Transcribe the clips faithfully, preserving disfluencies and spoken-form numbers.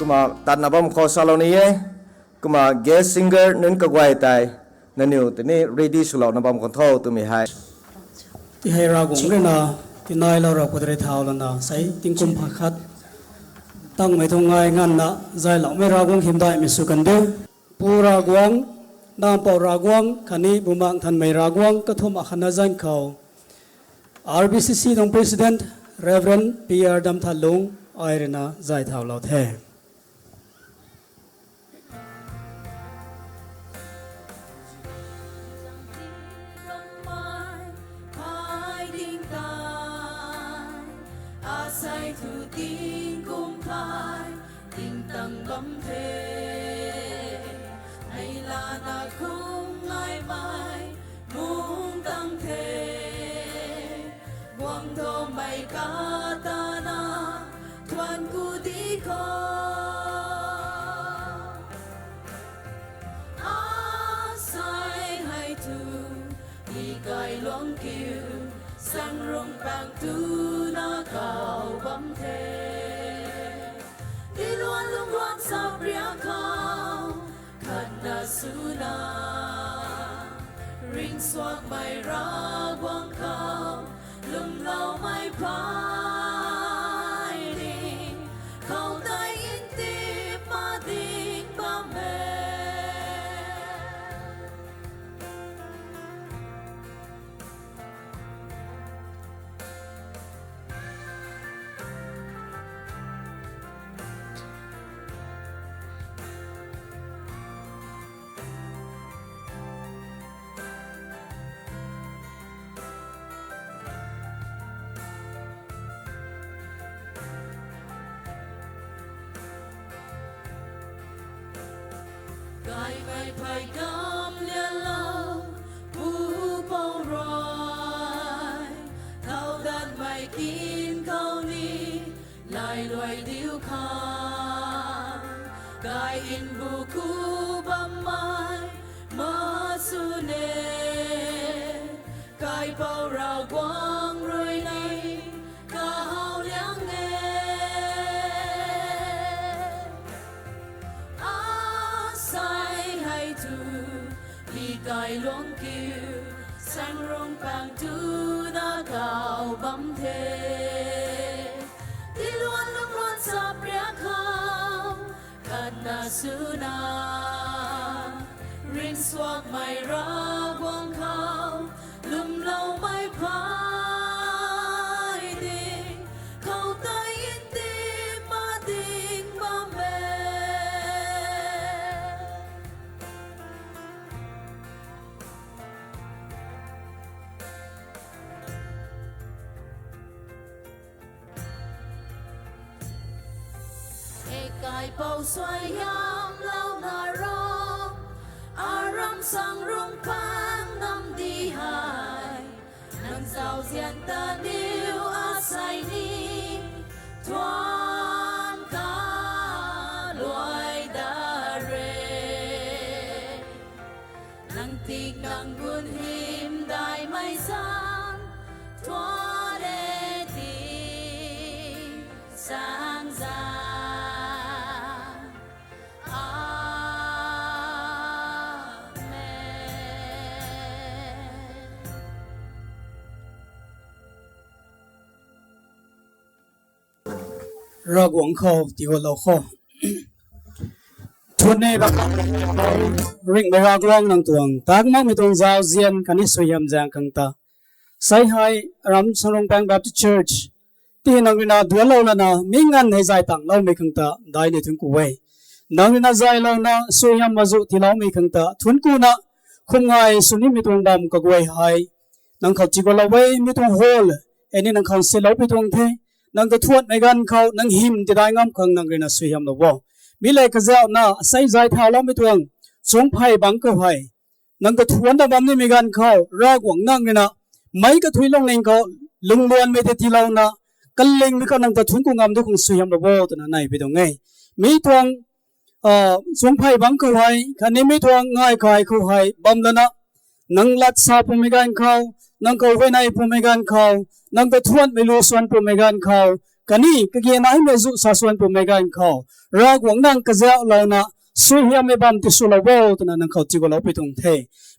Kumna tatna bam khou salou ni e. Kumna guest singer nunc kaguay tei nangniw tini ready swlouna bam khou tho twmei hei. Tihei Ravguangc rui na, tinai lou rap khou tei thau lana sei tingkum pha khat tangmei tuang ngai nganvna zayloumei Ravguangc hymdaihmei sw kan diu. Pu Ravguangc, Nampou Ravguangc khatni Bumaengh Nthanmei Ravguangc kathumh akhatna zanc khou R B C C tuang President Reverend P R Damthanlung ai rui na zay thaulou the. Asei thu tingkum thei tingtang bam the, hei lana khum ngaimei mungc tang the, guang thaumei katana thuan ku di kho. Asei hei thu, i kailuangc kiu, sangrungpang tuna kau bam the. Tiluan lungluan sapriak khou, khatna swna, ringcsuangmei Ravguangc khou, lwmloumei phay ni, khou tei ntip mading bam e. Kaimei phey kam lianlou, Pu Pou rui, thau datmei kin khou ni, lailuai diu khang, kai nbu ku bammei, ma sw ne, Kaipouc Ravguangc rui ni, kahaw liang e. Asei hei thu, i kailuangc kiu, sangrungpang tuna kau bam the. Tiluan lungluan sapriak khou, khatna swna, ringcsuangmei Ravguangc khou, lwmloumei phay ding, khou tei ntip mading bam e. E Kaipouc suaihiamlouna ro, aram sangrungpang namdi hei, nang zauzian ta diu asei ni, thuan kaluai da re. Nang tik nang gun hymdaihmei zang, thuan e ti sang zang. Amen. Ravguangc khou tihuatlou kho. Thuan e Ravguangc, ringhmei Ravguangc nang tuang tak makmei tuang zauzian khatni suaihiam zaeng khang ta, sei hei aram Sangrungpang Baptist Church ti nang rui na duanclou lana mi nganv hei zay tangloumei khang ta daihna thuanc ku e. Nang rui na zaylouna suaihiam mazu tiiloumei khang ta thuanc kuna, khum ngai sw nimei tuang bam kaguay hei nang khou tigualou e. Mi tuang hall hei ni nang khang silou pi tuang the. Nang kathuanmei ganv khou nang hym tidai ngam khang nang rui na suaihiamlou o. Mi lev kazauhna sei zay thauloumei tuang chuangphey bangc khou hei nang kathuanna bam nimei ganv khou Ravguangc nang rui na meic kathuic lungning khou lungluanmei tei tiilouna, kalingmei khou nang ta thuanc ku ngam di khang suaihiamlou o twna nei pi tuang e. Mi tuang chuangphey bangc khou hei khatni mi tuang ngai kai khou hei bam lana, nang lat sa pumei ganv khou, nang khou huayney pumei ganv khou, nang kathuanmei lu suan pumei ganv khou, khatni kage naimei zu sasuan pumei ganv khou, Ravguangc nang kazauhlouna, suaihiammei bam tiswlou bo twna nang khou tiigulou pui tuang the.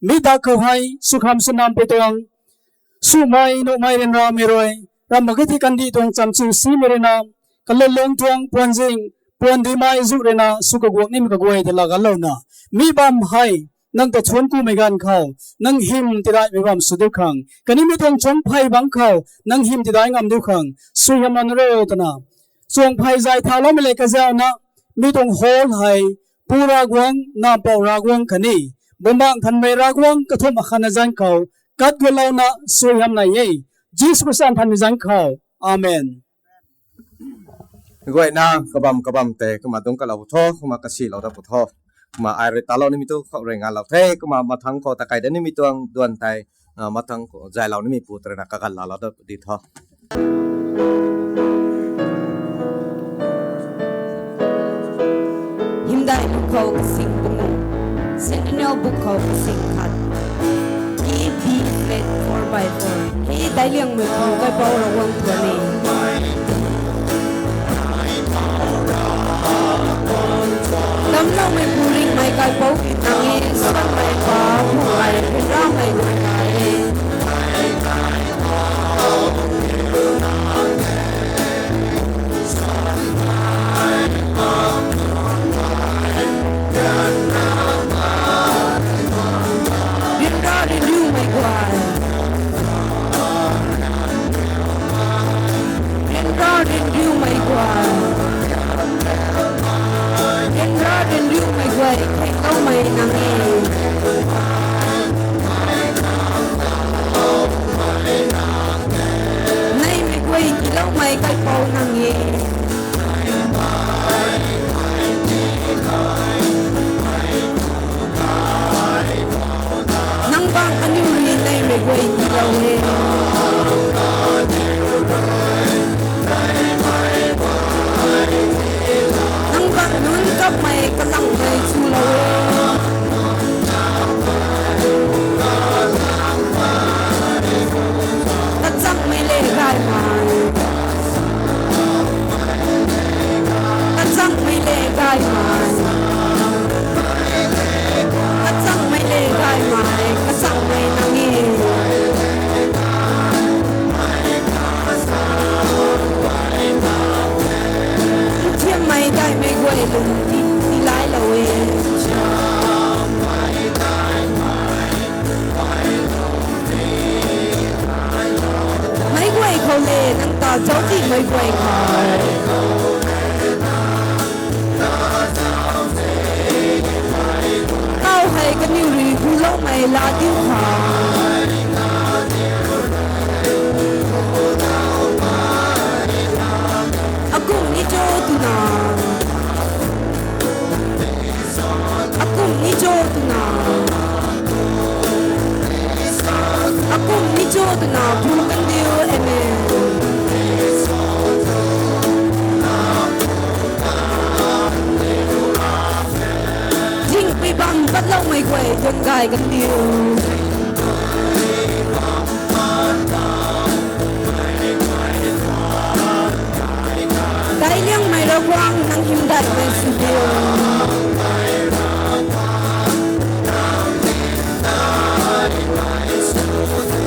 Mi dak khou hei, sukham swnam pui tuang, swmei, nuhmei ryanramei rui, ram mak ge thei kandih tuang chamchiu simei rui na, kalulung tuang puanzing, puan dimei zu rui na, sw kaguak nimei kaguay tei laa ganlouna, mi bam hei, nang ta thuanc kumei ganv khou, nang hym tidaihmei bam sw diu khang, khatni mi tuang chungphey bangc khou, nang hym tidai ngam diu khang, suaihiamlou na ro twna, chuangphey zay thauloumei le kazauhna, mi tuang hall hei, Pu Ravguangc, Nac Mpouh Ravguangc khatni, Bumaengh Nthanmei Ravguangc kathumh akhatna zanc khou, kat gulouna suaihiam nai e. Jisu Khrista nthanmei zanc khou. Amen. Guayna kabam kabam tei kumna dungc kalou pu tho, kumna kasilou dat pu tho. Kumna ai rui talou nimei tu khou rui ngalou the, kumna mathangc khou takai dat nimei tuang duan tei, ah, mathangc khou zaylou nimei pu tei rui na kaganv laalou dat pu di tho. Hymdaih bu khou kasing pangu, Centennial bu khou kasing khat, E, B flat four by four. Hei daic liangmei khou kaipouc Ravguangc tuang e. Damcloumeipu ringhmei kaipouc ki nang e, suanmei pa, phungmei, ryanramei nang e. Ryanra ryanriumei guay. Ryanra ryanriumei guay. Ryanra ryanriumei guay, kheikloumei nang e. Neimei guay tiiloumei kaipouc nang e. Nang bang aniu rui neimei guay tiilou e. Nang bang nunc kapmei kalangmei chulou e. Kachangmei le gaymei. Kachangmei le gaymei. Kachangmei le gaymei. Kachangmei nang e. Nthiammei daihmei guay lung ti, tilailou e. Meic guay khou le nang ta zauctimei guay khou, kau hei kaniw rui guloumei laa diu khang. Akum ni cho twna. Akum ni cho twna. Akum ni cho twna phu kandiu, amen. Zingpui bam patloumei guay duan gay kandiu. Daic liangmei Ravguangc, nang hymdaihmei sw diu.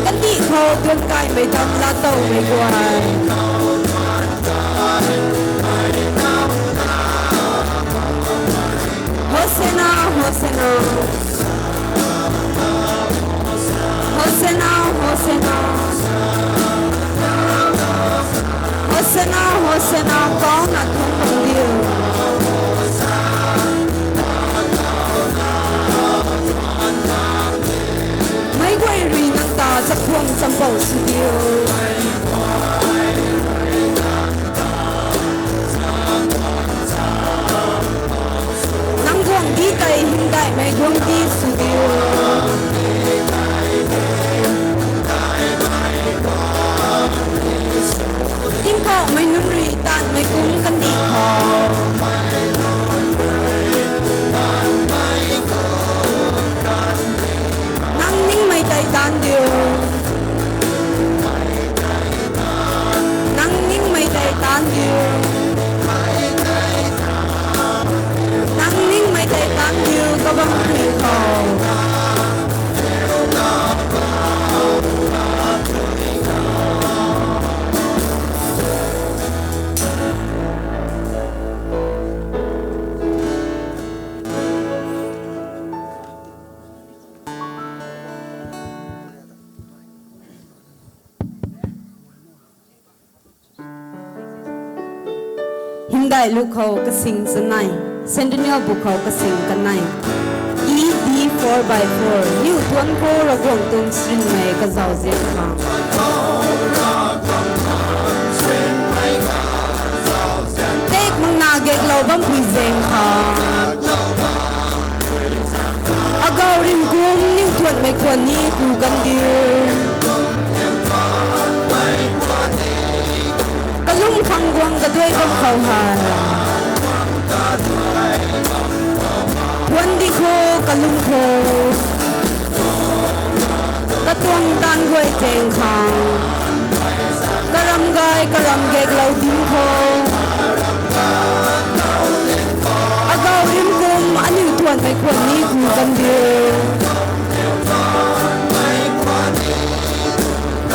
Kandih khou duan gaymei dam laatowmei guay. Hosanna, Hosanna. Hosanna, Hosanna. Hosanna, Hosanna, kauna thangc bam diu. Meic guay rui nang ta chakhwang champou sw diu. Nang guangcdic tei hymdaihmei guangcdic sw diu. Tingkauhmei nunc rui taanvmei kum kandih khou, nang ningmei tei taanv diu. Nang ningmei tei taanv Daihlu khou kasing chanei, Centennial bu khou kasing kanei. E D four by four, niw tuanc khou Ravguangc tuang srinmei kazauzian khang, tek makna gaeklou bampui zaeng khang, agau ringhpumc niw thuanhmei khwan ni ku kandiu. Kalum khang guang kaduai bam khou hei, thuanc di khou, kalum khou, katuang taanv guay zaeng khang, karam gay karam gaeklou dinc khou, agau ringhpumc aniu thuanhmei khwan ni ku kandiu.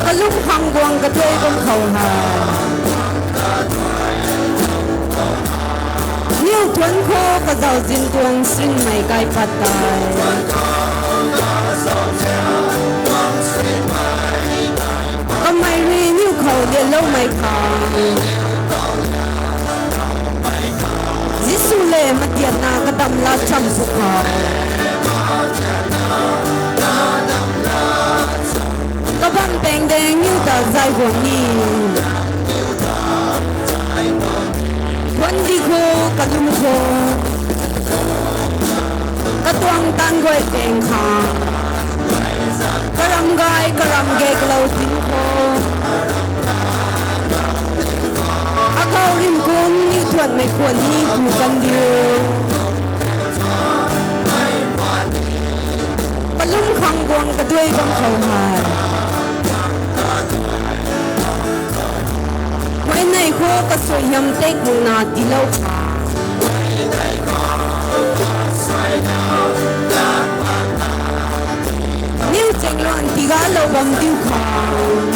Kalum khang guang kaduai bam khou hei, niw thuanc khou kazauzian tuang srinmei kaipat tei, kamei rui niw khou lianloumei khang, Jisu le matiatna kadamla cham sw khou, kabam peng deng niw ta zay guang ni, thuanc di khou, kalum khou, katuang taanv guay zaeng khang, karam gay karam gaeklou dinc khou, agau ringhpumc niw thuanhmei khwan ni ku kandiu. Kalum khang guang kaduai bam khou hei, huayney khou kasuaihiam tek makna tiilou khang, niw chaengluan tigalou bam diu khang,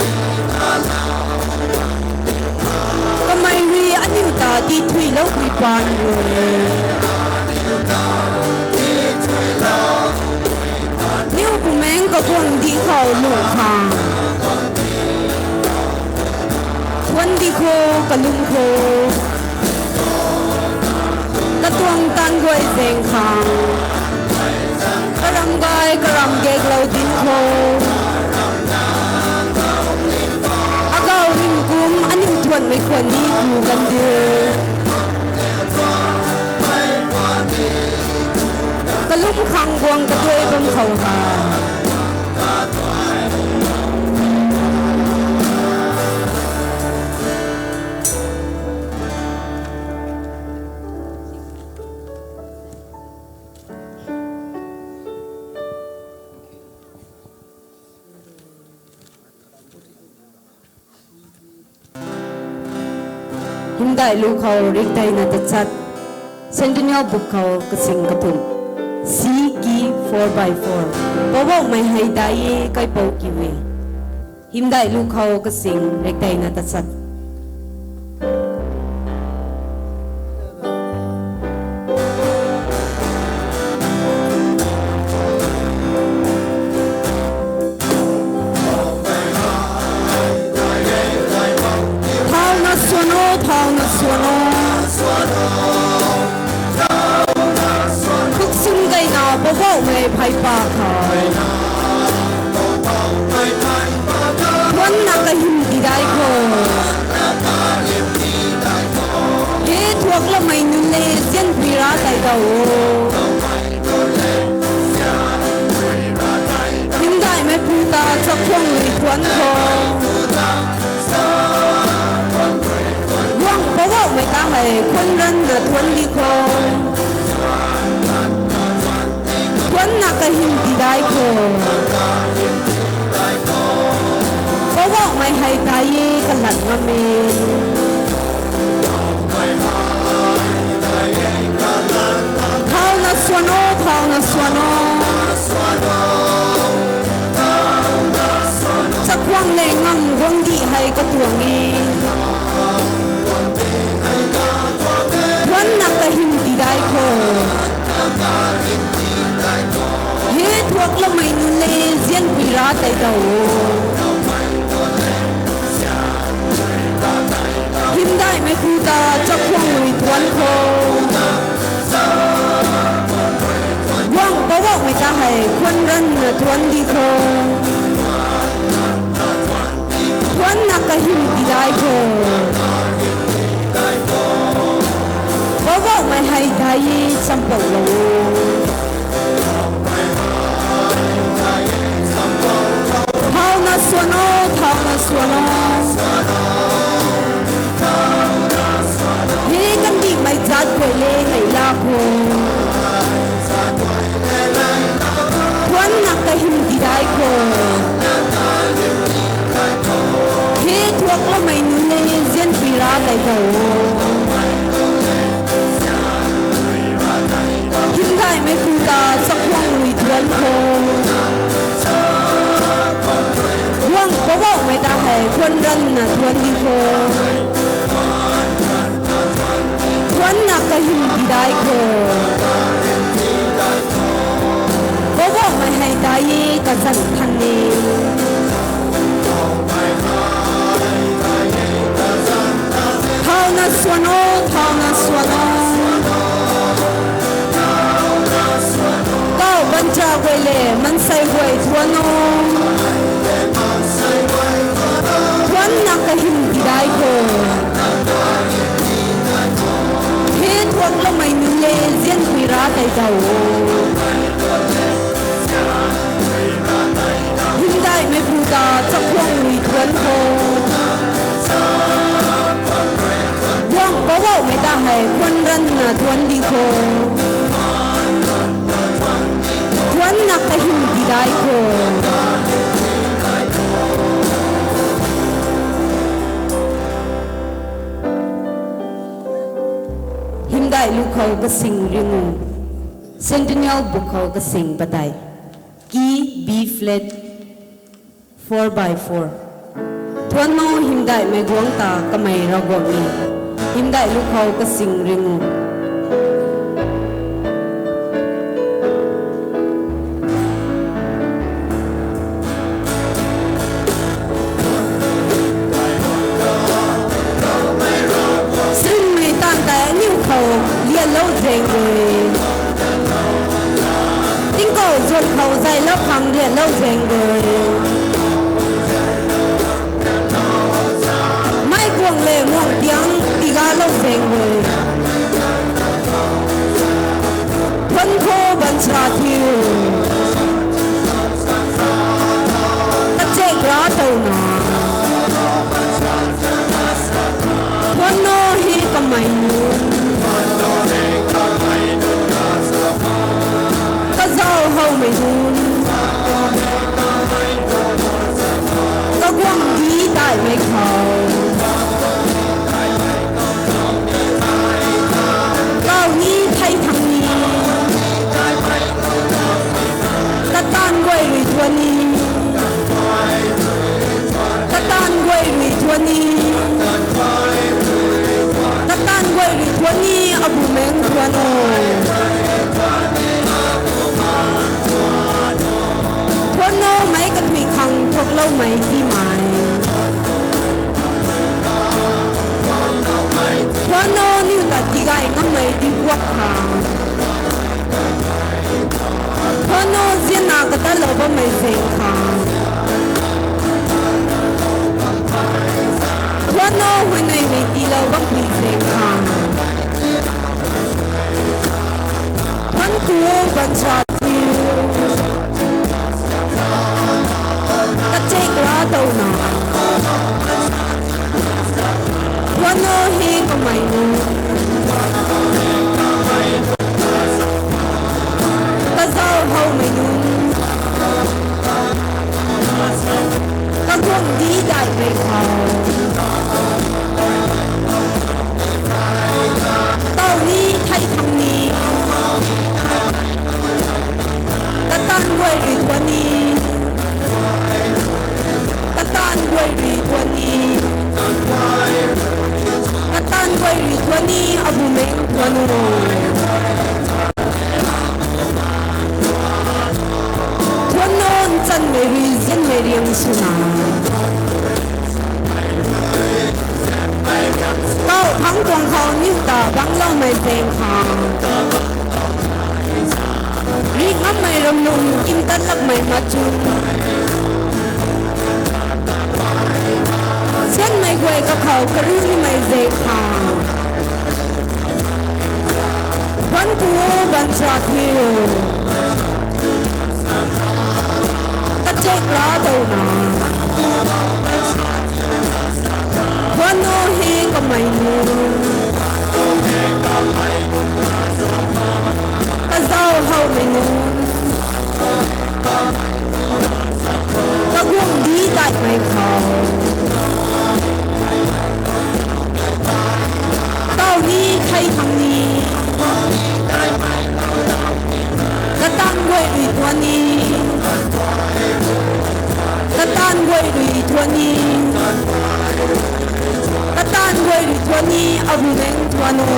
kamei rui aniu ta tithuiloupui paan rui, niw bumaengc kaguangcdic khou lungh khang, thuanc di khou, kalum khou, katuang taanv guay zaeng khang, karam gay karam gaeklou dinc khou, agau ringhpumc aniu thuanhmei khwan ni ku kandiu. Kalum khang guang kaduai bam khou hei, hymdaih lu khou rikdeina tachat, Centennial buk khou kasing kathumh, C K four by four. Poubauhmei hei dai e, kaipouc kiu e. Hymdaih lu khou kasing rikdeina tachat. Thauna suan o, thauna suan o. Kuk sum gayna Poubauhmei phey pa khou, thuanna kahym tidai khou, hei thuakloumei nunc le zianpui ra tei dau o. Hymdaihmeipu ta chakhwang rui thuanc khou, guang Poubauhmei ta hei khwan ranvna thuanc di khou, thuanna kahym tidai khou, Poubauhmei hei dai e, kalat ngam e. Thauna suan o, thauna suan o. Chakhwang le ngam guangcdic hei katuang e. Thuanna kahym tidai khou, hei thuakloumei nunc le zianpui ra tei dau o. Hymdaihmeipu ta chakhwang rui thuanc kho. Guang Poubauhmei ta hei khwan ranna thuan di kho. Thuanna kahym tidai kho. Poubauhmei hei dai e, champoulou o. Thauna swan o, thauna swan o. He kandihmei zat guay le neihla kho. Thuanna kahym tidai kho. He thuakloumei nunc le nzianpui ra tei tau o. Hymdaihmeipu ta chakhwang rui thuan kho. Guang Poubauhmei ta hei khwan ranna thuan di kho. Thuanna kahym tidai kho. Poubauhmei hei dai e, kazanc than e. Thauna swan o, thauna swan o. Kauh baanchara guay le maansei guay thuan o. Thuanna kahym tidai kho. He thuakloumei nunc le nzianpui ra tei tau o. Hymdaihmeipu ta chakhwang rui thuan kho. Guang Poubauhmei ta hei khwan ranna thuan di kho. Thuanna kahym tidai kho. Hymdaih lu khou kasing ringu. Centennial buk khou kasing padeih. Key B flat, four by four. Thuan o, hymdaihmei guangc ta kamei Ravguangc e. Hymdaih lu khou kasing ringu. Sinmei taanv tei aniu khou lianlou zaeng rui, tingkauh zuan khou zaylou khang lianlou zaeng rui, mei guang le muang tiang tigalou zaeng rui, thuan kho baanchara thiu, kachek ra touna. Thuan o, he kamei nunc, kazauh howmei nunc, kaguangcdic daihmei khou, kau ni thei thang ni, kataanv guay rui thuan ni, kataanv guay rui thuan ni, kataanv guay rui thuan ni, abumaengc thuan o. Thuan o, meic kathui khang thuakloumei tiimei. Thuan o, niw ta tigay ngammei tipuak khang. Thuan o, zianna katalou bammei zaeng khang. Thuan o, huayneymei tiilou bammei zaeng khang. Thuan kho baanchara thiu, kachek ra touna. Thuan o, he kamei nunc, kazauh howmei nunc, kaguangcdic daihmei khou, kau ni thei thang ni, kataanv guay rui thuan ni, kataanv guay rui thuan ni, kataanv guay rui thuan ni, abumaengc thuan o. Thuan o, nchanmei rui nzianmei riang swna. Kau phangc tuang khou niw ta bangclou Khou kariu nimei zek khang, ban ku, ban cha thiu, kachek la touna, ban o he kamei nu, kazau howmei nu, kaguangc di daihmei khou, taw ni thei khang ni, kataanv guay rui thuan ni, kataanv guay rui thuan ni, kataanv guay rui thuan ni, abu nang thuan o.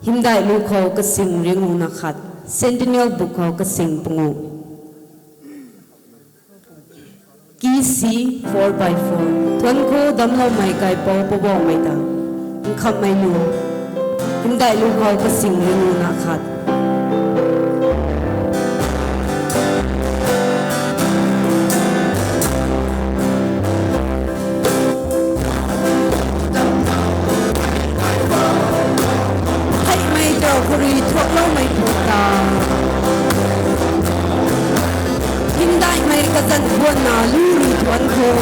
Hymdaih lu khou kasing riangu na khat, Centennial Book khou kasing pangu. Key C four by four. Thuan khou damcloumei kaipouc Poubauhmei ta, nkhamhmei lu. Hymdaih lu khou kasing riangu na khat. Theihmei taw khou rui thuakloumei pu ta, hymdaihmei kazanc guanna lu rui thuan khou,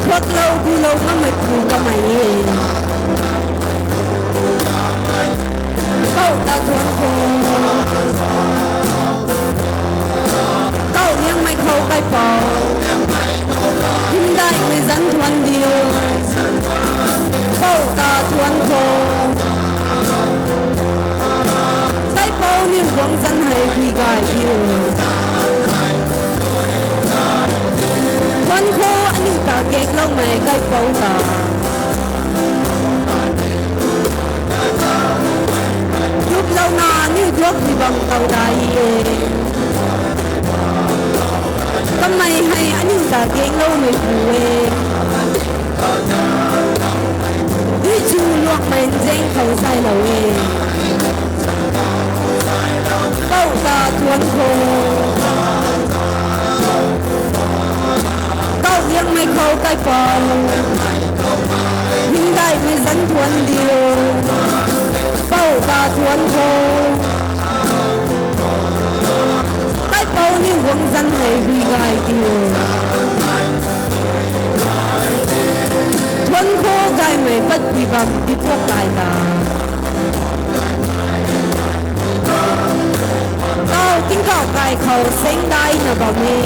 thuaklou gulou ngammei pu kamei e. Pou ta thuan khou, kau liangmei khou kaipouc, hymdaihmei zanc thuan diu. Pou ta thuan khou, kaipouc niw guangc zanc hei hui gay diu. Thuan khou aniu ta gakloumei kaipouc ta, duplouna aniu duak ti bam tou dai e. Kamei hei aniu ta gakloumei pu e. Dui chu luakmei nzeng khou zaylou e. Pou ta thuan khou, kau liangmei khou kaipouc, hymdaihmei zanc thuan diu. Pou ta thuan khou, kaipouc niw guangc zanc hei hui gay diu. Thuan khou gaymei patpui bam tipuak kai ta, kau tingkauh kai khou sengdaina bam e.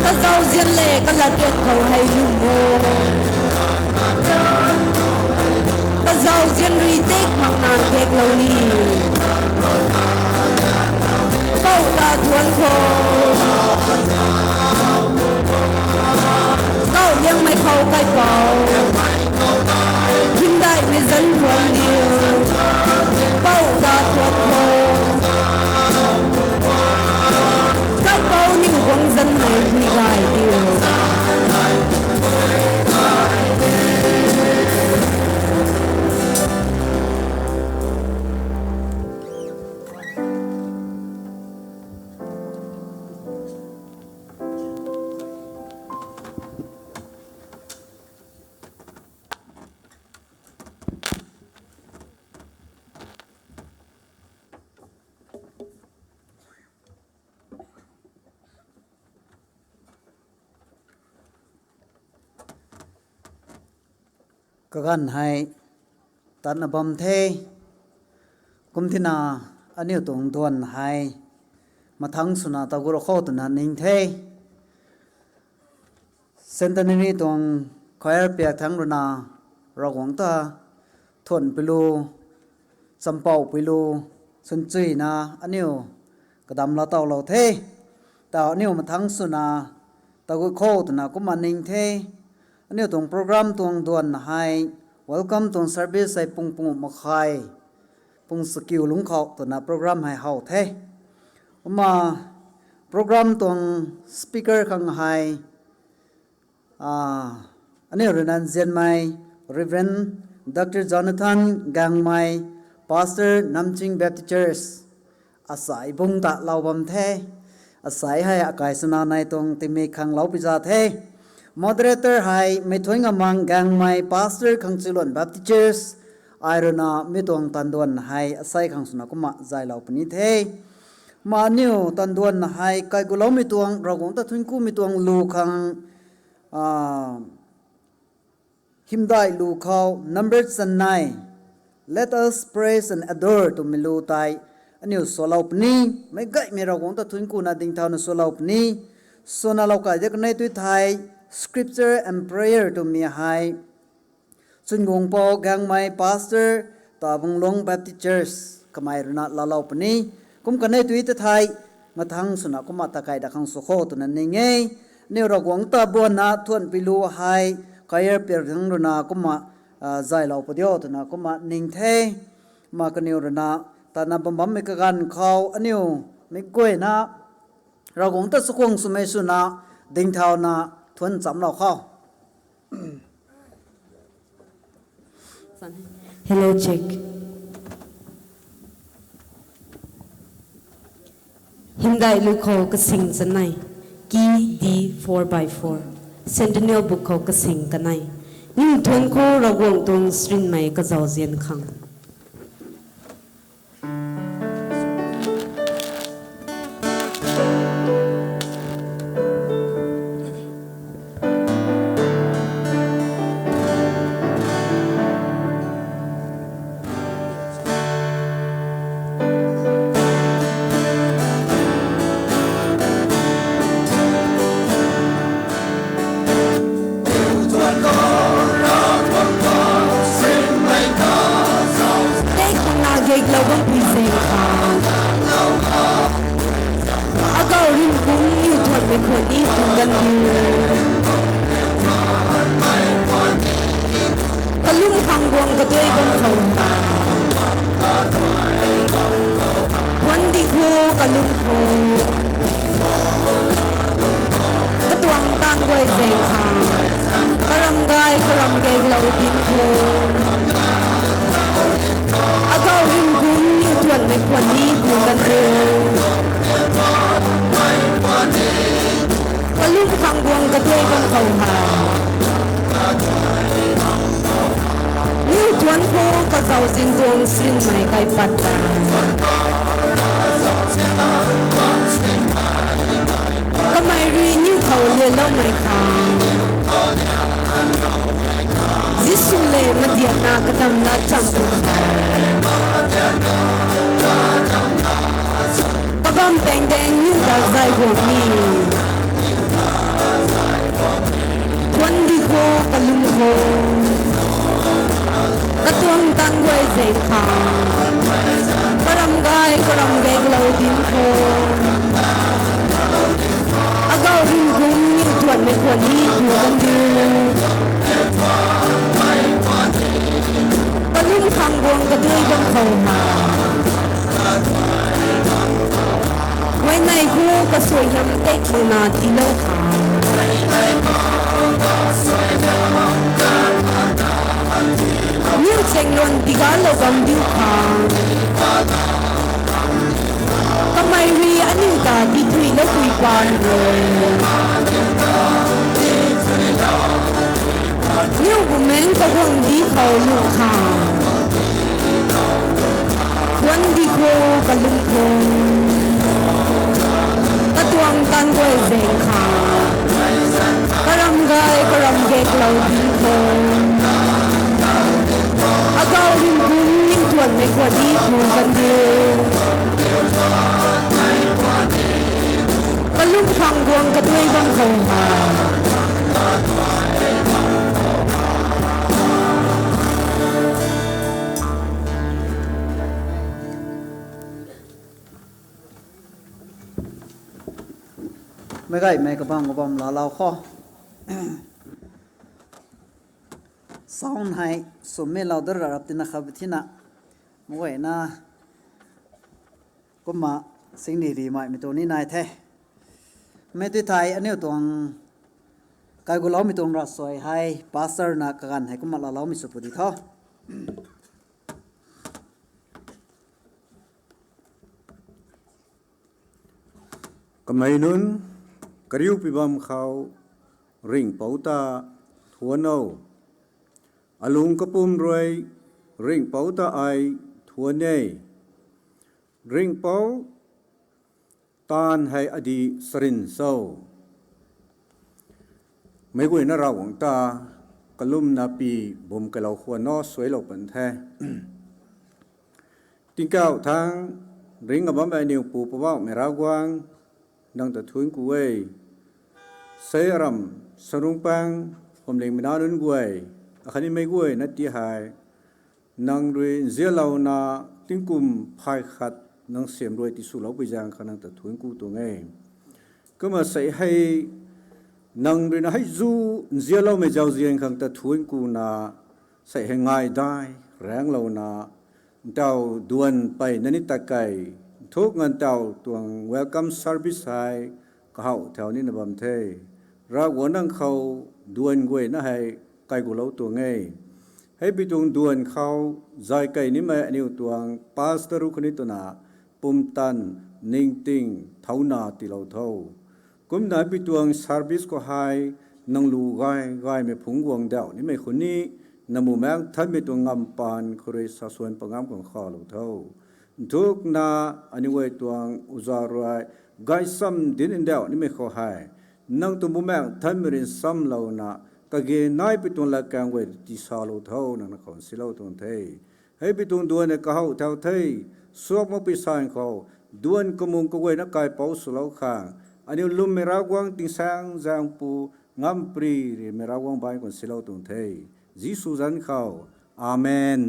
Kazauzian le kalat rian khou hei lwm o. Kazauzian rui tek makna gaklou ni. Pou ta thuan khou, kau liangmei khou kaipouc, hymdaihmei zanc thuan diu. Pou ta thuan khou, kaipouc niw guangc zanc hei hui gay diu. Kaganv hei tatna bam the. Kum tina aniu tuang duan hei mathangc swna tagut khou twna ning the. Centenary tuang choir piak thangc ruina Ravguangc ta thuan pilu, champouh pilu, sunchuina aniu kadam la tawlou the. Taw aniu mathangc swna tagut khou twna kumna ning the. Aniu tuang program tuang duan hei welcome tuang service hei pung pung makhai, pung sakiu lungc khou twna program hei how the. Kumna program tuang speaker khang hei Ah, aniu rui na nzianmei Reverend Doctor Jonathan Gangmei, Pastor Namching Baptist Church, asai bung ta lou bam the. Asai hei akai swna nai tuang tingmik khang lou pi za the. Moderator hei Meithuan Ngamang Gangmei, Pastor Khangchiluan Baptist Church, ai rui na mi tuang tanduan hei asai khang swna kumna zay lou puni the. Ma aniu tanduan hei kai guloumei tuang, Ravguangc ta thuanc kumei tuang lu khang, ah, hymdaih lu khou number chanei, Let us praise and adore twmei lu tei aniu swlou puni, meic gaymei Ravguangc ta thuanc kuna dingthauna swlou puni. Swna lou kai de kanei tui thei, Scripture and Prayer twmei hei Chunguangpou Gangmei, Pastor Tabungluang Baptist Church, kamei rui na laalou puni. Kum kanei tui ta thei, mathang swna kumna ta kai da khang sw kho twna ning e. Aniu Ravguangc ta buanna thuanc pi lu hei, choir piak thang rui na kumna, ah, zaylou pu diu twna kumna ning the. Ma kaniw rui na tana bam bammei kaganv khou aniu meic guayna Ravguangc ta chakhwang swmei swna dingthauna thuanc chamlou khou. Hello, check. Hymdaih lu khou kasing chanei, key D four by four, Centennial Book khou kasing kanei. Aniu thuanc khou Ravguangc tuang srinmei kazauzian khang. Tei khang na gek lou bam pui zeng khang. Agau rin kum niw thuanmei khwan ni kum gan diu. Kalum khang guang kaduai bam khou. Thuan di kho kalum kho. Katuang tan guay zeng khang. Karam gay, karam gay lou din kho. Agau rin kum niw thuanmei khwan ni kum gan diu. Kalum khang guang kaduai bam khou ha. Niw thuanc khou kazauzian tuang srinmei kaipat ta. Kamei rui niw khou lialoumei khang. Jisu le madiakna kadamna cham tu. Kabam pengdeng niw ta zay guang ni. Thuan di kho, kalum kho. Katuang tan guay zeng khang. Karam gay, karam gay lou din kho. Agau rin kum niw thuanmei khwan ni kum gan diu. Kalum khang guang kaduai bam khou ha. Huayney khou kasuai hiam tei twna tiilou khang. Niw cheng luan tigalou bam diu khang. Kamei rui aniw ta tithuilou pui pan rui. Niw Bumaengh Nthanmei di khou lu khang. Thuan di kho, kalum kho. Katuang tan guay zeng khang. Karam gay, karam gay lou din kho. Agau rin kum niw thuanmei khwan ni kum gan diu. Kalum khang guang kaduai bam khou ha. Meic gaymei kabam kabam laalou kho. Sound hei swmei lou da rap tina kha bi thina. Meic guayna kumna singni ri mai mi tu ni nai the. Mei tui thei aniu tuang Kaiguloumei tuang ravsuai hei pastor na kaganv hei kumna laaloumei sw pu di tho. Kamei nunc, kariu pi bam khou ringhpouc ta thuan o. Alung kapwm rui ringhpouc ta ai thuan e. Ringhpouc taanv hei adih sarin cho. Meic guayna Ravguangc ta kalumna pi bum kalou khwan na suailou pan the. Tingkauh thangc ringc a bammei aniw Pu Poubauhmei Ravguangc, nang ta thuanc ku e. Sei aram Sanrungpang phuamlingmei nac nunc guay, akhatni meic guayna ti hei nang rui nzianlouna tingkum phay khat nang siam rui tiswlou pui zaeng khang nang ta thuanc ku tuang e. Kumna sei hei nang rui na hei zu nzianloumei zauzian khang ta thuanc kuna, sei hei ngai dai raenglouna, ntaw duan peyna ni tat kei, nthuk ngan ntaw tuang welcome service hei kahaw thau nina bam the. Ravguangc nang khou duan guayna hei kaigulou tuang e. Hei pi tuang duan khou zay kei nimei aniw tuang pastor rui khatni twna pumtan, ningting, thauna tiilou tho. Kumna hei pi tuang service khou hei nang lu gay gaymei phungc guang dauh nimei khou ni, nang Bumaengh Nthanmei tuang ngamv paan khou rui sasuan pangam khang khalou tho. Nthukna aniw guay tuang uza rui gaychamv dinc ndauh nimei khou hei nang tuang Bumaengh Nthanmei rui nsamlouna, kage nai pi tuang latkaeng guay tisalou tho, nang na khou nsilou tuang the. Hei pi tuang duan e kahaw thau the. Suak mak pi san khou duan kamung kaguayna kaipouc swlou khang, aniw lwmmei Ravguangc tingsaengzaeng Pu Ngamparymei Ravguangc baanc khou nsilou tuang the. Jisu zanc khou. Amen.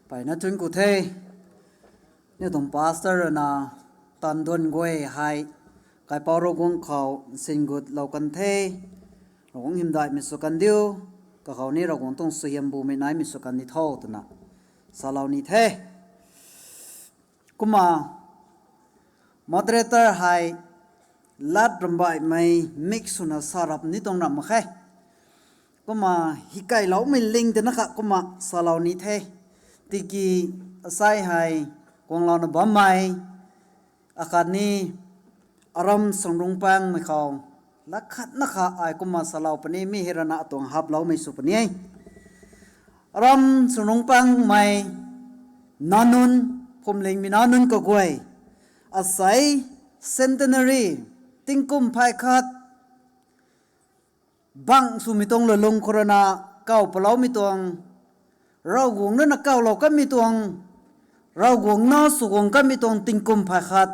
Mpeyna thuanc ku the. Aniw tuang pastor rui na taanv duan guay hei kaipouc Ravguangc khou nsin gutlou kan the. Ravguangc hymdaihmei sw kan diu, kakhou ni Ravguangc tuang suaihiam bumei naimei sw kan di tho twna salou ni the. Kumna moderator hei lat rambaihmei mik swna sa rap ni tuang ram mak khe. Kumna hikailoumei ling tana kha kumna salou ni the. Tiki asei hei guanglouna bammei akhatni aram Sanrungpangmei khou lat khatna kha ai kumna salou puni, mi hei rui na atuang haploumei sw puni e. Aram Sanrungpangmei nac nunc, phuamlingmei nac nunc kaguay, asei centenary, tingkum phay khat bang swmei tuang lulung khou rui na kaw paloumei tuang, Ravguangc rui na kawlou kanmei tuang, Ravguangc nac sw guang kanmei tuang tingkum phay khat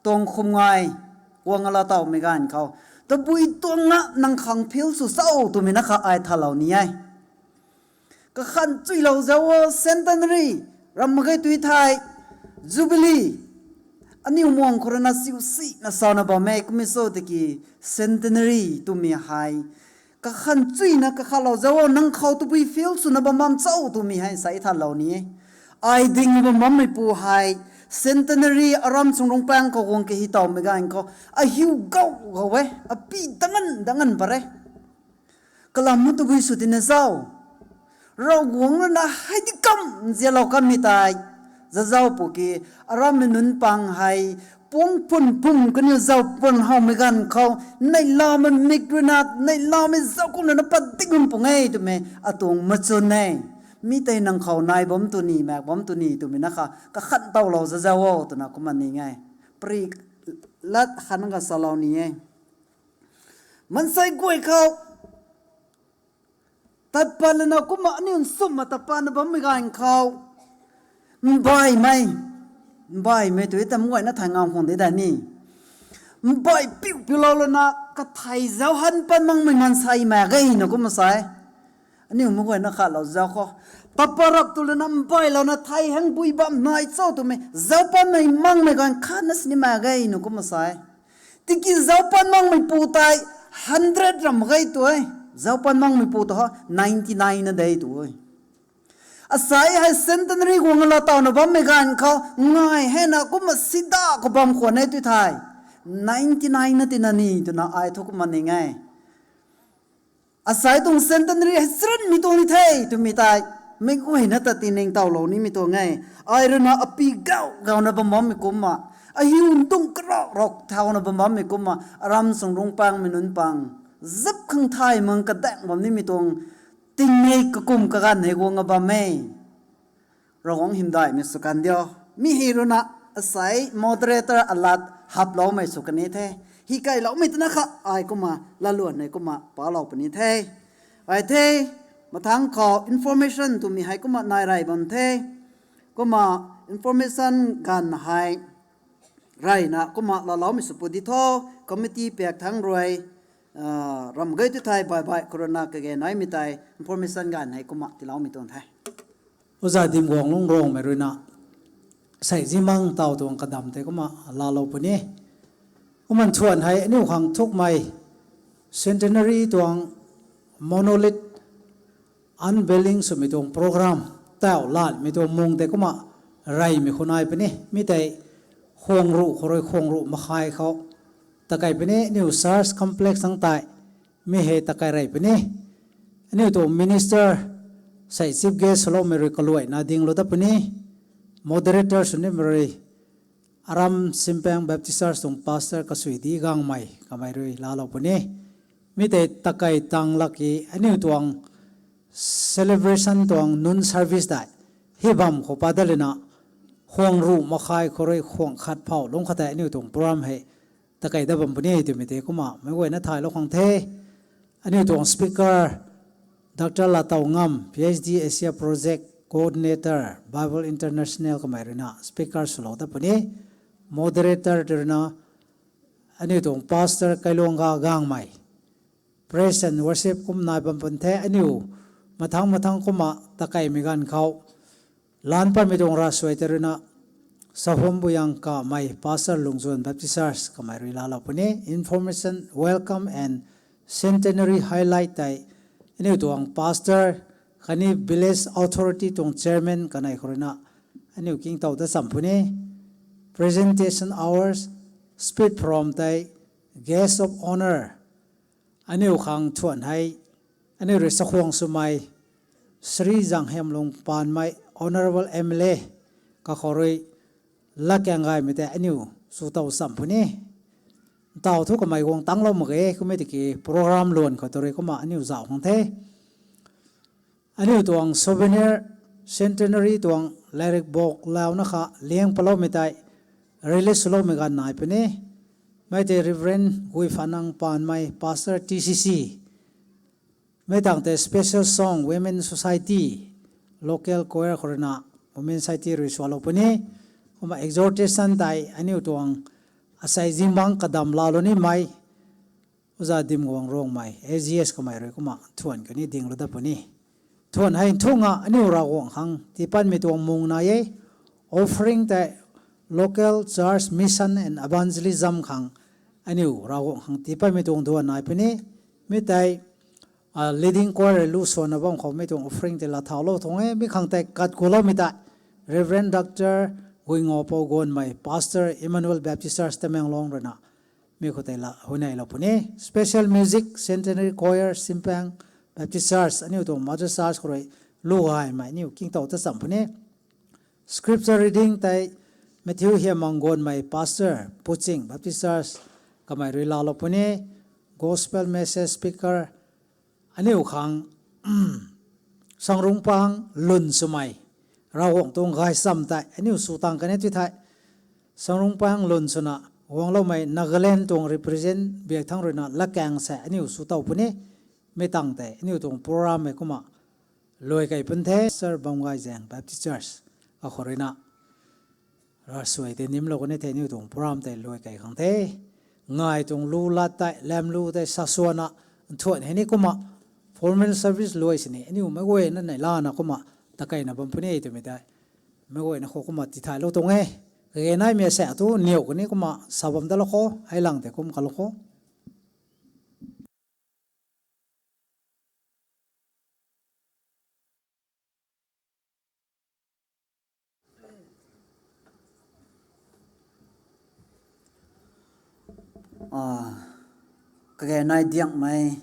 tuang khum ngai guang laa tawmei ganv khou, tabui tuang na nang khang feel sw cho twmei na kha ai thalou ni e. Kakhan chuilou zauc o, centenary ram mak ge tui thei, jubilee, aniw muang khou rui na siu sina sana bam e, kummei cho tiki centenary twmei hei kakhan chuina kakhatlou zauc o, nang khou tabui feel swna bam bam cho twmei hei sa thalou ni e. Ai ding bam bammeipu hei centenary aram Sanrungpang khou guang kahi tawmei ganv khou ahiu gau gau e, api dangan dangan pat e. Kalam mu tabui sw tina zauc, Ravguangc rui na hei di kam nzianlou kanmei tei zazauc pu ki, arammei nunc pang hei puang pun pum kaniw zauc pun howmei ganv khou, neihlamei mik rui na, neihlamei zauc kumna na pat di gun pung e twmei atuang machun e. Mi tei nang khou nai bam tw ni, maek bam tw ni twmei na kha kakhan tawlou zazauc o twna kumna ning e. Pari lat khat nang kha salou ni e. Maansei guay khou tat pat lana kumna aniw nsumna tat patna bammei ganv khou, mbaihmei, mbaihmei tui tam guayna thay ngam khang di da ni, mbaih piu piulou lana kathei zauc han pat makmei maansei mak ge na kumna sa e. Aniw mei guayna khatlou zauc khou, tat pat rap tu lana mbaihlouna thei hang bui bam nai cho twmei zauc patmei makmei ganv khatna sini mak ge na kumna sa e. Tiki zauc pat makmeipu tei hundred ram mak ge tu e, zauc pat makmeipu ta ninety nine na de tu e. Asei hei centenary guang la tawna bammei ganv khou ngai hei na kumna sida khou bam khwan e tu thei, ninety nine na tina ni twna ai thu kumna ning e. Asei tuang centenary hei charynmei tuang ni the twmei tei, meic guayna ta tiningtowlou nimei tuang e. Ai rui na api gau gauna bam bammei kumna, ahiu ntung karau rau thauna bam bammei kumna, aram sung rungpangmei nunc pang zip khang thay mang kadaeng bam nimei tuang tingmik kakum kaganv hei guang a bam e. Ravguangc hymdaihmei sw kan diu. Mi hei rui na asei moderator alat haploumei sw kan e the. Hei kailoumei twna kha ai kumna laluan hei kumna palou puni the. Ai the, mathangc khou information twmei hei kumna nai rey bam the. Kumna information ganv hei reyna kumna laaloumei sw pu di tho, committee pak thangc rui, ram gay tu thei baih baih khou rui na kage naimei tei information ganv hei kumna tiiloumei tuang the. Oja Dimguang Lungc Rongmei rui na sei zimang taw tuang kadam tei kumna laalou puni. Kumna nthuan hei aniu khang thukmei centenary tuang monolith unveiling swmei tuang program, tau lanmei tuang mung tei kumna reymei khou nai puni. Mi tei khuang ruh khou rui khuang ruh makhai khou takei puni, aniu church complex thangc tei mi hei takei rey puni. Aniu tuang minister sei chief guest swloumei rui kaluaina dinglou dat puni. Moderator sw nimei rui Aram Simpang Baptist Church tuang pastor Kasui D Gangmei kamei rui laalou puni. Mi tei takei tang lak ki aniu tuang celebration tuang nunc service tei hei bam khou pat dat lana khuang ruh makhai khou rui khuang khat phou lungc khat tei aniu tuang program hei takei dat bam puni twmei tei kumna meic guayna thaylou khang the. Aniu tuang speaker Dr Latow Ngam, PhD Asia Project Coordinator, Bible International kamei rui na speaker swlou dat puni. Moderator tei rui na aniu tuang pastor Kailuangga Gangmei, praise and worship kum nai bam pun the. Aniu mathangc mathangc kumna takeimei ganv khou lan patmei tuang ravsuai tei rui na Sahum Buyang Kamei, pastor Lungzuan Baptist Church kamei rui laalou puni. Information, welcome and centenary highlight tei aniu tuang pastor khatni village authority tuang chairman kanei khou rui na aniu kingtow dat cham puni. Presentation hours, speech from tei guest of honour aniu khang thuan hei aniu rui chakhwang swmei Shri Zanghiamlung Panmei, Honourable MLA kakhou rui latkaeng gaymei tei aniu swtow cham puni. Ntaw thu kamei guang tanglou mak ge, kummei tiki program luan khou tu rui kumna aniu zauh khang the. Aniu tuang souvenir, centenary tuang lairik bok launa kha liang paloumei tei release swloumei ganv nai puni. Mei tei Reverend Guifanang Panmei, Pastor TCC. Mei tang tei special song Women Society, local choir khou rui na Women Society rui sualou puni. Kumna exhortation tei aniu tuang asei zingbangc kadam laalou nimei Oja Dimguang Rongmei, AGS kamei rui kumna thuan kani dinglou dat puni. Thuan hei nthunga aniu Ravguangc khang tiipatmei tuang mung nai e. Offering tei local church mission and evangelism khang aniu Ravguangc khang tiipatmei tuang duan nai puni. Mi tei leading choir rui lu swanna bam khou mi tuang offering tei laa thaulou tuang e. Mi khang tei kat kuloumei tei Reverend Dr Guingopou Gonmei, Pastor Emmanuel Baptist Church Tamenglong rui na mi khou tei la huayneylou puni. Special music, Centenary Choir, Simpang Baptist Church, aniu tuang Mother Church khou rui lu gaymei aniu kingtow tat cham puni. Scripture reading tei Matthew Hiamang Gonmei, Pastor Puching Baptist Church kamei rui laalou puni. Gospel message speaker aniu khang Sangrungpang Lun swmei, Ravguangc tuang gaychamv tei aniu sw tang kan e tu thei, Sangrungpang Lun swna guangloumei Nagaland tuang represent biak thangc rui na latkaeng sei aniu swtow puni. Mi tang tei aniu tuang program hei kumna luai kei pun the. Pastor Bamgayzaeng Baptist Church kakhou rui na ravsuai tei nimlou kan e thei aniu tuang program tei luai kei khang the. Ngai tuang lu lat tei, lam lu tei sa swanna nthuan hei ni kumna formal service luai sini aniu meic guayna neihlana kumna takeina bam puni twmei tei meic guayna khou kumna tithaylou tuang e. Kage naimei sa thu niw kani kumna sa bam dalou kho, hei lang tei kum kalou kho. Ah, kagenai diangmei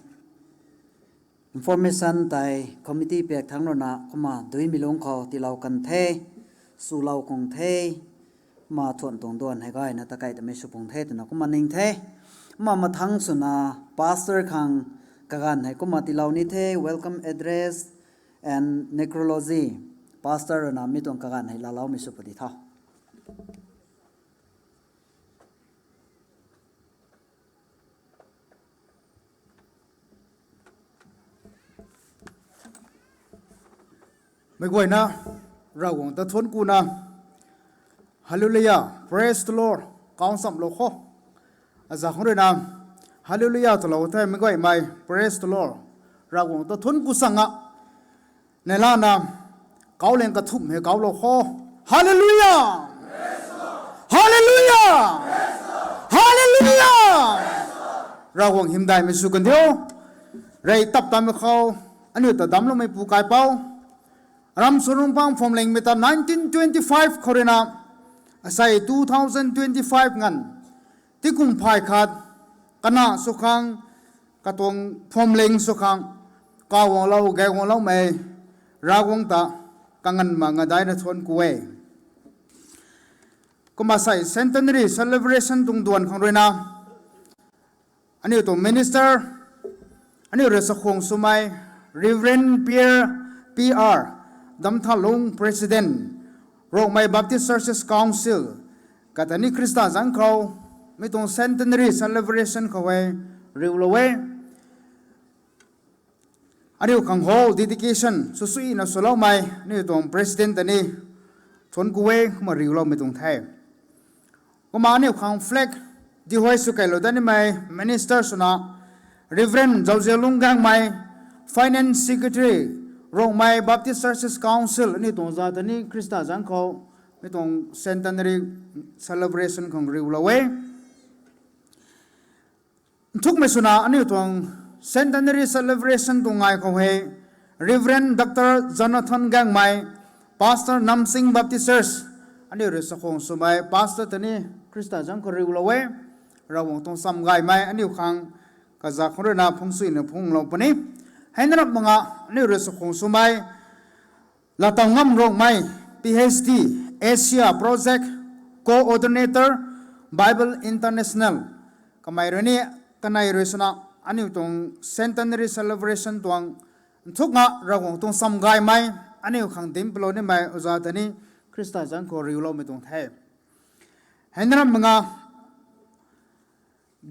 information tei committee pak thangc ruina kumna duimei lungc khou tiilou kan the, swlou kung the, kumna thuan tuang duan hei gayna takei tamei sw pung the twna kumna ning the. Kumna mathangc swna pastor khang kaganv hei kumna tiilou ni the, welcome address and necrology. Pastor ruina mi tuang kaganv hei laaloumei sw pudi tho. Meic guayna Ravguangc ta thuanc kuna, Hallelujah, praise the Lord, kau nchamlou kho. Aza khang ruina Hallelujah twlou the meic guaymei, praise the Lord, Ravguangc ta thuanc ku sanga neilana kauliang kathumh hei kaulou kho. Hallelujah! Hallelujah! Hallelujah! Ravguangc hymdaihmei sw kan diu. Rey tap tammei khou aniu ta damcloumeipu kaipouc, Ramchunrungpang Phwamlingmei ta nineteen twenty-five khou ruina asei two thousand twenty-five nganv, tingkum phay khat, kana sw khang, katuang phwamling sw khang, kaguanglou gaeguangloumei Ravguangc ta kanganv ma ngadaina thuanc ku e. Kumna sei centenary celebration tuang duan khang ruina aniu tuang minister, aniu rui chakhwang swmei Reverend Pierre P R Damthalung, President, Rongmei Baptist Churches Council, kata ni Khrista zaeng khou mi tuang centenary celebration khou hei riulou e. Aniu khang hall dedication swsuina swloumei aniu tuang president ta ni thuanc ku e, kumna riuloumei tuang the. Kumna aniu khang flag dihuay sw keylou dat nimei minister swna Reverend Zauzialung Gangmei, Finance Secretary, Rongmei Baptist Churches Council, aniu tuang za ta ni Khrista zaeng khou mi tuang centenary celebration khang riulou e. Nthukmei swna aniu tuang centenary celebration tuang ngai khou hei Reverend Doctor Jonathan Gangmei, Pastor Namsing Baptist Church, aniu rui chakhwang swmei pastor ta ni Khrista zaeng khou riulou e. Ravguangc tuang cham gaymei aniu khang kaza khou ruina phungsuina phunglou puni. Hei na rap manga aniu rui chakhwang swmei Latangam Rongmei, P H D, Asia Project Coordinator, Bible International, kamei rui ni kanei rui swna aniu tuang centenary celebration tuang nthuk nga Ravguangc tuang cham gaymei aniu khang dinc palou nimei oza ta ni Khrista zaeng khou riuloumei tuang the. Hei na rap manga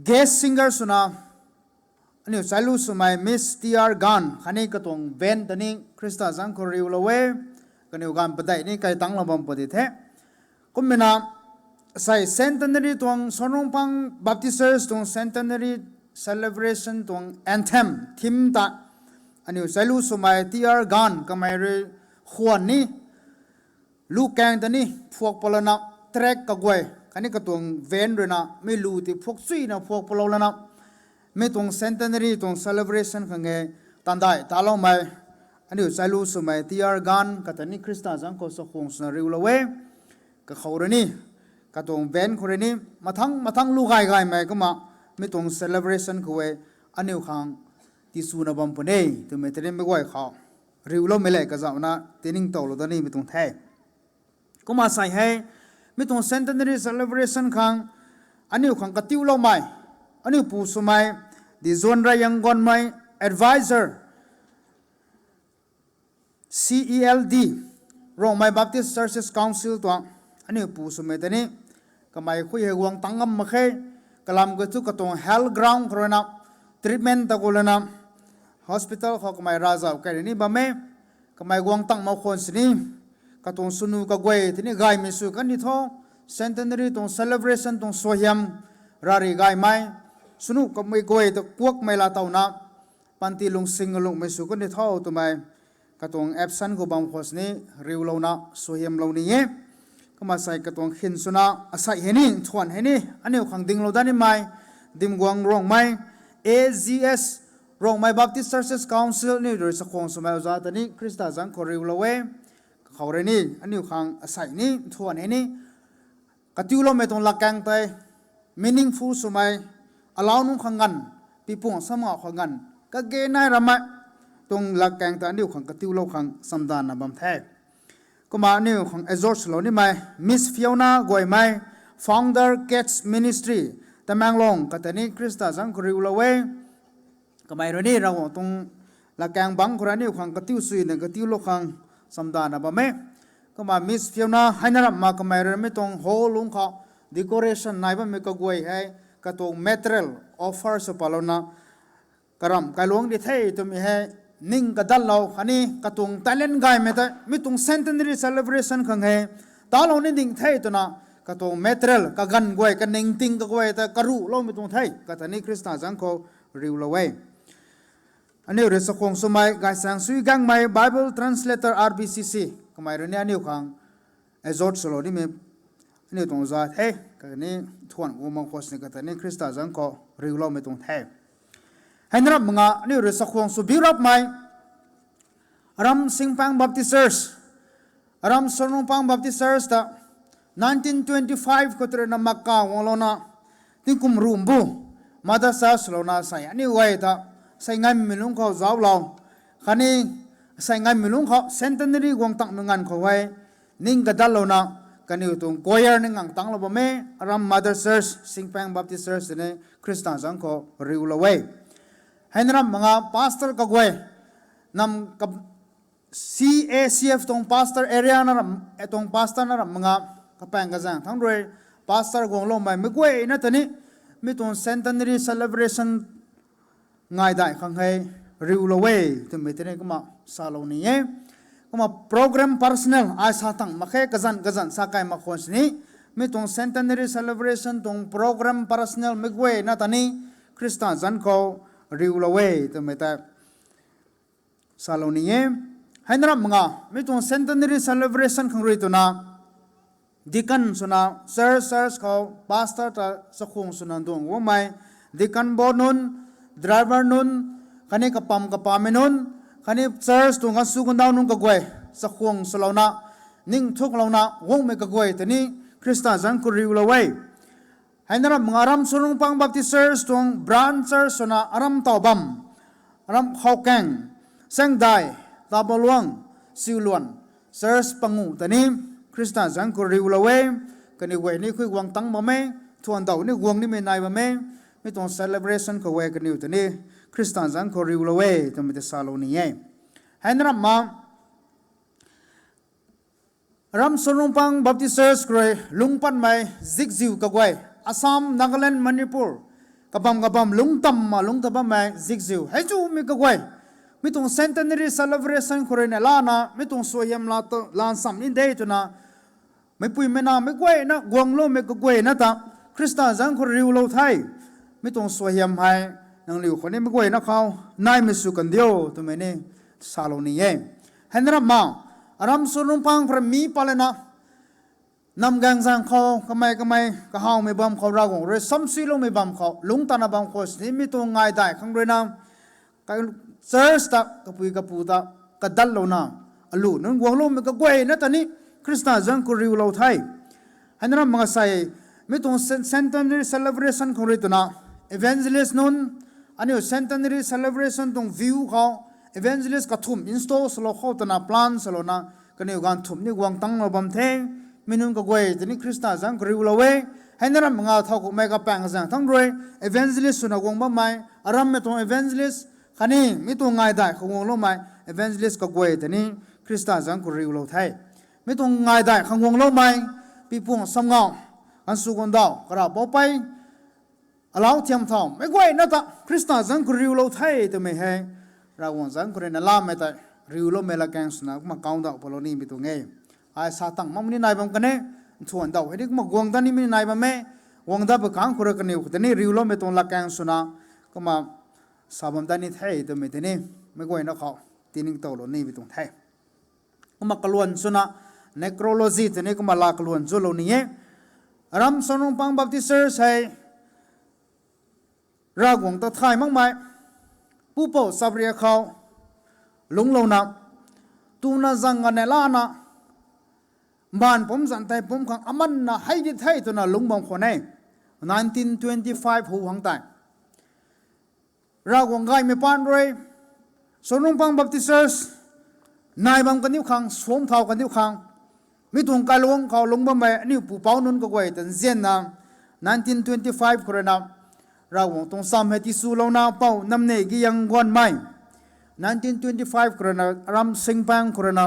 guest singer swna aniu chailu swmei Miss T R Gan khatni katuang band ta ni Khrista zaeng khou riulou e. Kaniw ganv padeih ni kai tangclou bam pudi the. Kumna sei centenary tuang, Sonrongpang Baptist Church tuang centenary celebration tuang anthem theme ta aniu chailu swmei T R Gan kamei rui khwan ni lu kaeng ta ni phuak palouna, track kaguay khatni katuang band ruina mi lu ti phuak chuyna phuak palou lana mi tuang centenary tuang celebration khang e tandaih taloumei aniu chailu swmei T R Gan kata ni Khrista zaeng khou chakhwang swna riulou e. Kakhou rui ni, katuang band khou rui ni mathangc mathangc lu gay gaymei kumna mi tuang celebration khou e aniu khang tiswna bam puni twmei ta ni meic guay khou riuloumei lev kazauhna tiningtowlou dat nimei tuang the. Kumna sei hei mi tuang centenary celebration khang aniu khang katiuloumei aniu pu swmei Dizuan Rayang Gonmei, advisor, C E L D, Rongmei Baptist Churches Council tuang aniu pu swmei ta ni kamei khui hei guang tang ngam mak khe. Kalam ka thu katuang health ground khou ruina treatment ta gu lana hospital khou kamei ravzauh key rui ni bam e. Kamei guang tang mak khwan sini katuang swnu kaguay ta ni gaymei sw kan di tho. Centenary tuang celebration tuang suaihiam rari gaymei, swnu kamei guay ta kuakmei laa towna panty lungsing lungmei sw kan di tho twmei katuang absent khou bam khwan sini riulouna suaihiamlou ni e. Kumna sei katuang khin swna asei hei ni, nthuan hei ni aniu khang dinglou dat nimei Dimguang Rongmei, A G S, Rongmei Baptist Churches Council aniu rui chakhwang swmei oza ta ni Khrista zaeng khou riulou e. Kakhou rui ni aniu khang asei ni, nthuan hei ni katiuloumei tuang latkaeng tei meaningful swmei, alau nunc khang ganv, pipuang samau khang ganv kage nai ramei tuang latkaeng ta aniu khang katiulou khang chamdanna bam the. Kumna aniu khang exhort swlou nimei Miss Fiona Guaymei, founder Kids Ministry, Tamenglong kata ni Khrista zanc khou riulou e. Kamei rui ni Ravguangc tuang latkaeng bangc khou rui aniu khang katiu suina katiulou khang chamdanna bam e. Kumna Miss Fiona hei na ramh ma kamei rui mi tuang hall lungc khou decoration nai bammei kaguay hei, katuang material offer sw palouna karamh kailuangc di the twmei hei ning kadatlou khatni katuang talent gaymei tei mi tuang centenary celebration khang hei talou ni ding the twna katuang material kaganv guay kaningting kaguay ta karuhloumei tuang the kata ni Khrista zanc khou riulou e. Aniu rui chakhwang swmei Gaysaeng Suigaengmei, Bible translator, R B C C, kamei rui ni aniu khang exhort swlou nimei aniu tuang za the. Kata ni thuan guang bam khou sini kata ni Khrista zanc khou riuloumei tuang the. Hei na ramh ma nga aniu rui chakhwang sw biu rapmei Aram Singpang Baptist Church, Aram Sonrungpang Baptist Church ta nineteen twenty-five khou tei rui na maka guanglouna tingkum rumbu Mother Church swlouna sei aniu guay ta sei ngammei lungc khou zauclou khatni sei ngammei lungc khou centenary guang tangmei nganv khou hei ning kadallouna kaniw tuang choir ni ngang tanglou bam e. Aram Mother Church, Singpang Baptist Church tei ni Khrista zanc khou riulou e. Hei na ramh ma nga pastor kaguay, nam ka, C A C F tuang pastor area na ram, e tuang pastor na ramh ma nga kapaeng kazaeng thangc rui pastor guangloumei meic guayna ta ni mi tuang centenary celebration ngaidai khang hei riulou e twmei tei ni kumna salou ni e. Kumna program personnel ai sa tang mak khe, kazanc kazanc sa kai mak khwan sini mi tuang centenary celebration tuang program personnel meic guayna ta ni Khrista zanc khou riulou e twmei tei salou ni e. Hei na ramh ma nga mi tuang centenary celebration khang rui twna deacon swna church, church khou pastor ta chakhwang swna duang guangmei deacon bo nunc, driver nunc, khatni kapam kapamei nunc, khatni church tuang gansu gandau nunc kaguay chakhwang swlouna ning thuklouna guangmei kaguay ta ni Khrista zanc khou riulou e. Hei na ramh ma nga Aram Sonrungpang Baptist Church tuang branch church swna Aram Taw Bam, Aram Khou Kaeng, Saengdai, Tabaluang, Siuluan church panguh ta ni Khrista zanc khou riulou e. Kaniw guay ni khui guang tang bam e, thuan daw ni guang nimei nai bam e. Mi tuang celebration khou e kaniw ta ni Khrista zanc khou riulou e twmei tei salou ni e. Hei na ramh ma Aram Sonrungpang Baptist Church khou rui lungc patmei zikziu kaguay, Assam, Nagaland, Manipur, kabam kabam lungc tam ma lungc ta bammei zikziu hei chumei kaguay mi tuang centenary celebration khou rui na lana mi tuang suaihiam la ta, lan sam ni de twna meicpui meic nac meic guayna guangloumei kaguayna ta Khrista zanc khou riulou the. Mi tuang suaihiam hei nangniw khou ni meic guayna khou naimei sw kan diu twmei ni salou ni e. Hei na ramh ma Aram Sonrungpang khou rui mi palana nam gaengzaeng khou kamei kamei kahawmei bam khou Ravguangc rui samsuiloumei bam khou lungc tana bam khou sini mi tuang ngaidai khang rui na church ta kapui kapu ta kadallouna alu nunc guangloumei kaguayna ta ni Khrista zanc khou riulou the. Hei na ramh ma nga sei mi tuang cen-, centenary celebration khou rui twna evangelist nunc, aniu centenary celebration tuang view khou evangelist kathumh install swlou khou twna plan swlouna kaniw ganv thumh ni guang tanglou bam the. Mi nunc kaguay ta ni Khrista zanc khou riulou e. Hei na ramh ma nga thowkumhmei kapaeng kazaeng thangc rui evangelist swna guang bammei Arammei tuang evangelist khatni mi tuang ngaidai khang guangloumei evangelist kaguay ta ni Khrista zanc khou riulou the. Mi tuang ngaidai khang guangloumei pipuang samngau, gansu gandau, kara poupei, alau thiam thau meic guayna ta Khrista zanc khou riulou the twmei hei Ravguangc zanc khou rui na lamei tei riuloumei latkaeng swna kumna kau daw palou nimei tuang e. Ai sa tang makmei ni nai bam kan e, nthuan daw hei ni kumna guang dat nimei ni nai bam e. Guang dat pui khang khou rui kaniw khou ta ni riuloumei tuang latkaeng swna kumna sa bam dat ni the twmei tei ni meic guayna khou tiningtowlou nimei tuang the. Kumna kaluan swna necrology ta ni kumna la kaluan zulou ni e. Aram Sonrungpang Baptist Church hei Ravguangc ta thay makmei pupouc chapriak khou lungclouna tuna zang ganv lana mbaanv pumc zanc tei pumc khang amanna hei di the twna lungc bam khwan e. Nineteen twenty-five hu hang tei Ravguangc gaymei paan rui, Sonungpang Baptist Church, nai bam kaniw khang, suam thau kaniw khang, mi tuang kailuang khou lungc bammei aniu pupouc nunc kaguay ta nzianna, nineteen twenty-five khou rui na, Ravguangc tuang cham hei tichulouna Pou Namnei Giyang Guanmei, nineteen twenty-five khou rui na, Aram Singpang khou rui na,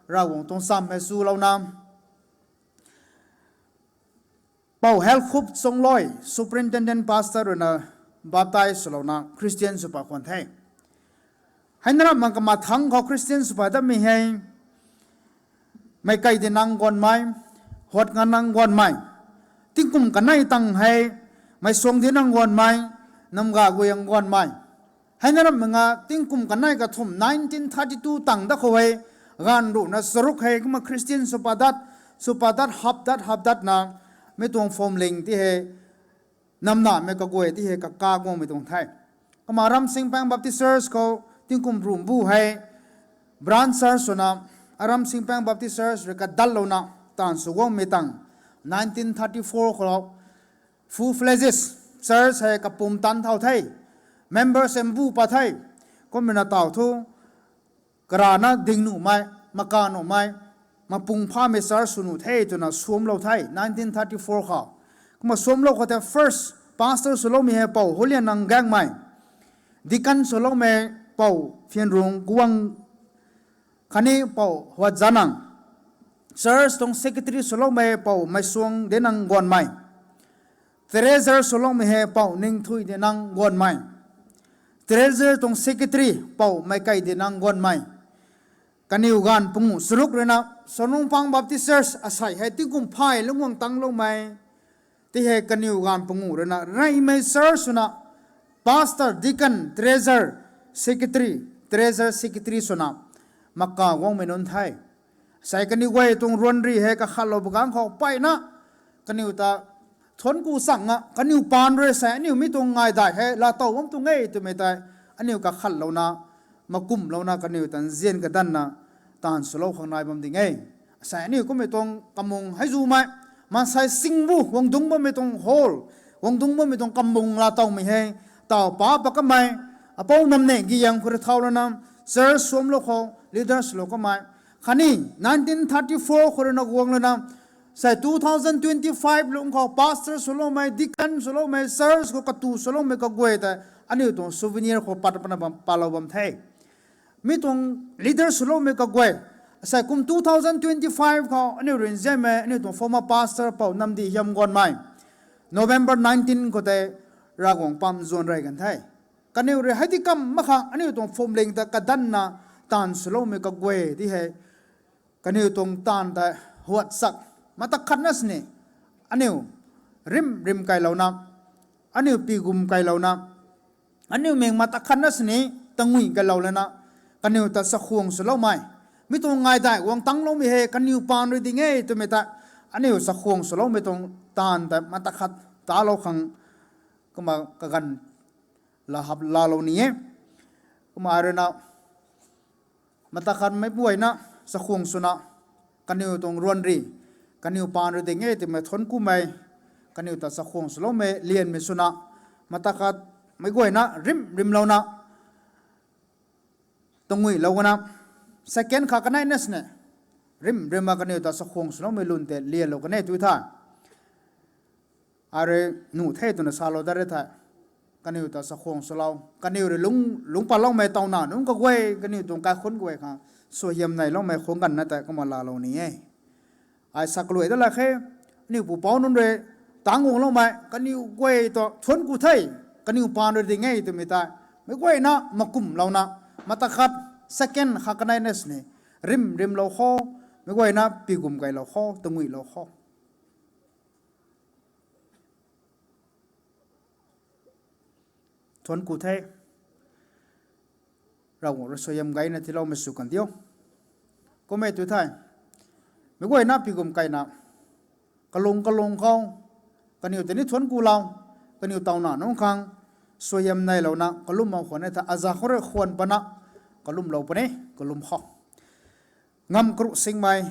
Ravguangc tuang cham hei chulouna, Pou Helkhup Chongloi, Superintendent Pastor rui na baptize swlouna Christian sw pat khwan the. Hei na ramh mak kama thangc khou Christian sw pat datmei hei, Meic Kei Dinang Guanmei, Huat Nganang Guanmei, tingkum kanei tang hei, Meic Suang Dinang Guanmei, Namga Guyang Guanmei. Hei na ramh mak nga tingkum kanei kathumh nineteen thirty-two tang dat khou hei, gaanv ruhna charuk hei kumna Christian sw pat dat, sw pat dat, hap dat, hap datna, mi tuang phwamling ti hei, namnamei kaguay ti hei kaka guangmei tuang the. Kumna Aram Singpang Baptist Church khou tingkum ruh mbu hei, branch church swna, Aram Singpang Baptist Church rui kadallouna, taanv sw guangmei tang, nineteen thirty-four khou, full-fledged church hei kapumtan thau the, members hei mbu pat the, kumna taw thu, karana ding nuhmei, maka nuhmei, mapung phamei church sw nuh the twna suamlou the, nineteen thirty-four khou. Kumna suamlou khou tei first pastor swloumei hei Pou Huliannang Gaengmei, deacon swloumei Pou Phianrung Guang, khatni Pou Huat Zanang, church tuang secretary swloumei Pou Meic Suang Dinang Guanmei, treasurer swloumei hei Pou Ningthui Dinang Guanmei, treasurer tuang secretary Pou Meic Kei Dinang Guanmei. Kaniw gaanv panguh charuk rui na, Sonungpang Baptist Church asei hei tingkum phay lungc guang tangcloumei, ti hei kaniw gaanv panguh rui na, reymei church swna, pastor, deacon, treasurer, secretary, treasurer, secretary swna, maka guangmei nunc the. Asei kaniw guay tuang ruanri hei kakhatlou bakang khou mpeyna, kaniw ta thuanc ku changna, kaniw paan rui sei aniu mi tuang ngaidai hei laatow bam tuang e twmei tei, aniu kakhatlouna, makumlouna kaniw ta nzian kadanna, taanv swlou khang nai bam ding e. Asei aniu kummei tuang kamung hei zumei, maansei singbu guang dungc bammei tuang hall, guang dungc bammei tuang kamung laatowmei hei, taw pa pat kamei, Apou Namnei Giyang khou rui thau lana, church suamlou khou leaders lou kamei, khatni nineteen thirty-four khou rui na guang lana, sei two thousand twenty-five lungc khou pastor swloumei, deacon swloumei, church khou katu swloumei kaguay tei, aniu tuang souvenir khou pat pana bam, palou bam the. Mi tuang leader swloumei kaguay, asei kum two thousand twenty-five khou aniu rui nzianmei aniu tuang former pastor Pou Namdi Hiam Guanmei, November nineteen khou tei Ravguangc pam zuan rey kan the. Kaniw rui hei di kam mak khang aniu tuang phwamling ta kadanna, taanv swloumei kaguay di hei, kaniw tuang taanv ta huat sak, mata khatna sini, aniu rim rim kailouna, aniu pigum kailouna, aniu meng mata khatna sini, tangui kailou lana, kaniw ta chakhwang swloumei, mi tuang ngaidai guang tangcloumei hei kaniw paan rui ding e twmei ta, aniu chakhwang swloumei tuang taanv ta mata khat talou khang, kumna kaganv la hap laalou ni e. Kumna rui na, mata khat meic guayna chakhwang swna, kaniw tuang ruanri, kaniw paan rui ding e twmei thuanc kumei, kaniw ta chakhwang swloumei lianmei swna, mata khat meic guayna rim rimlouna, tanguilou kana, second kha kaneina sini, rim rimna kaniw ta chakhwang swloumei lun tei lianlou kan e tu the. Arui nuh the twna salou dat re the. Kaniw ta chakhwang swlou, kaniw rui lungc, lungc patloumei tawna nunc kaguay, kaniw tuang kaikhunc guay khang suaihiam neiloumei khung ganv na tei kumna laalou ni e. Ai sak kaluai dat la khe, aniu pupouc nunc rui tang guangloumei, kaniw guay ta thuanc ku the, kaniw paan rui ding e twmei tei, meic guayna makumlouna, mata khat, second kha kaneina sini, rim rimlou kho, meic guayna pigum kailou kho, tanguilou kho. Thuanc ku the. Ravguangc rui suaihiam gayna tiiloumei sw kan diu. Kum e tu the. Meic guayna pigum kaina, kalung kalung khou, kaniw tei ni thuanc kulou, kaniw tawna nunc khang suaihiam neilouna kalum mak khwan e tha, aza khou rui khwan pana kalumlou puni, kalum khou. Ngam karuh singmei,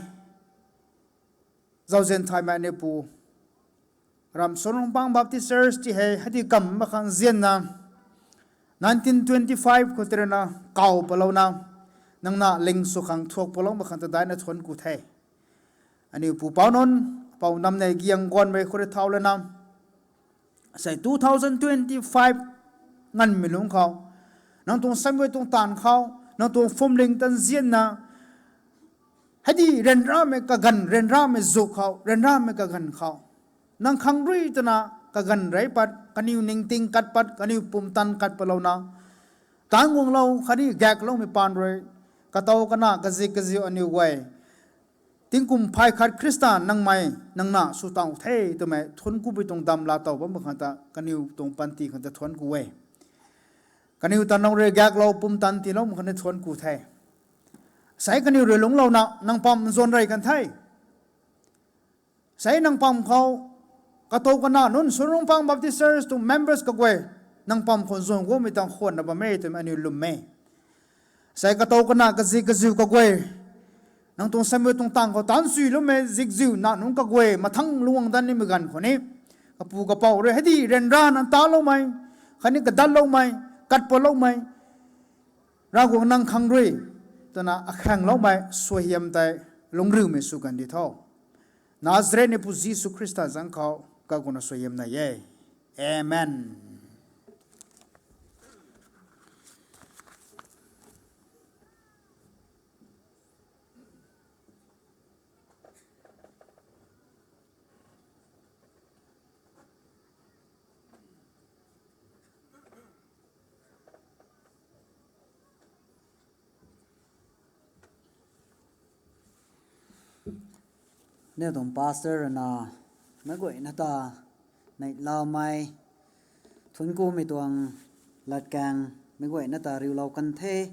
zauzian thaymei aniu pu, Ram Sonungpang Baptist Church ti hei hei di kam mak khang nzianna, Nineteen twenty-five khou tei rui na kaw palouna, nang na ling sw khang thuak palou mak khang ta daihna thuanc ku the. Aniu pu pouc nunc, pou nam nei giang guanmei khou rui thau lana, sei two thousand twenty-five nganvmei lungc khou, nang tuang samei tuang taanv khou, nang tuang phwamling tanzianna, hei di ryanramei kaganv, ryanramei zuk khou, ryanramei kaganv khou, nang khang rui twna kaganv rey pat, kaniw ningting kat pat, kaniw pumtan kat patlouna, taanc guanglou khatni gakloumei paan rui, katow kana kazik kaziu aniw guay, tingkum phay khat Khrista nangmei, nang na sw taw the twmei thuanc ku pui tuang dam laa tow bam mak khang ta kaniw tuang panty khang ta thuanc ku e. Kaniw ta nang rui gaklou pumtan tiilou mak khang ta thuanc ku the. Sei kaniw rui lungclouna nang pam nzuan rey kan the. Sei nang pam khou, katow kana nunc Swanrungphang Baptist Church tuang members kaguay, nang pam khou nzuan guangmei tang khwanna bam e twmei aniw lwm e. Sei katow kana kazik kaziu kaguay, nang tuang samei tuang taanv khou taanc suiloumei zikziu na nunc kaguay mathang lungc dat nimei ganv khou ni, kapu kapouc rui hei di ryanrana taloumei, khatni kadatloumei, kat paloumei, Ravguangc nang khang rui twna akhaengloumei suaihiam tei lungcriumei sw kan di tho. Nazareth nipu Jisu Khrista zanc khou kaguangna suaihiam nai e. Amen. Aniu tuang pastor rui na, meic guayna ta neihlamei thuanc kumei tuang latkaeng meic guayna ta riulou kan the,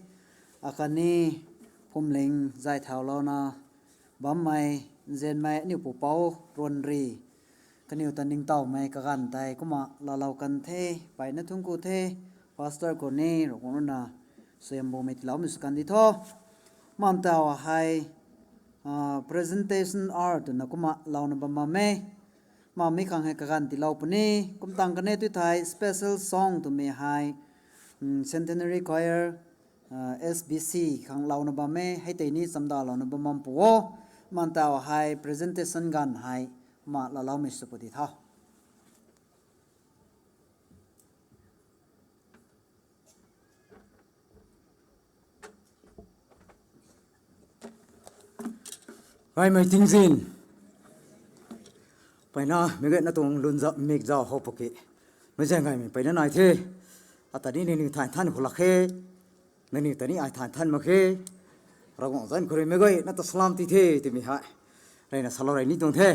akhatni phuamling zay thaulouna bammei nzianmei aniu pupouc Ruanri, kaniw ta ningtowmei kaganv tei kumna laalou kan the, mpeyna thuanc ku the. Pastor khou ni Ravguangc rui na suaihiam bumei tiiloumei sw kan di tho. Kumna taw hei presentation hour twna kumna louna bam bam e. Kumna mi khang hei kaganv tiilou puni, kum tang kan e tu thei special song twmei hei Centenary Choir, S B C khang louna bam e, hei tei ni chamdalouna bam bam pu o. Kumna taw hei presentation ganv hei kumna laaloumei sw pu di tho. Gaymei tingzin. Mpeyna meic guayna tuang lungzauh mikzauh how pwki, meic zaeng gaymei mpeyna nai the. Ata ni nangniw than than khou lak khe, nangniw ta ni ai than than mak khe. Ravguangc zanc khou rui meic guayna ta salam ti the twmei hei reyna salou rey ni tuang the.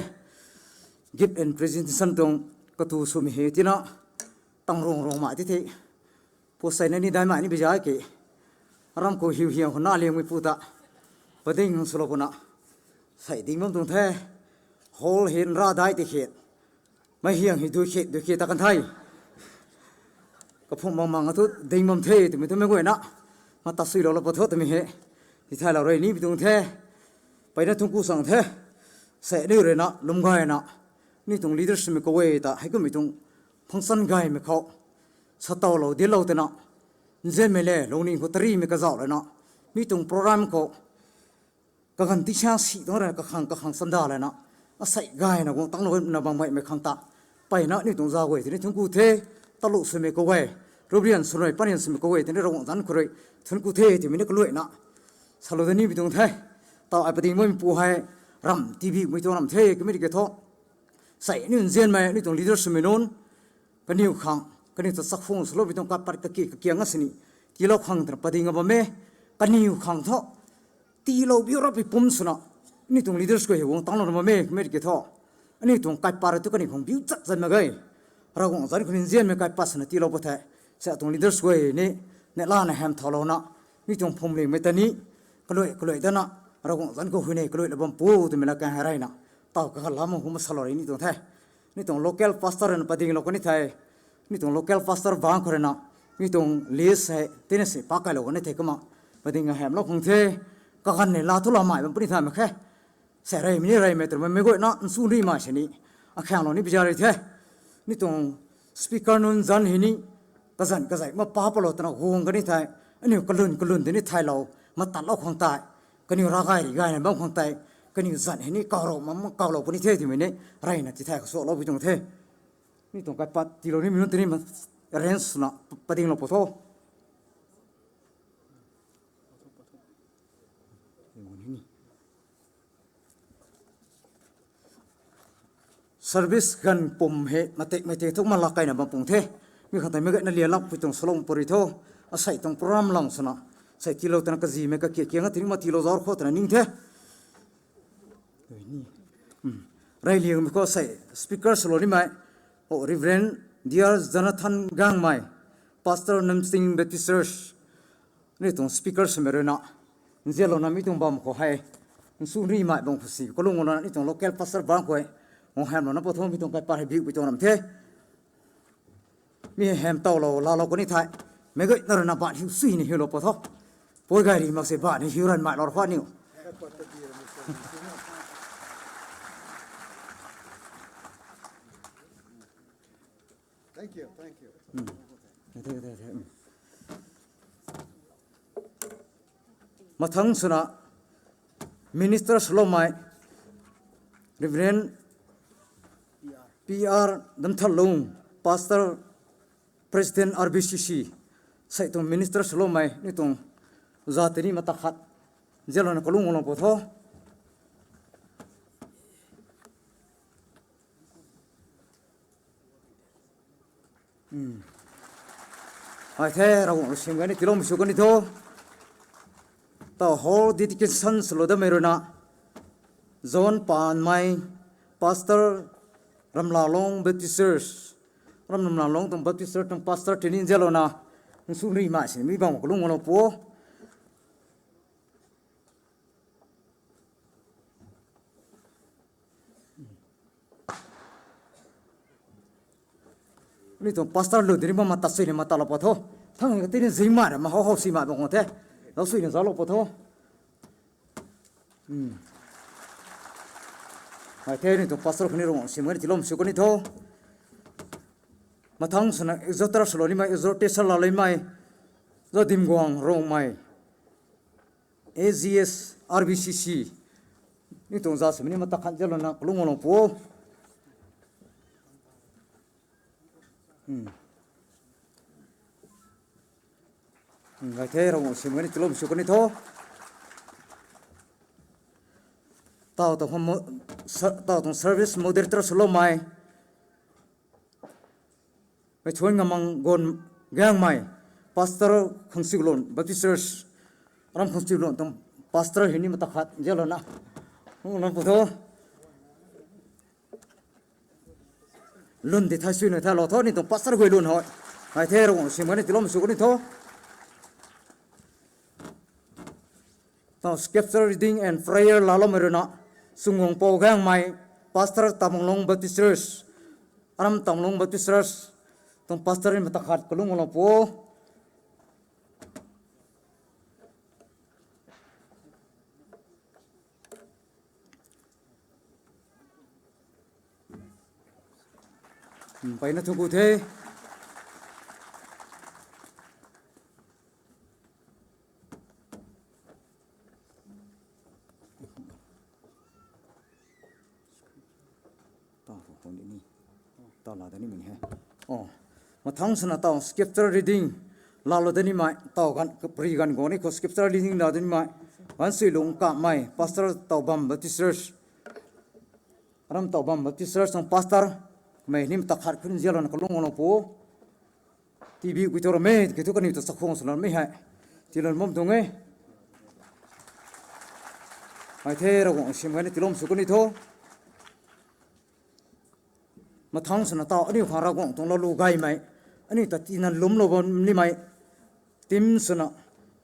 Gift and presentation tuang katu swmei hei tina, tang rung rung mai ti the. Pu seina ni daihmei ni biza ki, aram khou hiu hiang khou na liangmei pu ta pading swlou puna, sei ding bam tuang the. Hall hei nra dai ti khe, mei hiang hei dui khe dui khe ta kan the. Kaphung mang mang thu ding bam the twmei thu meic guayna mata suilou lou pa thu twmei hei tithaylou rey ni bi tuang the. Mpeyna thuanc ku sang the. Sei aniu rui na lwm gayna, mi tuang leadershipmei kaguay ta heikummei tuang function gaymei khou satawlou dinclou twna, nzianmei le lungning khou tarimei kazauh lana, mi tuang program khou kaganv ti sa si tuang rana kakhang kakhang sanda lana, asei gayna guang tanglou na bam gaymei khang ta, mpeyna aniu tuang zauc guay tini thuanc ku the. Talu swmei kaguay, ruprian swmei panian swmei kaguay tini Ravguangc zanc khou rui thuanc ku the twmei ni kaluaina salou da ni bi tuang the. Taw ai pading bammei pu hei ram T V mei tuang ram the kamei ki thu, sei aniu nzianmei aniu tuang leader swmei nunc, kaniw khang, kaniw ta chakhwang swloumei tuang kapat kaki kakiang a sini tiilou khang twna pading a bam e. Kaniw khang thu tiilou biu rap pum swna, aniu tuang leaders guay hei guang tanglouna bam e kamei ki thu, aniu tuang kaipat rui tu kaniw khang biu chat zan mak ge. Ravguangc zanc khou ni nzianmei kaipat swna tiilou pat the. Sei atuang leaders guay ni neihlana ham thaulouna, mi tuang phuamlingmei ta ni kaluai kaluai dana, Ravguangc zanc khou huayney kaluai la bam pu twmei la kan hei reyna, taw kakhou lam khou masalou rey ni tuang the. Mi tuang local pastor rui na padinglou kan ni the. Mi tuang local pastor bangc khou rui na, mi tuang list hei tina si pakailou kan ni the kumna, pading a hamlou khang the. Kaganv ni laa thu laa mai bam puni thay mak khe. Sei reymei ni reymei twmei meic guayna nsu ni mai sini, akhanglou ni biza rey the. Mi tuang speaker nunc zanc hei ni kazanc kazei ma pa palou twna guang kani thei, aniu kalun kalun tini thaylou, matatlou khang tei, kaniw ravgay ri gayna bam khang tei, kaniw zanc hei ni kawlou ma kawlou puni the twmei ni, reyna ti thay kasuaklou pui tuang the. Mi tuang kaipat tiilou nimei nunc tini ma, arrange swna padinglou pw tho. Service ganv pum hei matek matek thuk ma lak kaina bam pung the. Mi khang tei meic guayna lialak pui tuang salou pary tho. Asei tuang program lang swna, sei tiilou twna kazimei kakiak kiang a tini ma tiilou zauc khou twna ning the. Reyliangmei khou sei speaker swlou nimei, o, Reverend Dear Jonathan Gangmei, Pastor Namsing Baptist Church, ni tuang speaker swmei ruina, nzianlouna mi tuang bam khou hei, nsu rimei bam khou si kalung lana ni tuang local pastor bang khou hei, guang hamlouna pw tho. Mi tuang kaipat hei biu pui tuang ram the. Mi hei ham tawlou laalou kani thei, meic guayna ruina ban hiu suina hiulou pw tho. Pui gay ri mak se ban ni hiu ranmei lou khou aniu. Mathang swna minister swloumei Reverend P R Damthalung, Pastor, President R B C C, sei tuang minister swloumei ni tuang za tini mata khat nzianlouna kalung guanglou pw tho. Ai the, Ravguangc rui sim gani tiiloumei sw kani tho. Tau hall dedication swlou damei ruina, John Panmei, Pastor, Ramlalong Baptist Church, Ram Ramlalong tuang Baptist Church tuang pastor tini nzianlouna, nsu rimei si mi bam kalung guanglou pw. Ni tuang pastor lun tini ma mata suina matalou pw tho. Thang katini zingmei ra ma how how simei bam khang the, zauc suina zauclou pw tho. Ai the, ni tuang pastor khou ni Ravguangc sim gani tiiloumei sw kani tho. Mathang swna exhorter swlou nimei, exhortation laa luimei, Zadimguang Rongmei, A G S R B C C, ni tuang za swmei ni mata khat nzianlouna kalung guanglou pw. Ai the, Ravguangc sim gani tiiloumei sw kani tho. Tau tuang service moderator swloumei, Meithuan Ngamang Gon Gangmei, Pastor, Khangsiulon Baptist Church, Ram Khangsiulon tuang pastor hei ni mata khat nzianlouna, nang pw tho. Lun di thay suina thaylou tho, ni tuang pastor guay lun hou. Ai the, Ravguangc sim gani tiiloumei sw kani tho. Tau scripture reading and prayer laaloumei ruina, Sungwangpou Gangmei, Pastor, Tamenglong Baptist Church, Aram Tamenglong Baptist Church tuang pastor ni mata khat kalung guanglou pw. Mpeyna thuanc ku the. Tau laa da nimei he. Mathang swna tau scripture reading laalou da nimei, tau ganv kapri ganv guang ni khou scripture reading laa da nimei, Gansuilung Kamei, Pastor, Taobam Baptist Church, Aram Taobam Baptist Church tuang pastor, kamei ni mata khat khou nzianlouna kalung guanglou pw. Tibi gui tu ram e, kiu thu kaniw ta chakhwang swna mei hei tiilou bam tuang e. Ai the, Ravguangc sim gani tiiloumei sw kani tho. Mathang swna tau aniu khang Ravguangc tuang laalou gaymei, aniu ta tina lwmlou bam nimei team swna,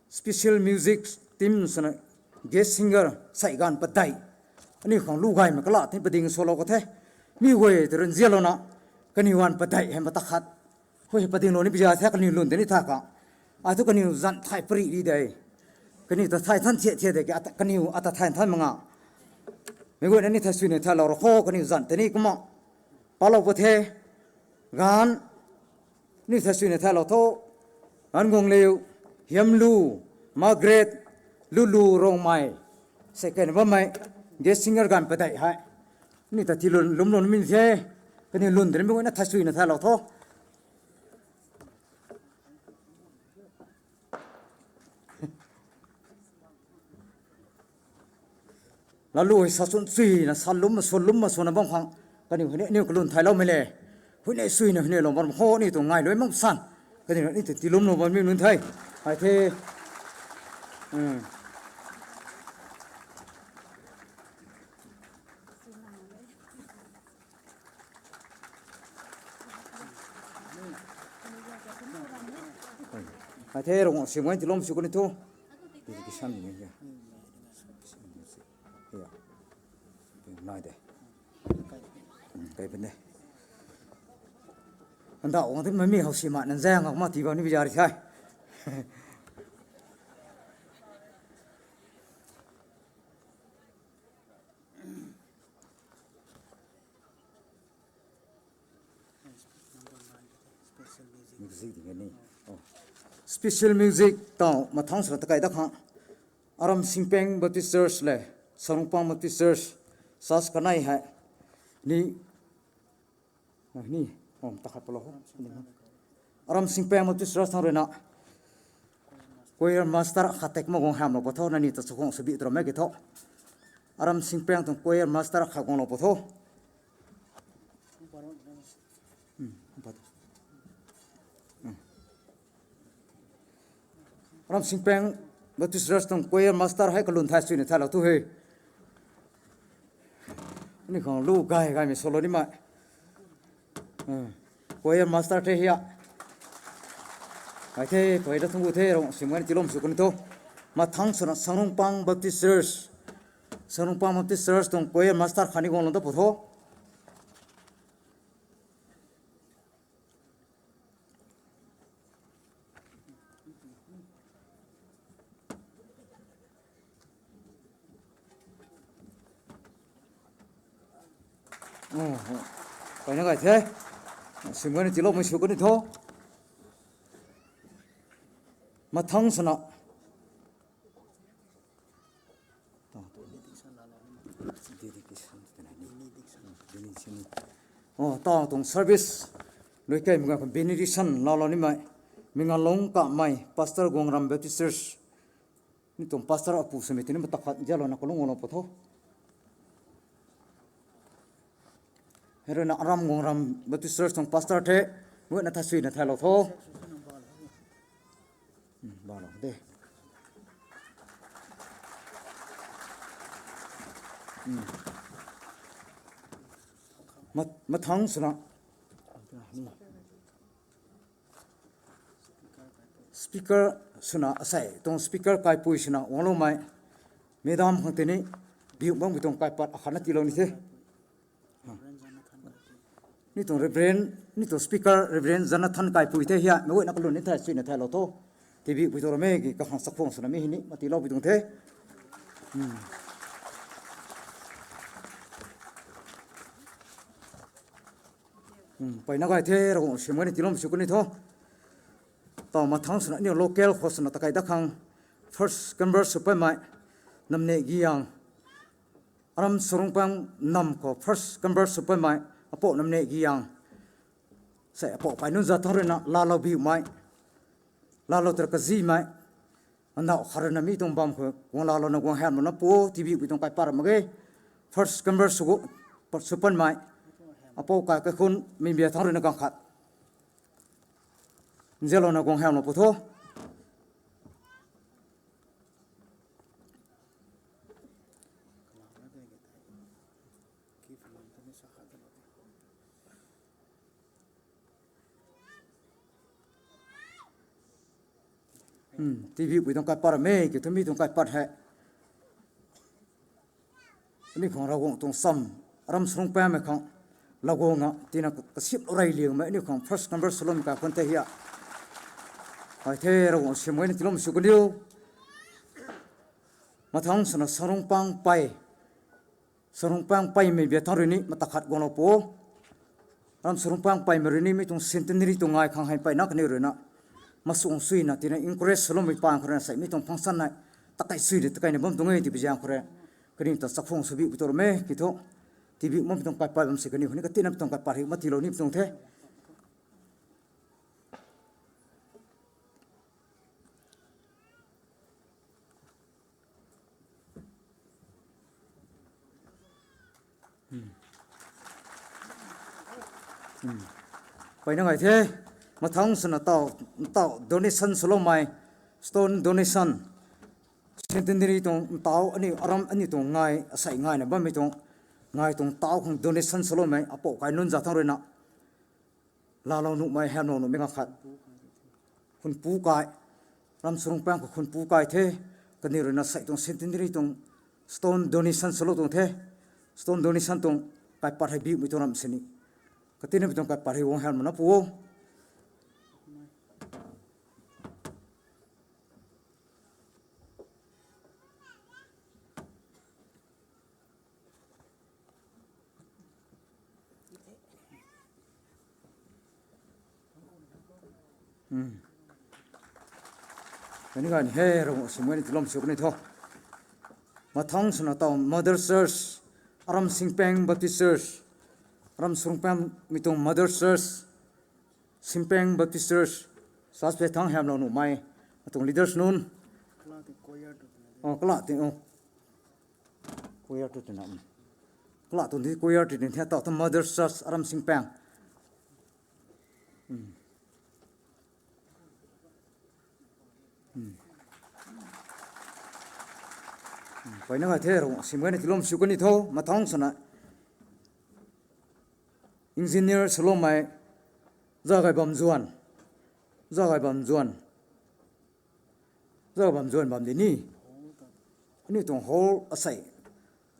special music team swna, guest singer sei ganv padeih, aniu khang lou gaymei kala tei pading swlou ka the. Mi guay ta rui nzianlouna, kaniw ganv padeih hei mata khat, hei padinglou ni pi za the, kaniw lun tei ni tha ka. Ai thu kaniw zanc thay pary ri de. Kaniw ta thay than thiat thiat de, kaniw ata thay than mak nga. Meic guayna ni thay suina thaylou rou khou kaniw zanc tei ni kumna palou pw the. Ganv Ni thasuina thailou tho. An Guangliu, Hiamlu, Margaret, Lulu, Rongmei. Second bammei, guest singer ganv padeih hei. Ni ta ti lun, lum lun mi the. Kani lun de mi na thasuina thailou tho. Lalu hei sa chun chuina, sa lum ma, sa lum ma, swna bam khang. Kaniw hei ni, niw kalun thailoumei le. Hui ne suina, hui ne lou bam kho ni tu ngai lui mak san. Kaniw ni tu tilum lou bam mi nun thai. Hai the. Hmm. Hai the, rong sim ngai tilum sw kani thu. Dedication ni ya. Ya. Nai de. Hmm, kai pun de. Anda wang the mami hau si ma nan zang ma ti ba ni bi ja ri thai. Music ding ni. Oh. Special music tau mathang sura takai da khang. Aram Singpeng Baptist Church le Sarungpang Baptist Church, sas kanei hai. Ni, ah, ni, om takhat palo ho. Aram Singpeng Baptist Church thang rui na choir master khat tek ma guang hamlou pa tho, na ni ta chakhuang sabi tro me ki tho. Aram Singpeng tuang choir master khat guanglou pa tho. Hmm, pat. Hmm. Aram Singpeng Baptist Church tuang choir master hei kalun thai suina thailou tu he. Ni khang lu gai gai mi solo ni mai. Hmm. Choir master the hia. Hai the, poi da thung gu the, rong sim ngai tilum sw kani thu. Mathang suna Sarungpang Baptist Church. Sarungpang Baptist Church tuang choir master khat ni guanglou ta pu tho. Oh, oh. Poi na gai the. Sim ngai tilou mei sw kani tho. Mathang suna. Dedication. Benediction. Oh, tau tuang service. Lui kai mi guang benediction lalo ni mai. Mi nga long ka mai. Pastor Guangram Baptist Church. Ni tuang pastor apu sami tini mata khat zalo na kalung walo pa tho. Hei rui na Aram Guangram Baptist Church tuang pastor the. Mui na thasuina thailou tho. Hmm, ba lo de. Hmm. Mat-, mathang suna. Speaker suna asei tuang speaker kaipui suna wangloumei. Madam khang tini biu bam ki tuang kaipat akhat na tilou ni the. Ni tuang Reverend, ni tuang speaker Reverend Jonathan Kaipui the hia, mei guayna kalun ni thai, suina thailou tho. T V pui tho ram e ki kakhang sakhuang swna mi hini, mati lou pui tuang the. Hmm. Hmm, peyna gay the, Ravguangc sim gani tilou sw kani tho. Tau mathang swna, ni local khou swna takai da khang. First convert sw paimei, Namneh Giyang. Aram Sarungpang nam khou first convert sw paimei, apou Namneh Giyang. Sei apou pei nunc zat thang rui na, laalou biumei. Laalou tara kazimei. Anau khat rui na mi tuang bam khou, guang laalouna guang hamlouna pu, T V pui tuang kaipat mak ge. First convert sw gu, sw paimei. Apou kai kaikhun, mi bia thang rui na gang khat. Nzianlouna guang hamlou pu tho. Hmm, T V pui tuang kaipat ram e, ki thu mi tuang kaipat hei. Ani khang Ravguangc tuang sam, Aram Sarungpangmei khang, laguang na, tina kasip rey liangmei, ani khang first convert swloumei kaikhun the hia. Hai the, Ravguangc sim gani tilou sw kaniu. Mathang swna Sarungpang pei. Sarungpang peimei bia thang rui ni mata khat guanglou pu. Ram Surungpang paymei rui ni mi tuang centenary tuang ngai khang hei mpeyna kaniw rui na masuang suina tina encourage swloumei pang khou rui na sei mi tuang function hei takai sui de takaina bam tuang e ti biziang khou rui kaniw ta chakhwang sw bi pu tuang e ki thu. Ti bi mami tuang kaipat bam si kaniw ni katina mi tuang kaipat hei matilou ni tuang the. Mpeyna ngai the, mathang swna tau, tau donation swloumei, stone donation, centenary tuang tau aniu aram aniu tuang ngai asei ngaina bammei tuang, ngai tuang tau khang donation swloumei apou kai nunc za thang rui na laalou nuhmei, hamlou nuhmei khat. Khunpu kai, Ram Surungpang khou khunpu kai the, kaniw rui na sei tuang centenary tuang stone donation swlou tuang the, stone donation tuang kaipat hei biumei tuang ram sini. Katina mi tuang kaipat hei guang hamlou na pu o. Kani kani he, Ravguangc simei ni tilom sw kani tho. Mathang swna tau Mother Church, Aram Singpang Baptist Church, Aram Surungpang mi tuang Mother Church, Singpang Baptist Church, church pe thang hamlou nuhmei, atuang leaders nunc. Kala ting o. Choir tu tina. Kala tuang di choir tu tina tau ta Mother Church Aram Singpang. Mpeyna ngai the, Ravguangc simei ni tilom sw kani tho, mathang swna engineer swloumei, Zagay Bamzuan, Zagay Bamzuan, Zagay Bamzuan bam di ni. Aniu tuang hall asei,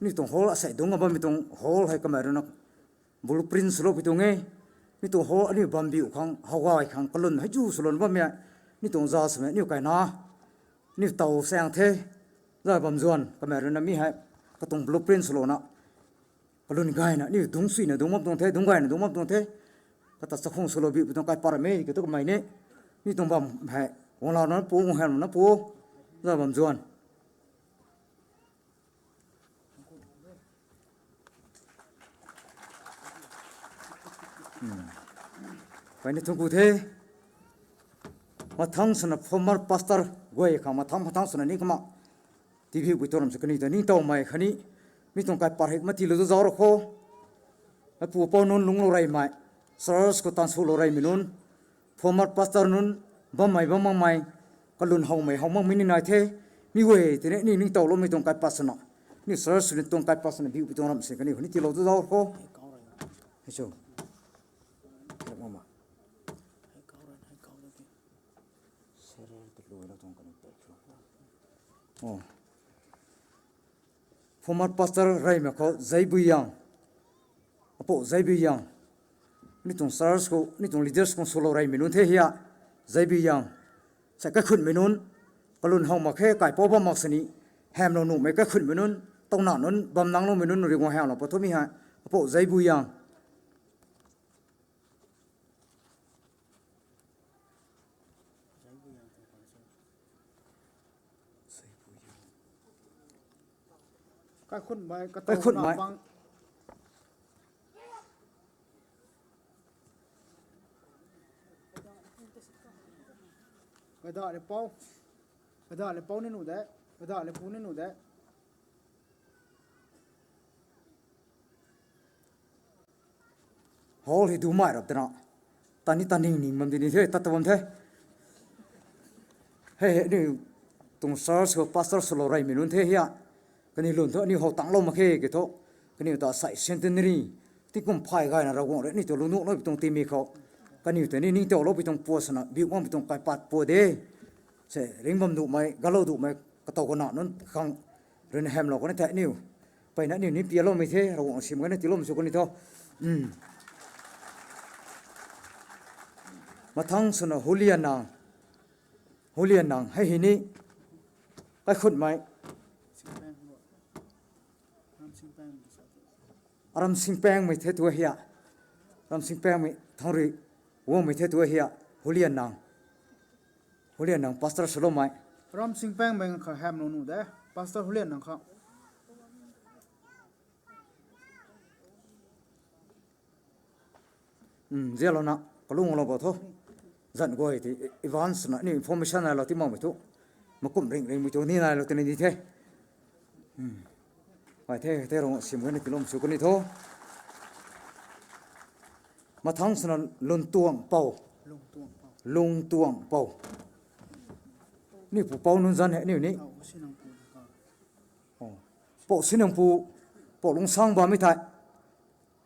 aniu tuang hall asei dungc a bammei tuang hall hei kamei rui na blueprint swlou pi tuang e. Mi tuang hall aniu bambiu khang, howgay khang, kalun hei zu swlou bammei, mi tuang za swmei aniu kaina, aniu tau saeng the, Zagay Bamzuan kamei rui na mi hei katuang blueprint swlouna kalun gayna aniu dungc suina dungc bam tuang the, dungc gayna dungc bam tuang the. Kata chakhwang swlou biu pi tuang kaipat ram e ki tu kamei ni, mi tuang bam hei guanglouna pu, guang hamlouna pu, Zagay Bamzuan. Mpeyna thangc ku the. Mathang swna former pastor guay khang mathang mathang swna ni kumna tibiu pui tuang ram sw kani ta ningtowmei khatni mi tuang kaipat hei matilou tu zauc ra kho. Apu apou nunc lungclou reymei, church khou taanv swlou reymei nunc, former pastor nunc, bammei bam makmei, kalun howmei how makmei ni nai the. Mi guay tei ni aniu ningtowloumei tuang kaipat swna, aniu church sw ni tuang kaipat swna biu pui tuang ram sw kani khatni tilou tu zauc ra kho. Hei cho. Former pastor reymei khou Zaibuiyang, apou Zaibuiyang, ni tuang church khou, ni tuang leaders khou swlou reymei nunc the hia, Zaibuiyang, sa kaikhunhmei nunc, kalun how mak khe, kaipouc bam mak sini, hamlou nuhmei kaikhunhmei nunc, tauna nunc, bam nangloumei nunc rui guang hamlou pat thu mi hei, apou Zaibuiyang. Kaikhunhmei, katow Kaikhunhmei. Napang. Kada le pou. Kada le pou ni nu de. Kada le pu ni nu de. Hall hei dumei rap twna, tani taning ning bam di ni the, tat ta bam the. Hei hei aniu tuang church khou pastor swlou reymei nunc the hia. Kaniw lun thu aniu how tanglou mak khe ki thu, kaniw ta sei centenary, tingkum phay gayna Ravguangc rui aniu tuang lungnuhloupui tuang timei khou, kaniw ta ni ningtowloupui tuang puat swna biu makpui tuang kaipat puat de. Se ring bam duhmei, galou duhmei, katow kana nunc khang rui na hamlou kani the aniu. Mpeyna aniu ni pialoumei the, Ravguangc sim kani tiloumei sw kani tho. Mathang swna Hulianang, Hulianang hei hei ni, kaikhunhmei, Aram Singpangmei the tu hia. Ramsing Pengmei thangri guangmei the tu hia, Hulian Nang. Hulian Nang, Pastor Salomai. Ramsing Pengmei kha hamlou nu de, Pastor Hulian Nang kha. Zialouna kalung lou bo tho. Zan guay ti advance na ni information nailou ti makmei thu, makum ring ringmei tu ni nailou ti ni the. Ai the, the rong sim kani tilom sw kani tho. Mathang swna Lungtuang Pou. Lungtuang Pou. Ni pu pou nunc zan he, aniu ni. Pou Sinungpu, Pou Lungsang bammei thei,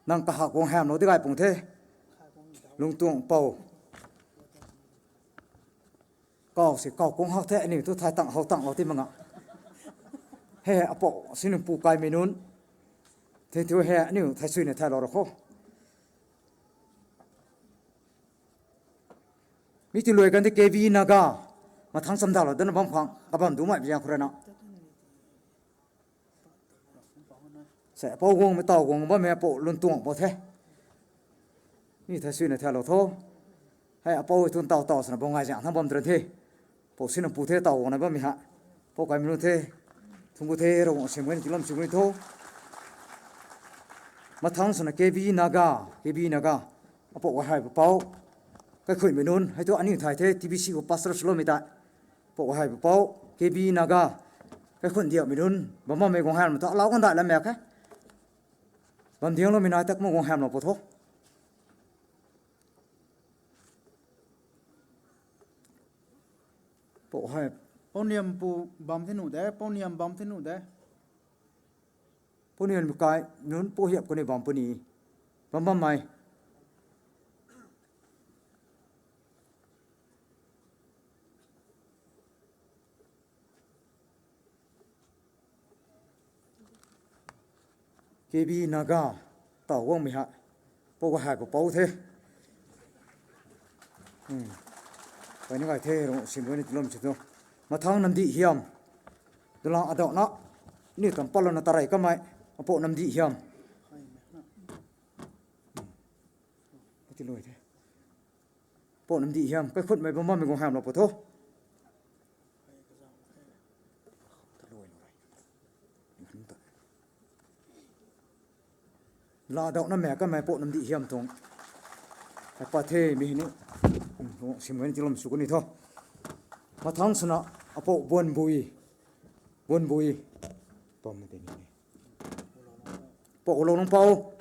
nang kahak guang hamlou di gay pung the. Lungtuang Pou. Kau si kau kung hak the, aniu thu thay tang how tanglou ti mak nga. He, Pou Sinungpu kaimei nunc. Thei thu he, aniu thei suina thaylou ra kho. Mi ti luai kan di K B Naga. Mathang chamdalou dana bam khang, kabam dumei biang khou rana. Se, Pou guangmei taw guang bammei Pou Lungtuang Pou the. Mi thei suina thaylou tho. Hei, Pou tun taw taw swna bam ngai zang thang bam tran the. Pou Sinungpu the taw guangna bammei ha. Pou kaimei nunc the. Thungc ku the, rong sim kani tilom sw kani tho. Mathang swna K B Naga, K B Naga. Pou Gayhai Pou. Kaikhunhmei nunc, hei thu aniu thei the, T B C khou Pastor swloumei ta. Pou Gayhai Pou, K B Naga. Kaikhunh diakmei nunc, bam bammei guang hamlou thu, alau kan dai lam mak khe. Bam diangloumei nai tak ma guang hamlou pu tho. Pou Niampu bam the nu de, Pou Niam bam the nu de. Pou Niammei kai nunc Pou Hiap kani bam puni. Bam bammei. K B Naga, taw guangmei ha. Pou Gayhai Pou the. Kai ni gay the, rong sim kani tilom sw tho. Mathang Namdih Hiam. Dula adauhna, ni tam palouna tarei kamei, Pou Namdih Hiam. Ti luai the. Pou Namdih Hiam, kaikhunhmei bam bammei guang hamlou pu tho. Ladauhna mak kamei Pou Namdih Hiam tuang. Hei pat the mi hei ni. Sim kani tilom sw kani tho. Mathang swna Pou Buanbui. Buanbui. Bam na tei ni. Pou Loulungpou.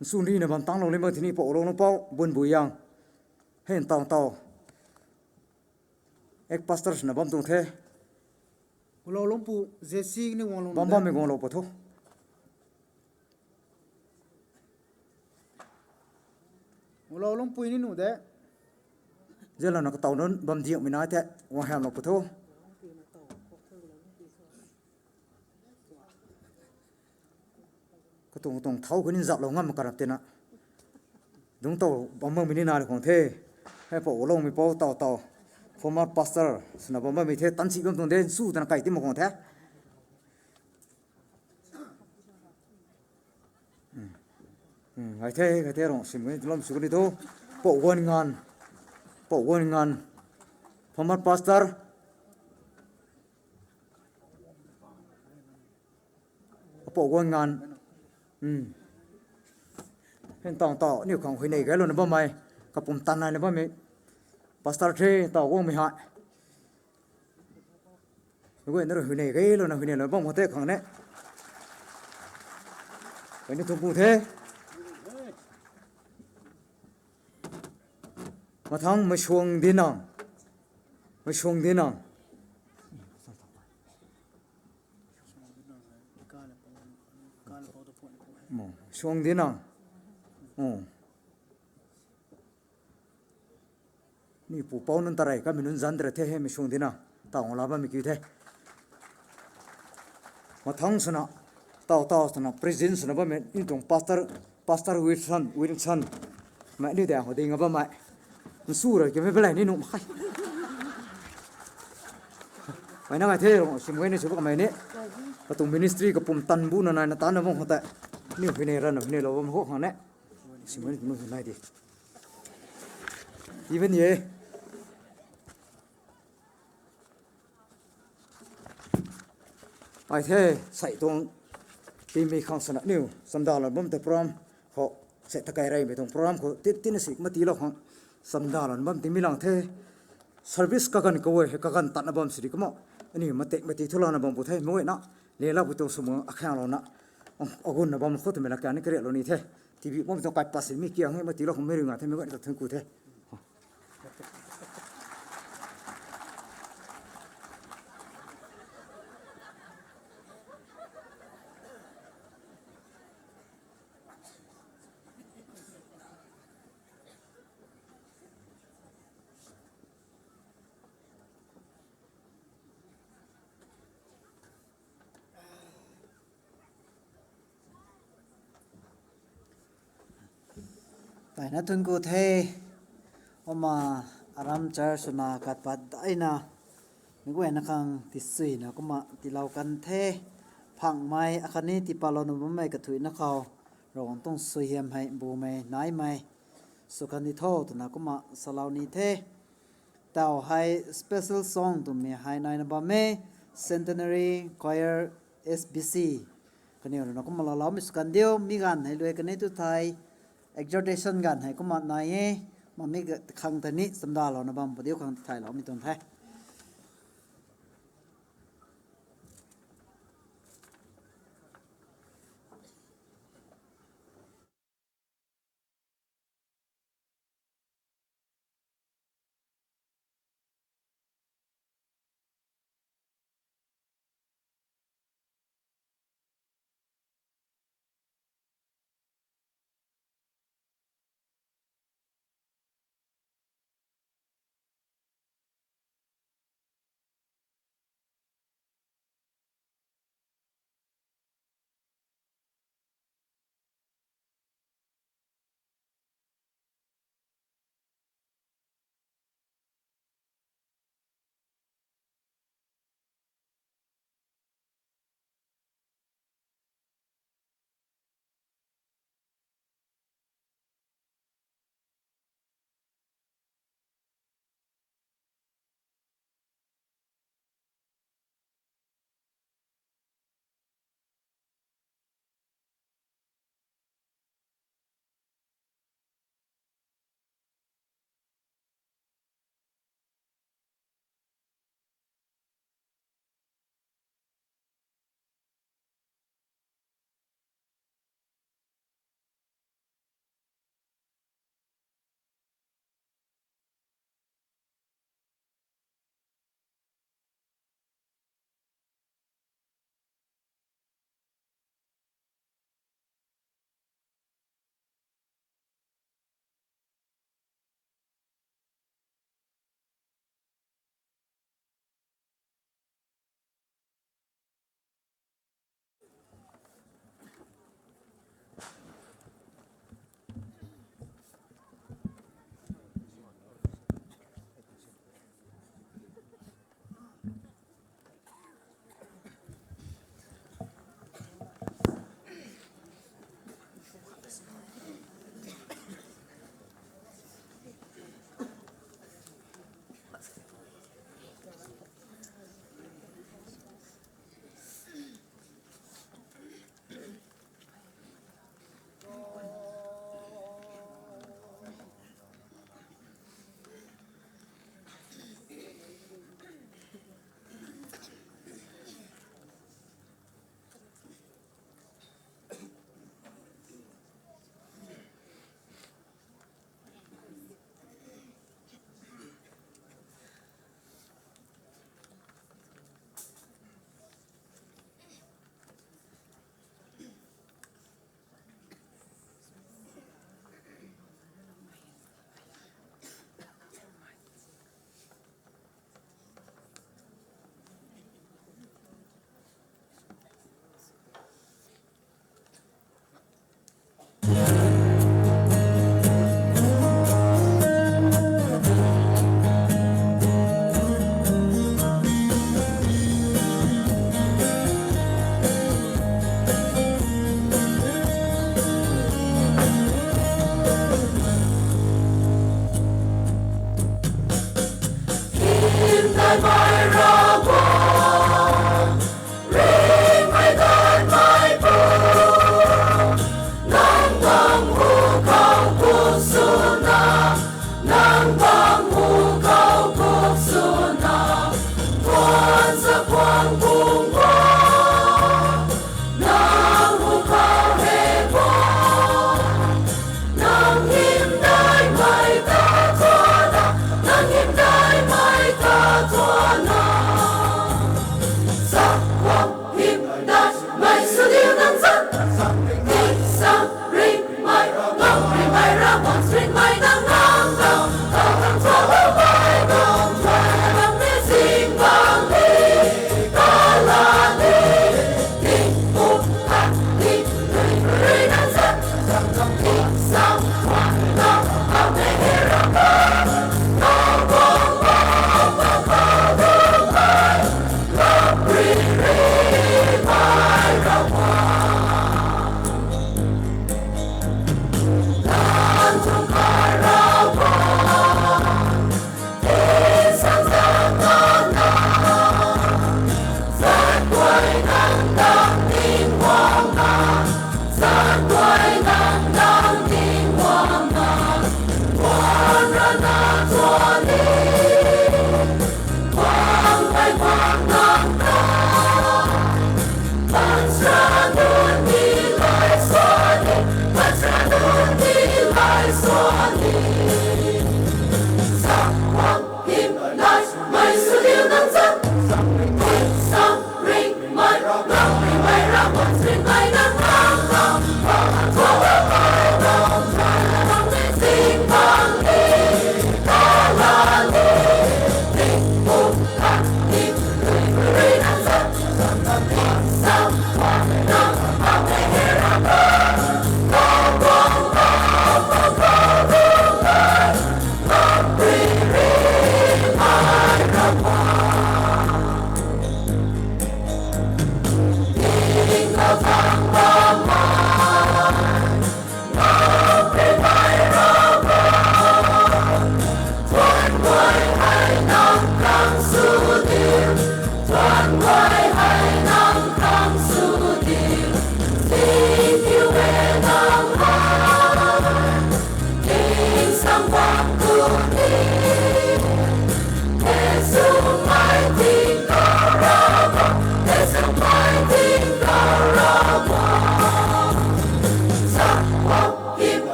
Nsu nrina bam tanglou lim bam tini Pou Loulungpou, Buanbui Yang. Hei ntaw ntaw. Ex-pastor swna bam tuang the. Loulungpu, J C ni guang lou bam de. Bammei guanglou pu tho. Loulungpui ni nu de. Zialouna kataw nunc bam diakmei nai the, guang hamlou pu tho. Katuang katuang thau kani zaplou ngam karap tina. Dungc tow bam makmei ni nai khang the. Hei Pou Loumei Pou taw taw. Former pastor swna bam bammei the, tansi bam tuang de, nsu tana kai ti mak khang the. Ai the, kai the, rong sim kani tilom sw kani tho. Pou Guanngan. Pou Guanngan. Former pastor. Pou Guanngan. Hei ntaw ntaw, aniu khang huayney gaylouna bammei. Kapumtan naina bammei. Pastor the, taw guangmei hei. Guay na rui huayney gaylouna huayneylou bam khang the khang ne. Kani thungc ku the. Mathang Meisuang Dinang. Meisuang Dinang. Suang Dinang. Ni pu pou nunc tarei kamei nunc zan tara the hei Meisuang Dinang. Taw ngala bammei kiu the. Mathang swna, taw taw swna, president swna bammei ni tuang pastor, Pastor Wilson, Wilson. Mei ni de ho ding a bammei. Nsu ra kimei balai ni nuh mak khe. Mei na ngai the rong sim kani sw kamei ni. Katuang ministry kapumtan bu na naina tanna bam khang tei. Ni huayney rana huayneylou bam khang ne. Simei nu nai di. Even ye. Ai the, sei tuang timei khang sana niu chamdalou bam te program khou, sei takai reymei tuang program khou tit tina sik matilou khang chamdalou bam timei lang the. Service kaganv kaguay hei kaganv tatna bam sidi kumna, aniu matek mati thulana bam pu the, mei na, lelapui tuang swmang akhanglouna, agunna bam khou twmei la kani kariaklou ni the. T V bam tuang kai pasi mi kiang hei matilou khang mei ru nga the, mei guayna ta thun ku the. Taina thun ku the, kumna aram church swna kat pat daina, mei guayna khang tisuina kumna tiilou kan the, phangmei akhatni tiipatlouna bammei kathuicna khou, Ravguangc tuang suaihiam hei bumei naimei sw kan di tho twna kumna salou ni the. Tau hei special song twmei hei naina bam e, Centenary Choir S B C. Kaniw rui na kumna laaloumei sw kan diu, mi ganv hei luai kan e tu thei, exhortation ganv hei kumna nai e, mami khang tei ni chamdalouna bam pu diu khang thayloumei tuang the.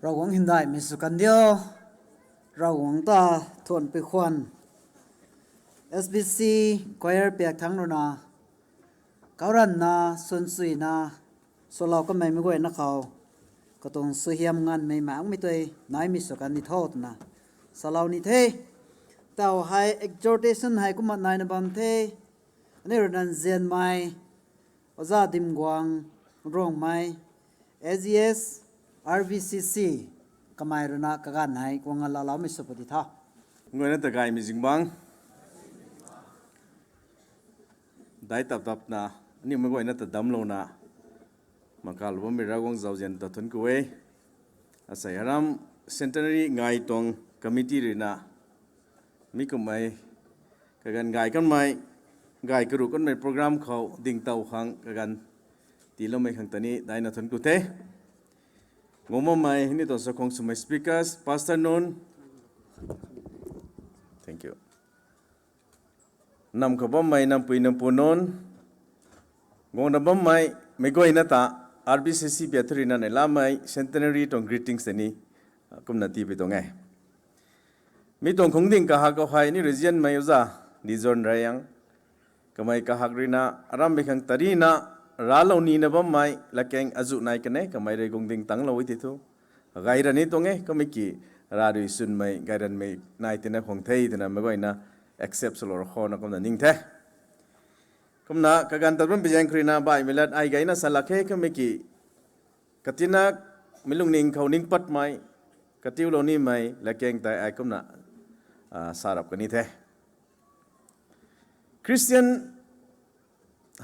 Ravguangc hymdaihmei sw kan diu. Ravguangc ta thuanc pui khwan. S B C choir piak thangc rui na, kauranvna, suansuina, swlou kanmei mei guayna khou katuang suaihiam nganvmei makmei tei naimei sw kan ni tho twna salou ni the. Tau hei exhortation hei kumna naina bam the. Aniu rui na nzianmei Oja Dimguang Rongmei, A G S, R B C C, kamei rui na kaganv hei guang laloumei sw pw di tho. Nguayna ta gaymei zingbangc. Dai tap tapna, aniu mei guayna ta damclouna, makalou bammei Ravguangc zauzian ta thuanc ku e. Asei aram centenary ngai tuang committee rui na, mi kummei kaganv gay kanmei, gay karuh kanmei program khou dingtow khang kaganv tiiloumei khang ta ni daina thuanc ku the. Guang bammei ni tuang sakhwang swmei speakers, pastor nunc, thank you. Nam khou bammei nampui nampu nunc, guangna bammei meic guayna ta R B C C biathu rui na neihlamei centenary tuang greetings tei ni kumna tiipui tuang e. Mi tuang khungding kahak khou hei ni regionmei Oja Dijon Rayang, kamei kahak rui na arammei khang tarina raclou nina bammei latkaeng azuh nai kan e, kamei rui guangding tanglou e tei thu gay ra ni tuang e, kummei ki Rav rui swnmei gayranmei nai tina khwang the twna meic guayna accept swlou ra khou na kumna ning the. Kumna kaganv tat bam pi zaeng khou rui na baihmei lat ai gayna salak khe, kummei ki katina Mi lungning khou ning patmei, katiulou nimei latkaeng tei ai kumna, ah, sa rap kani the. Christian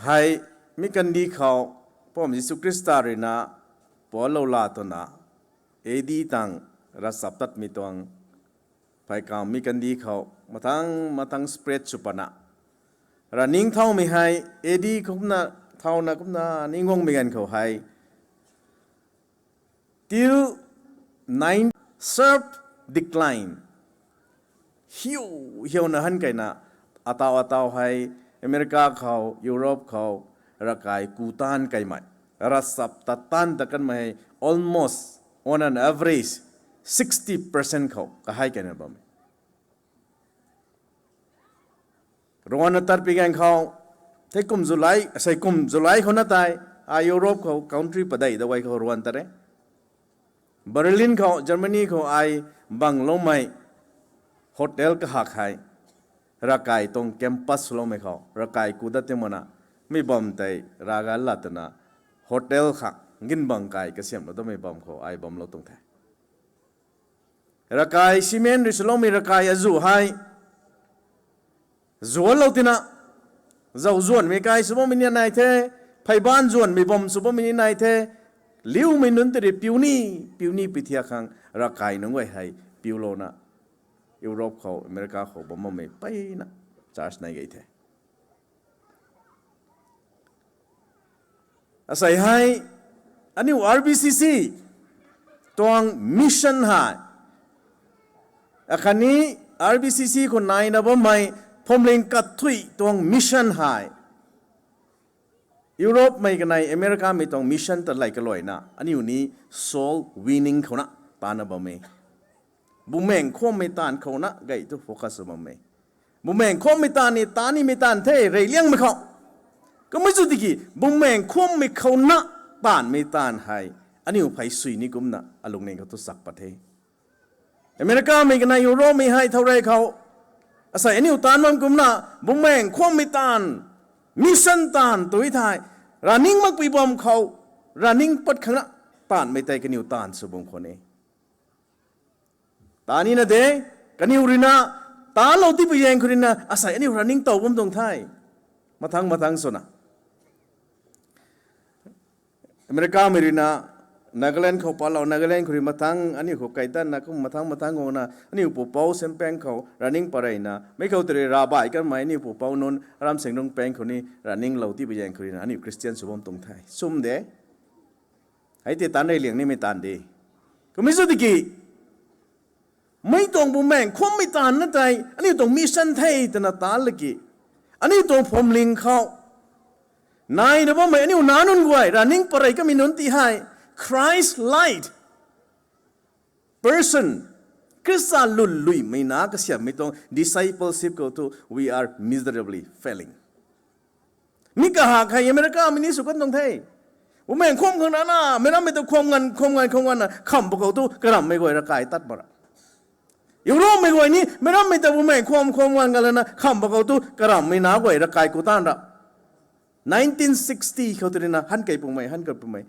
hei mi kandih khou, Poubauhmei Jisu Khrista ruina, pualou la twna, A D tang, ravchaptatmei tuang, phey kam mi kandih khou, mathang, mathang spread sw pana. Ra ningthaumei hei, A D kumna, thauna kumna, ning guangmei ganv khou hei, till nine, sharp decline. Hiu, hiuna han kaina, atau, atau hei, America khou, Europe khou, ravkai ku taanv kaimei. Ravchaptat taanv ta kanmei hei, almost, on an average, sixty percent khou, kahei kaina bam e. Ruanna tatpui ganv khou, thei kum July, sei kum July khou na tei, ai Europe khou country padeih da guay khou ruan tat e. Berlin khou, Germany khou ai bangloumei hotel kahak hei, ravkai tuang campus swloumei khou, ravkai ku dat ti mana, mi bam tei raga lat twna, hotel khak, ginbang kai kasiamhlou tamei bam khou ai bamlou tuang the. Ravkai cement rui swloumei ravkai azuh hei, zuanlou tina, zau zuanmei kai sw bammei ni nai the, pheyban zuanmei bam sw bammei ni nai the, liumei nunc tei rui piu ni, piu ni pi thiak khang ravkai nunc guay hei piulouna, Europe khou, America khou bam bammei mpeyna church nai gay the. Asei hei, aniu R B C C tuang mission hei, akhatni R B C C khou naina bammei phuamling kathuic tuang mission hei, Europe mei kanei America mei tuang mission ta lay kaluaina, aniu ni soul winning khouna taanna bam e. Bumaengc khwammei taanv khouna gay tu focus bam e. Bumaengc khwammei taanv ni taanv nimei taanv the, reyliangmei khou. Kamei chu tiki, bumaengc khwammei khouna taanvmei taanv hei, aniu phey sui ni kumna alungning khou tu sak pat the. America mei kanei Europe mei hei thow rey khou, asei aniu taanv bam kumna, bumaengc khwammei taanv, mission taanv tui thei, raning makpui bam khou, raning pat khangna, taanvmei tei kaniw taanv sw bam khwan e. Taanv nina de, kaniw ruina, taanvlou tipui zaeng khou ruina, asei aniu raning tow bam tuang the. Mathang mathang swna, America mei ruina, Nagaland khou palou, Nagaland khou rui mathang, aniu khou kaidanna kum mathang mathang guangna, aniu pupouc sempang khou raning pareyna, mei khou tei rui ravbai kanmei aniu pupouc nunc, Ramsengrung pang khou ni raninglou tipui zaeng khou ruina, aniu Christian sw bam tuang the. Sum de. Hei tei taanv reyliang nimei taanv de. Kamei chu tiki, mei tuang bumaengc khwammei taanv na tei, aniu tuang mission the twna taanv laki, aniu tuang phuamling khou naina bammei aniu nac nunc guay, raning parey kamei nunc ti hei, Christ-like person, Khrista lwnluimei na kasiamhmei tuang discipleship khou tu, we are miserably failing. Mi kahak hei America mei ni sw kan tuang the. Bumaengc khwam khang nana, meic rammei ta khwam nganv, khwam nganv, khwam nganvna, khamh pakhou tu, karamhmei guay ravkai tat mak ra. Europe mei guay ni, meic rammei ta bumaengc khwam, khwam nganv nganv lana, khamh pakhou tu, karamhmei na guay ravkai ku tan ra. Nineteen sixty khou tei ruina, han kei pumei, han kei pumei.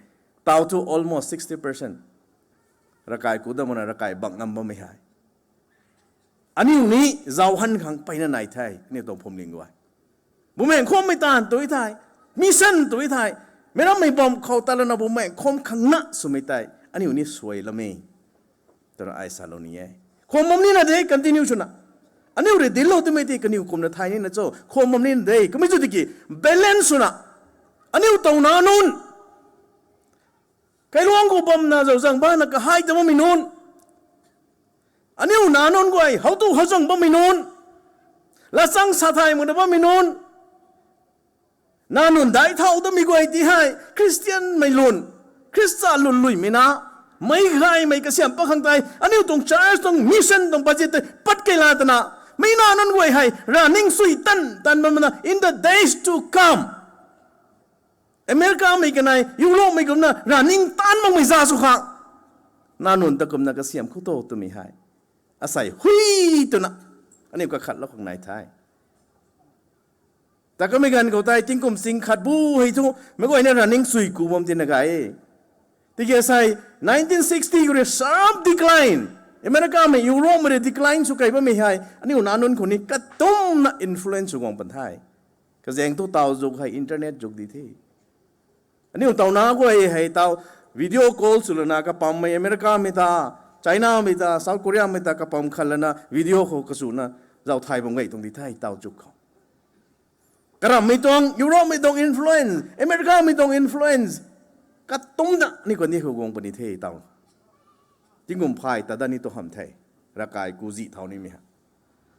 Tau thu almost sixty percent. Ravkai ku dat makna, ravkai bang ngam bammei hei. Aniu ni zauc han khang mpeyna nai the, aniu tuang phuamling guay. Bumaengc khwammei taanv tui thei, mission tui thei, meic rammei bam khou ta lana bumaengc khwam khang na swmei tei, aniu ni suai lam e. Twna ai salou ni e. Khwam bam nina de continue swna. Aniu rui dinclou twmei tei kaniw kumna thay nina cho. Khwam bam nina de. Kamei chu tiki balance swna. Aniu tuang nac nunc. Kailuangc khou bamna zauc zang bana kahei ta bammei nunc. Aniu nac nunc guay, how tu how zang bammei nunc. Latchang sa thay makna bammei nunc. Nac nunc daic thau tamei guay ti hei, Christian mei lun, Khrista lwnluimei na, meic gaymei kasiamh pat khang tei, aniu tuang church tuang mission tuang budget tei pat key la twna, meic nac nunc guay hei, raning sui tan tan bam makna, in the days to come. America mei kanei, Europe mei kumna, raning taanv makmei za sw khang. Nac nunc ta kumna kasiamh khou tu twmei hei. Asei hui twna, aniu kakhatlou khang nai the. Ta kamei ganv khou tei tingkum sing khat bu hei thu, meic guayna raning sui ku bam tina gay e. Tiki asei nineteen sixty khou rui sharp decline, Americamei, Europemei rui decline sw kei bammei hei aniu nac nunc khou ni katumna influence sw guang pan the. Kazaeng thu taw zuk hei internet zuk di the. Aniu taw nac guay hei taw video call sw lana kapammei Americamei ta, Chinamei ta, South Koreamei ta kapam khat lana video khou kasuna zauc thay bam gay tuang di the taw zuk khou. Karammei tuang, Europemei tuang influence, Americamei tuang influence, katumna ni kani khou guang puni the taw. Tingkum phay ta dat ni tu hamh the, ravkai ku zih thau nimei ha.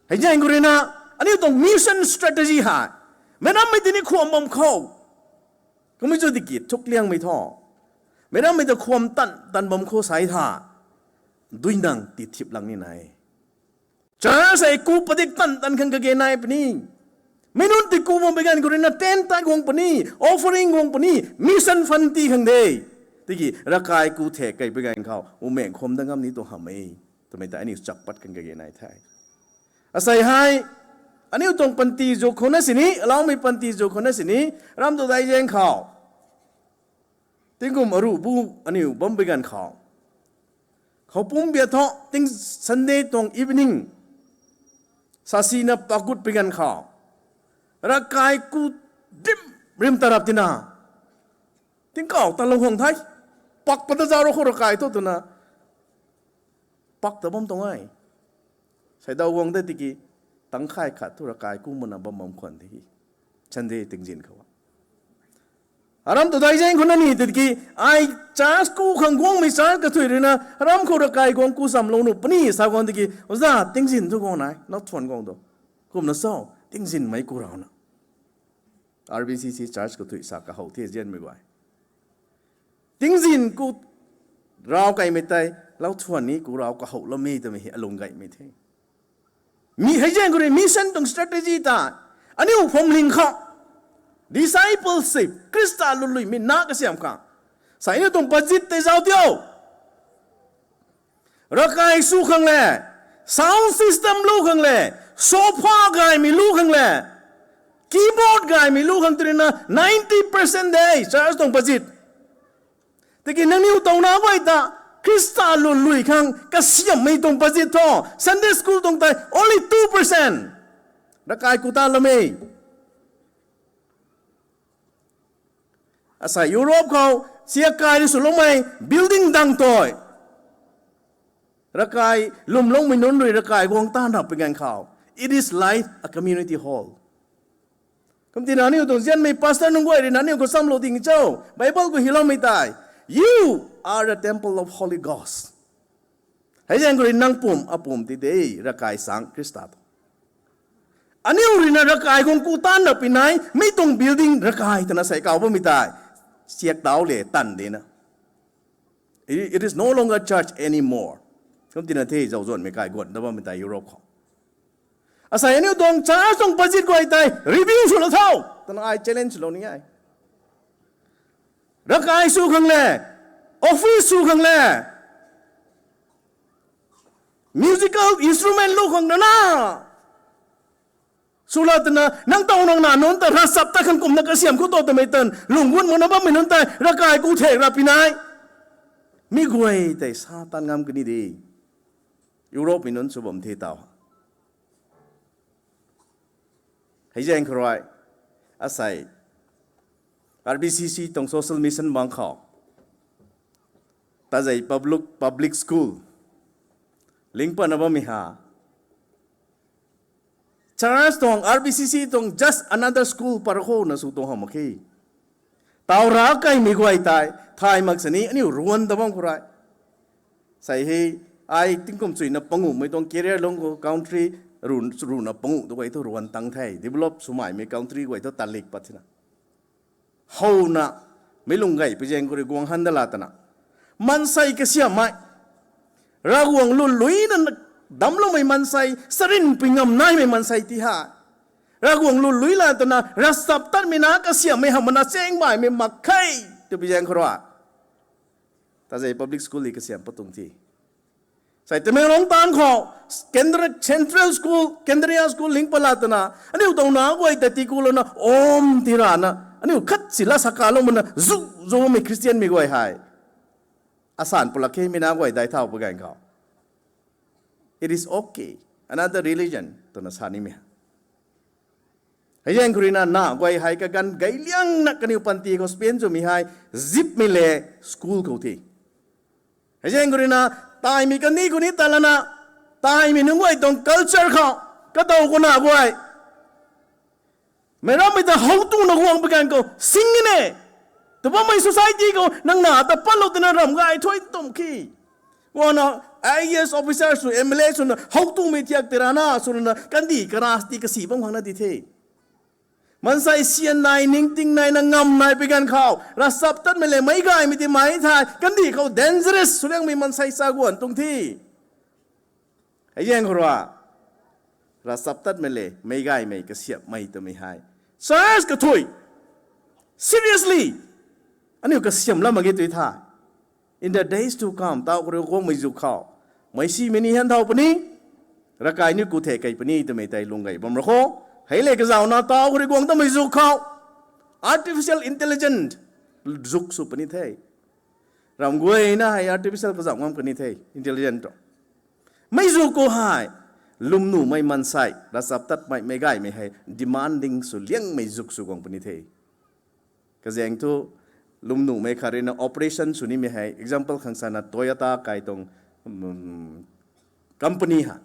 Hei zaeng khou rui na, aniu tuang mission strategy hei, meic rammei tini khwam bam khou, kummei chu tiki thukliangmei thu, meic rammei ta khwam tan tan bam khou sai tha, duinang tithip lang ni nai. Church hei ku padik tan tan khang kage nai puni. Mi nunc ti ku bam bi ganv khou rui na ten tai guang puni, offering guang puni, mission fund ti khang de. Tiki ravkai ku thek kei bi ganv khou, umeng khwam dat ngam ni tu hamh e. Twmei ta aniu chak pat khang kage nai the. Asei hei, aniu tuang panty zuk khou na sini, alaumei panty zuk khou na sini, ram tu dai zaeng khou. Tingkum aruh bu aniu bam bi ganv khou, khou pum bia thu, ting Sunday tuang evening, sasina pagut bi ganv khou, ravkai ku dim rim tarap tina, tingkauh ta lou khang the, pak pat ta zauc ru khou ravkai thu twna, pak ta bam tuang e. Seidaw guang de tiki, tangkhay khat thu ravkai ku mana bam bam khwan the. Sunday tingzin khou, aram tu dai zaeng khou na ni tiki, ai church ku khang guangmei church kathui rui na, aram khou ravkai guang ku chamlou nuh puni sa guang tiki, oja tingzin thu guang nai, lau thuan guang do. Kumna cho, tingzinmei ku rau na. R B C C church kathui sa kahow the zianmei guay. Tingzin ku rau kaimei tei, lau thuan ni ku rau kahow loumei twmei hei alung gaymei the. Mi hei zaeng khou rui mission tuang strategy ta, aniu phuamling khou, discipleship, Khrista luluimei na kasiam khang, sai aniu tuang budget tei zauc tiu. Ravkai sw khang le, sound system lu khang le, sofa gaymei lu khang le, keyboard gaymei lu khang tei rui na ninety percent de church tuang budget. Tiki nangniw taw nac guay ta, Khrista lului khang kasiamhmei tuang budget thu, Sunday school tuang tei only two percent. Ravkai ku ta lam e. Asei Europe khou, siak kai rui swloumei building dang tei, ravkai lwmloumei nunc rui ravkai guang tan rap pui ganv khou, it is like a community hall. Kumtina aniu tuang zianmei pastor nunc guay rui na aniu khou chamlou ding cho, Bible khou hyloumei tei, You are the temple of Holy Ghost. Hei zaeng khou rui nang pum, apum ti de, ravkai sang Khrista tu. Aniu rui na ravkai guang ku tan rap pui nai, mi tuang building ravkai twna sei kau bammei tei, siak tau le tan de na. It, it is no longer church anymore. Kumtina the zauc zuanmei kai guan da bammei tei Europe khou. Asei aniu tuang church tuang budget guay tei review swlou tho twna ai challenge lou ni e. Ravkai sw khang le, office sw khang le, musical instrument lu khang rana, swla twna nang taw nang nac nunc ta ravchap ta khang kumna kasiam khou tu twmei tan lung gun makna bammei nunc tei ravkai ku thek rap pui nai. Mi guay tei sa tan ngam kani de. Europemei nunc sw bam the taw. Hei zaeng khou rui, asei, R B C C tuang social mission bang khou, Tazei public, public school, ling patna bammei ha, church tuang, R B C C tuang just another school par khou na sw tuang hamh mak khe. Taw ra kaimei guay tei thay mak sini aniu ruan ta bam khou rui, sei hei, ai tingkum chuina panguhmei tuang career lung khou country ru, runa panguh tu guay thu ruan tang the, develop swmaimei country guay thu talik pat thina. Howna, meic lung gay pui zaeng khou rui guang han da la twna, maansei kasiamhmei, Ravguangc luluina damcloumei maansei, charynpui ngam naimei maansei ti ha, Ravguangc lului la twna ravchaptatmei na kasiamhmei hamh mana cheng baihmei mak khe, tw pui zaeng khou rui, Tazei public school hei kasiam pat tuang the. Sei Tamenglong town khou, Kendra, Central School, Kendriya School ling pat la twna, aniu taw nac guay ta tiku louna, om ti rana, aniu khat si la sa kalou mana, zu, zumei Christianmei guay hei asan pulak khe mi na guay dai thau pui ganv khou, it is okay, another religion twna sa nimei. Hei zaeng khou rui na na guay hei kaganv gay liangna kaniw panty khou spend swmei hei zipmei le school khou the. Hei zaeng khou rui na taimei kani khou ni ta lana, taimei nunc guay tuang culture khou, kadaw khou na guay meic rammei ta how tuna guang pui ganv khou sing ne. Tw bammei society khou nang na ta patlou twna ram gay thuy tum ki. Guangna I A S officer sw, M L A swna how tumei thiak tei rana swna kandih karasti kasi bam khang na di the. Maansei sian nai, ningting nai, na ngam nai pui ganv khou ravchaptatmei le meic gaymei ti mai the, kandih khou dangerous sw liangmei maansei sa guan tuang the. Hei zaeng khou rui ravchaptatmei le meic gaymei kasiamhmei twmei hei church kathui seriously aniu kasiamh lam mak ge tui the. In the days to come, tau khou rui guangmei zuk khou, meic simei ni han thau puni, ravkai ni ku the kei puni twmei tei lung gay bam ra kho. Hei le kazauna tau khou rui guang tamei zuk khou artificial intelligence zuk sw puni the. Ram guayna hei artificial kazauh ngam kani the, intelligent tu. Meic zuk khou hei lwmnuhmei maansei, ravchaptatmei, meic gaymei hei demanding sw liangmei zuk sw guang puni the. Kazaeng thu lwmnuhmei khat rui na operation sw nimei hei example khang sana Toyota kai tuang company ha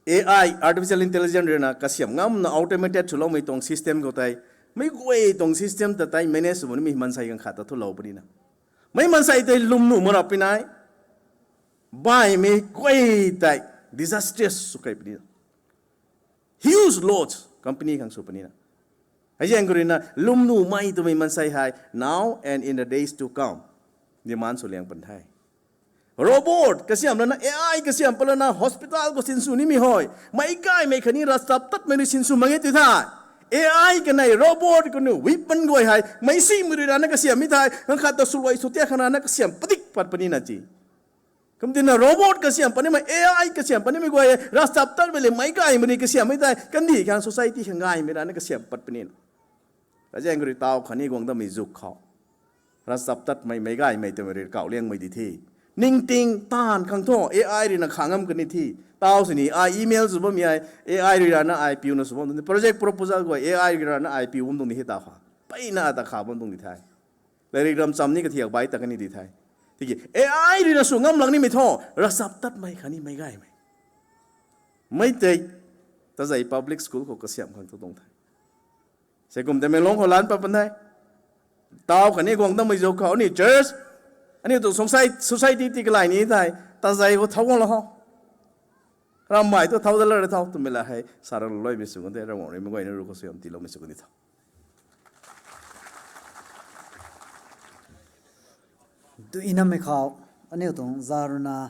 A I, artificial intelligence rui na kasiamh ngamna automated swloumei tuang system khou tei, meic guay tuang system ta tei manage sw nimei maansei ganv khat ta thulou puni na, meic maansei tei lwmnuh ma rap pui nai, baihmei guay tei disastrous sw kei puni na, huge loss company khang sw puni na. Hei zaeng khou rui na lwmnuhmei twmei maansei hei now and in the days to come demand sw liang pan the. Robot kasiamh lana, A I kasiamh pat lana hospital khou sinsw nimei hei meic gaymei khatni ravchaptatmei rui sinsw mak ge tui the. A I kanei robot kanu weapon guay hei meic simei rui rana kasiamhmei thei ganv khat ta swluai sw tiak khang rana kasiamh padik pat puni na ti. Kumtina robot kasiamh patnimei, A I kasiamh patnimei guay ravchaptatmei le meic gaymei rui kasiamhmei tei kandih khang society khang gaymei rana kasiamh pat puni na. Kazaeng khou rui tau khatni guang tamei zuk khou ravchaptatmei, meic gaymei twmei rui kauh liangmei di the. Ningting taanv khang thu A I rui na kha ngam kani the. Tau sini ai email sw bammei hei A I rui rana ai piuna sw bam tuang the. Project proposal guay A I rui rana ai piu bam tuang di he tau kha. Peina ta kha bam tuang di the. Lairik ram cham ni kathiak bai ta kani di the. Tiki A I rui na sw ngam lak nimei thu ravchaptatmei khatni meic gaymei. Mei tei Tazei public school khou kasiamh khang thu tuang the. Sei kum Tamenglong khou lan pat pan the. Tau khatni guang tamei zuk khou aniu church, aniu tuang society, society ti kalai ni thei Tazei khou thau guang lou ho. Rammei tu thau da la ra thau twmei la hei sa rang loimei sw kan the, Ravguangc rui meic guayna ru khou suaihiam tiiloumei sw kan di tho. Duinamei khou aniu tuang za rui na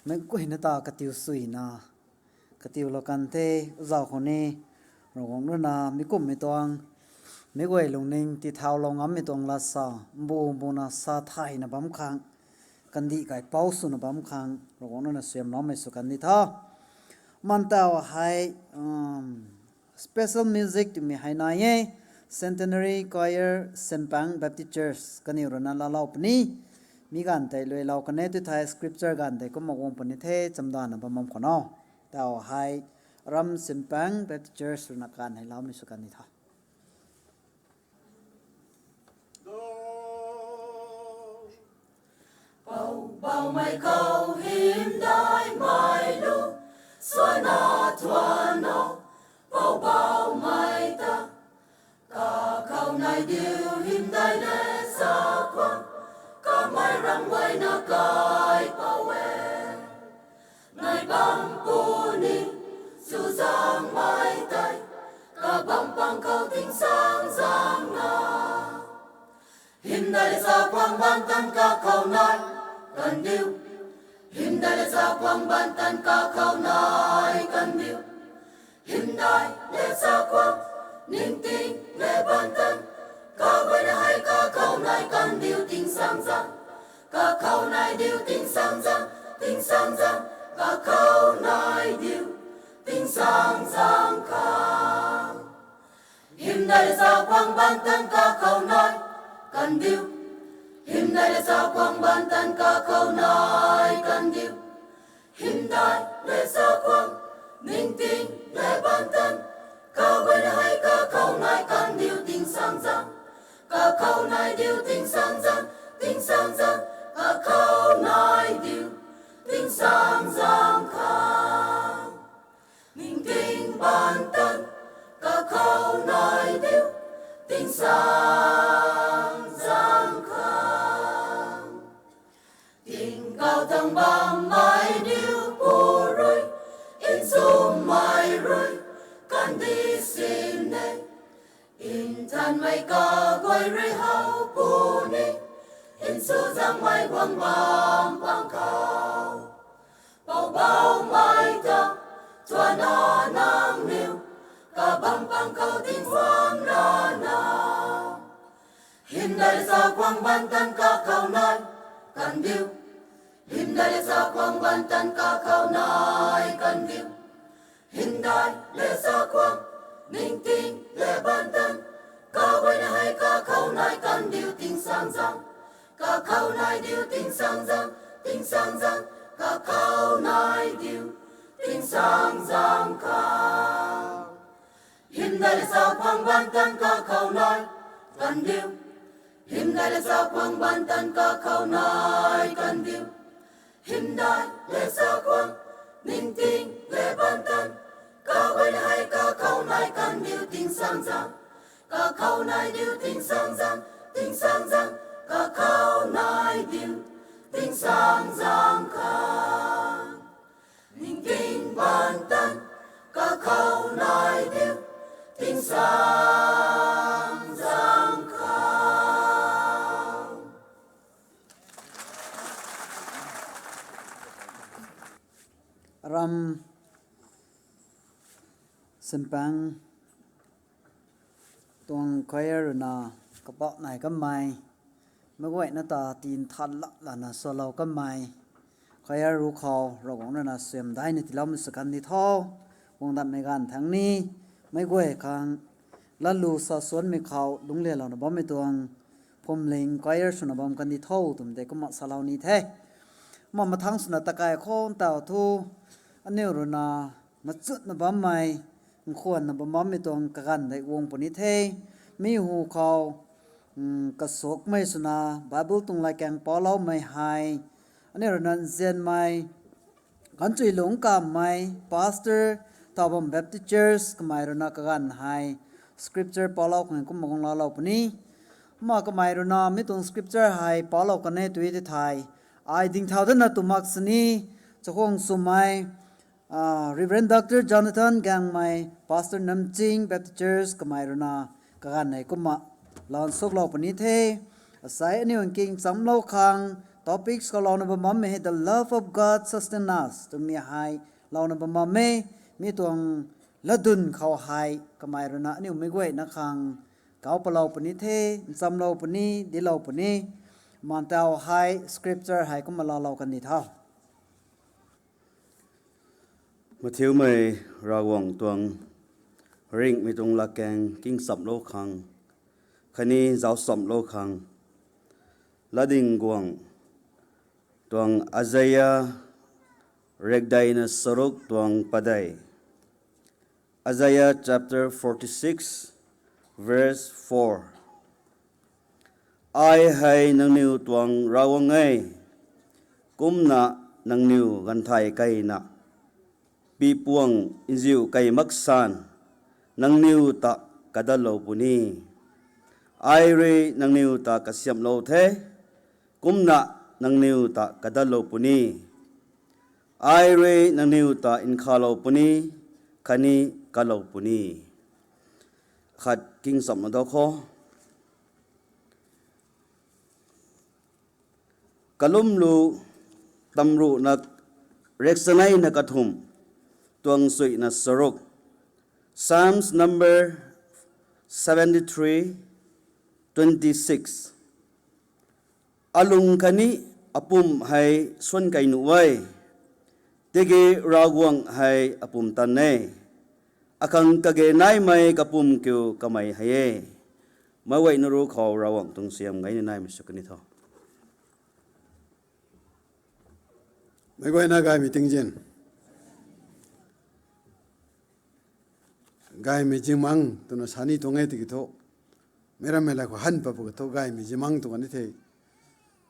meic guayna ta katiu suina katiulou kan the. Zau khou ni Ravguangc rui na mi kumhmei tuang, meic guay lungning tithaulou ngammei tuang lat sa, mbu mbuna sa thayna bam khang, kandih kaipouc swna bam khang Ravguangc rui na suaihiamloumei sw kan di tho. Mantau hei special music twmei hei nai e. Centenary Choir, Senpang Baptist Church kaniw rui na laalou puni. Mi ganv tei luilou kan e tw thei scripture ganv tei kumna guang puni the, chamdana bam bam khou no. Tau hei Aram Senpang Baptist Church rui na kan hei loumei sw kan di tho. Poubauhmei khou hymdaihmei lu, suana thuan o, Poubauhmei ta. Kakhou nai diu hymdaih le chakhwang, kamei ramh guayna kaipouc e. Nai bam puni, chuzaenghmei tei, kabamv pang khou tingsaengzaeng na. Hymdaih le chakhwang baan tan kakhou nai, kandiu. Hymdaih le chakhwang baan tan kakhou nai, kandiu. Hymdaih le chakhwang, ningting le baan tan, kaguayna hei kakhou nai kandiu tingsaengzaeng. Kakhou nai diu tingsaengzaeng, tingsaengzaeng, kakhou nai diu tingsaengzaeng kha. Hymdaih le chakhwang baan tan kakhou nai, kandiu. Hymdaih Hymdaih le chakhwang baan tan kakhou nai kan diu. Hymdaih le chakhwang, ningting le baan tan, kaguayna hei kakhou nai kan diu tingsaengzaeng. Kakhou nai diu tingsaengzaeng, tingsaengzaeng, kakhou nai diu tingsaengzaeng khang. Ningting baan tan, kakhou nai diu tingsaengzaeng khang. Tingkauh thangc bammei niu pu rui, nchumhmei rui, kandih sin e. Nthanmei kaguay rui how puni, nchuzaenghmei guang bam pang khou. Poubauhmei ta, thuanc na nangniw, kabam pang khou tingwang rana. Hymdaih le chakhwang baan tan kakhou nai kan diu. Hymdaih le chakhwang baan tan kakhou nai kan diu. Hymdaih le chakhwang, ningting le baan tan, kaguayna hei kakhou nai kan diu tingsaengzaeng. Kakhou nai diu tingsaengzaeng, tingsaengzaeng, kakhou nai diu tingsaengzaeng khang. Hymdaih le chakhwang baan tan kakhou nai kan diu. Hymdaih le chakhwang baan tan kakhou nai kan diu. Hymdaih le chakhwang, ningting le baan tan, kaguayna hei kakhou nai kan diu tingsaengzaeng. Kakhou nai diu tingsaengzaeng, tingsaengzaeng, kakhou nai diu tingsaengzaeng khang. Ningting baan tan, kakhou nai diu tingsaengzaeng khang. Aram Simpang tuang choir ruina kabah nai kanmei, meic guayna ta tin than lak lana salou kanmei, choir ruc khou Ravguangc ruina suaihiam daina tiiloumei sw kan di tho. Guang datmei ganv thangc ni, meic guay khang latlu sa suanmei khou lungclialouna bammei tuang phuamling choir swna bam kan di tho twmei tei kumna salou ni the. Kumna mathangc swna takai khou ntau thu, aniu ruina machutna bammei, nkhwanna bam bammei tuang kaganv dei guang puni the. Mi hu khou, kasukmei swna Bible tuang latkaeng paloumei hei, aniu ruina nzianmei Ganchui Lungc Kamei, Pastor, Taobam Baptist Church, kamei ruina kaganv hei scripture palou khang kumna guang laalou puni. Kumna kamei ruina mi tuang scripture hei palou kan e tw thei, ai dingthau datna tw mak sini, chakhwang swmei, Reverend Doctor Jonathan Gangmei, Pastor Namching Baptist Church, kamei ruina kaganv hei kumna laa nsuklou puni the. Asei aniu nking chamlou khang topics khou louna bam bammei hei The Love of God Sustains Us twmei hei louna bam bam e. Mi tuang latdyn khou hei kamei ruina aniu meic guayna khang kau palou puni the, nchamlou puni, dilou puni. Mantau hei scripture hei kumna laalou kan di tho. Mathiumei Ravguangc tuang ringhmei tuang latkaeng king chamlou khang khatni zauc chamlou khang, latdyng guangc tuang Isaiah rekdeina charuk tuang padeih. Isaiah chapter forty-six, verse four. Ai hei nangniw tuang Ravguangc e, kumna nangniw ganvthai keyna pipuang nziu key mak san, nangniw ta kadatlou puni. Ai rui nangniw ta kasiamhlou the, kumna nangniw ta kadatlou puni. Ai rui nangniw ta nkhavlou puni, khatni kalou puni. Khat king chamna dau kho. Kalumlu tamruhna rekchaneina kathumh tuang suina charuk. Psalms number seventy-three, twenty-six. Alung khatni apumh hei suan key nuh e, tiki Ravguangc hei apumtan e, akhang kage naimei kapumc kiu kamei hei e. Meic guayna ruc khou Ravguangc tuang suaihiam gayna naimei sw kan di tho. Meic guayna gaymei tingzin. Gaymei zingmang twna sa ni tuang e tiki thu, meic rammei la khou han pat pat ka thu gaymei zingmang tw kan ni the.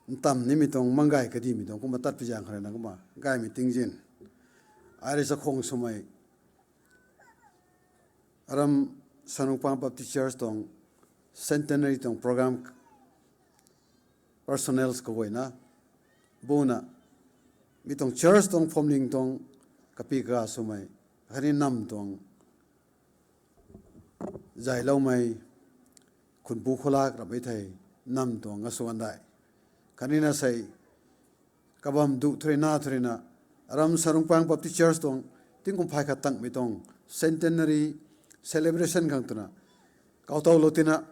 Ntam nimei tuang mang gay kadimei tuang kumna tat pi zaeng khou rui na kumna gaymei tingzin. Ai rui chakhwang swmei Aram Sanrungpang Baptist Church tuang centenary tuang program personnels kaguayna buna mi tuang church tuang phwamling tuang kapi kaga swmei khatni nam tuang zayloumei khunpu khulak ramhmei thei nam tuang ngaswan dai khatni na sei kabam duh thu rui na thu rui na Aram Sanrungpang Baptist Church tuang tingkum phay khat tangmei tuang centenary celebration khang twna kautowlou tina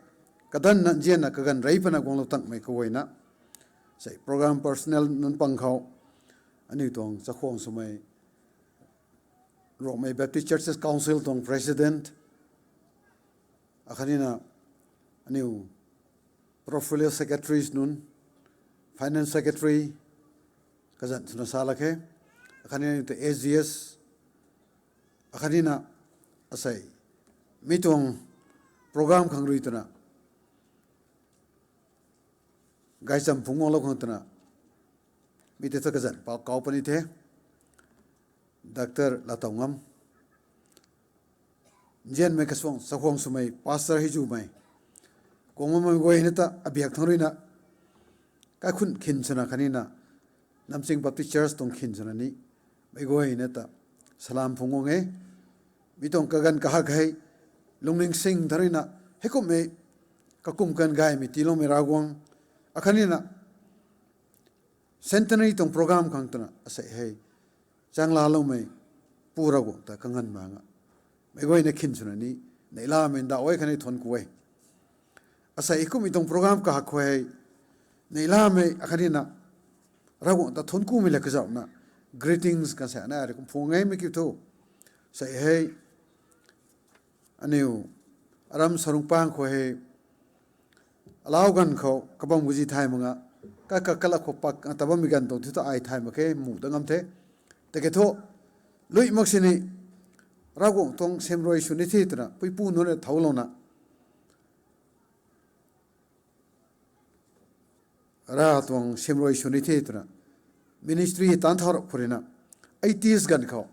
kadanna nzianna kaganv rey pana guanglou tangmei kaguayna sei program personnel nunc pang khou aniu tuang chakhwang swmei Rongmei Baptist Churches Council tuang president akhatni na aniu portfolio secretaries nunc, finance secretary kazanc swna sa lak khe, akhatni aniu ta S G S, akhatni na asei mi tuang program khang rui twna gaychamv phungc guanglou khang twna mi tei thu kazanc pau kau puni the, Doctor Latowngam, nzianmei kasuang chakhwang swmei pastor hei zumei kuang mamei guayna ta abiak thang rui na kaikhun khin swna khatni na Namching Baptist Church tuang khin swna ni meic guayna ta salam phungc guang e. Mi tuang kaganv kahak hei lungning sing thang rui na heikumhmei kakum kan gaymei tiiloumei Ravguangc akhatni na centenary tuang program khang twna asei hei changlaloumei Pu Ravguangc ta kanganv mak nga meic guayna khin swna ni neihlamei ndauh e khatni thuanc ku e. Asei heikumhmei tuang program kahak khou hei neihlamei akhatni na Ravguangc ta thuanc kumei la kazauhna greetings kan sa na ai rui kum phungc e mei kiu thu sei hei aniu Aram Sanrungpang khou hei alau ganv khou kabam kazi thay mak nga, ka ka kala khou pak ta bammei ganv tuang thu ta ai thay mak khe, mu ta ngam the. Tiki thu lui mak sini Ravguangc tuang semrui sw ni the twna puipu nunc rui thoulouna Rav tuang semrui sw ni the twna ministry taanc thau rap khou rui na eighties ganv khou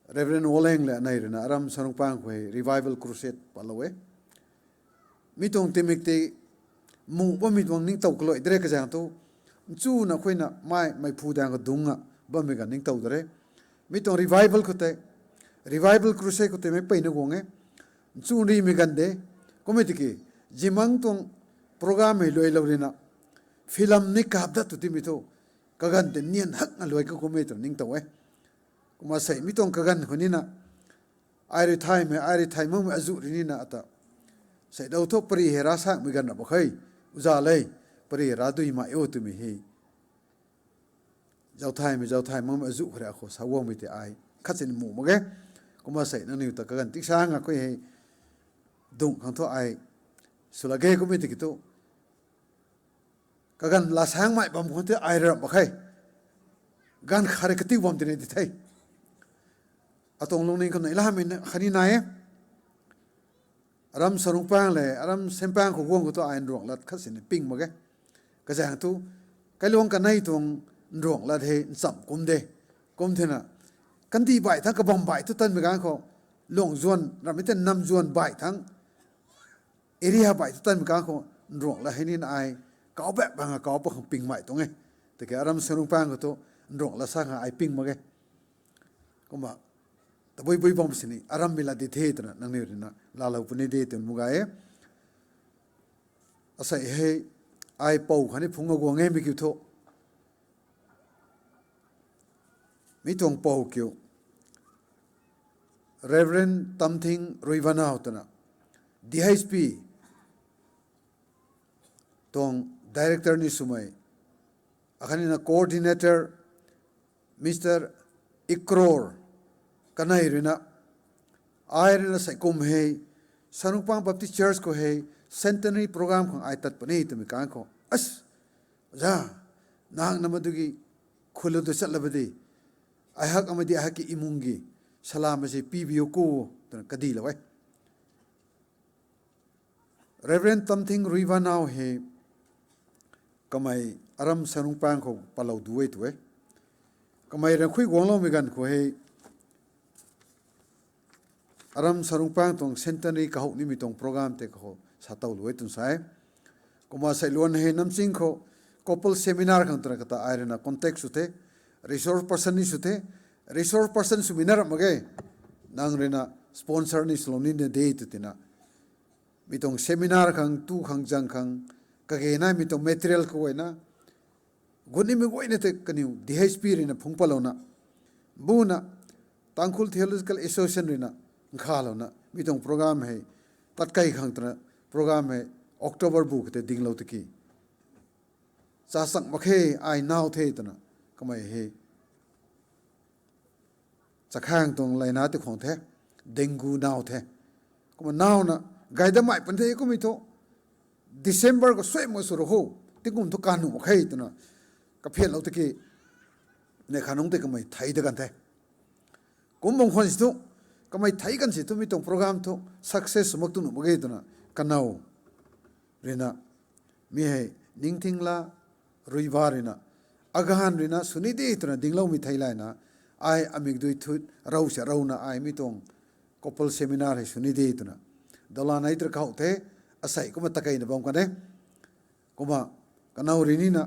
Reverend Woleng le anei rui na Aram Sanrungpang khou hei revival crusade patlou e. Mi tuang tingmik tei mu bammei tuang ningtow kaluai dre kazaeng thu nchuna khuina mai meiphu daeng khou dungc a bammei ganv ningtow de re. Mi tuang revival khou tei, revival crusade khou tei meic peyna guang e. Nchun rimei ganv de, kummei tiki zimang tuang program hei luailou rui na film ni kap dat tu timei thu kaganv tei nian hakna luai ka kummei tw ningtow e. Kumna sei mi tuang kaganv khou ni na ai rui thaymei, ai rui thay makmei azuh rui ni na ata sei dou thu pari hei rav sakmei ganv ra bak khe, uza le, pari hei rav dui mai o twmei hei zauc thaymei, zauc thay makmei azuh khou rui akhou sa guangmei tei ai khat sini mu mak ge. Kumna sei nangniw ta kaganv tiksang a khui hei dungc khang thu ai swla ge kummei tiki thu kaganv la sangmei bam khang tei ai rap mak khe. Ganv khat rui katiu bam tini di the. Atuang lungning khou na ilamei khatni nai e. Aram Sanrungpang le Aram Sempang khou guang khou thu ai nruangh lat khat sini ping mak ge. Kazaeng thu kailuang kanei tuang nruangh lat hei ncham kum de. Kum thena kandih baih thang kabam baih thu tanmei ganv khou luang zuan rammei tei nam zuan baih thang area baih thu tanmei ganv khou nruangh lat hei ni na ai kau bak bang a kau pa khang ping mei tuang e. Tiki Aram Sanrungpang khou thu nruangh lat sa khang ai ping mak ge. Kumna tabui bui bam sini arammei lat di the twna nangniw rui na laalou puni de twna mu gay e. Asei hei ai pou khatni phungc a guang e mei kiu thu mi tuang pou kiu Reverend Tamthing Ruivanau twna D H P tuang director ni swmei akhatni na coordinator Mister Ikror kanei rui na ai rui na sei kum hei Sanrungpang Baptist Church khou hei centenary program khang ai tat puni twmei ganv khou as za nang na madugi khulou ta chatlabadi, aihak amei di aihak ki imung gi salam asi pibiu ko, twna kadilou e. Reverend Tamthing Ruivanau hei kamei aram Sanungpang khou palou du e tu e. Kamei rui khui guangloumei ganv khou hei aram Sanungpang tuang centenary kahouh nimei tuang program tei khou sa tow lu e twn sa e. Kumna seiluan hei Namching khou couple seminar khang twna kata ai rui na contact sw the, resource person ni sw the, resource person swmei na ram mak ge, nang rui na sponsor ni swlou nina de tw tina, mi tuang seminar khang tu khang zang khang kage naimei tuang material khou guayna gut nimei guayna tei kaniw D H P rui na phungc patlouna, buna Tangkhul Theological Association rui na nkhalouna mi tuang program hei tat kei khang twna program hei October bu khou tei dinglou tiki, cha chang mak khe, ai naw the twna kamei hei chakhang tuang layna ti khwang the, dengue naw the. Kumna nawna gay damei pun the kummei thu December khou suai mak sw ru kho, tingkum thu kan nuh mak khe twna kaphiatlou tiki, neih kha nungc tei kamei thei ta kan the. Kum bam khwan si thu, kamei thei kan si thu mi tuang program thu success sw mak tu nuh mak ge twna kanow rui na, mi hei Ningthingla Ruiva rui na, aganv rui na sw ni de twna dingloumei thei layna, ai amik dui thut rou sa rou na ai mi tuang couple seminar hei sw ni de twna dala nei tei kahouh the, asei kumna takeina bam kan e. Kumna kanow rui ni na,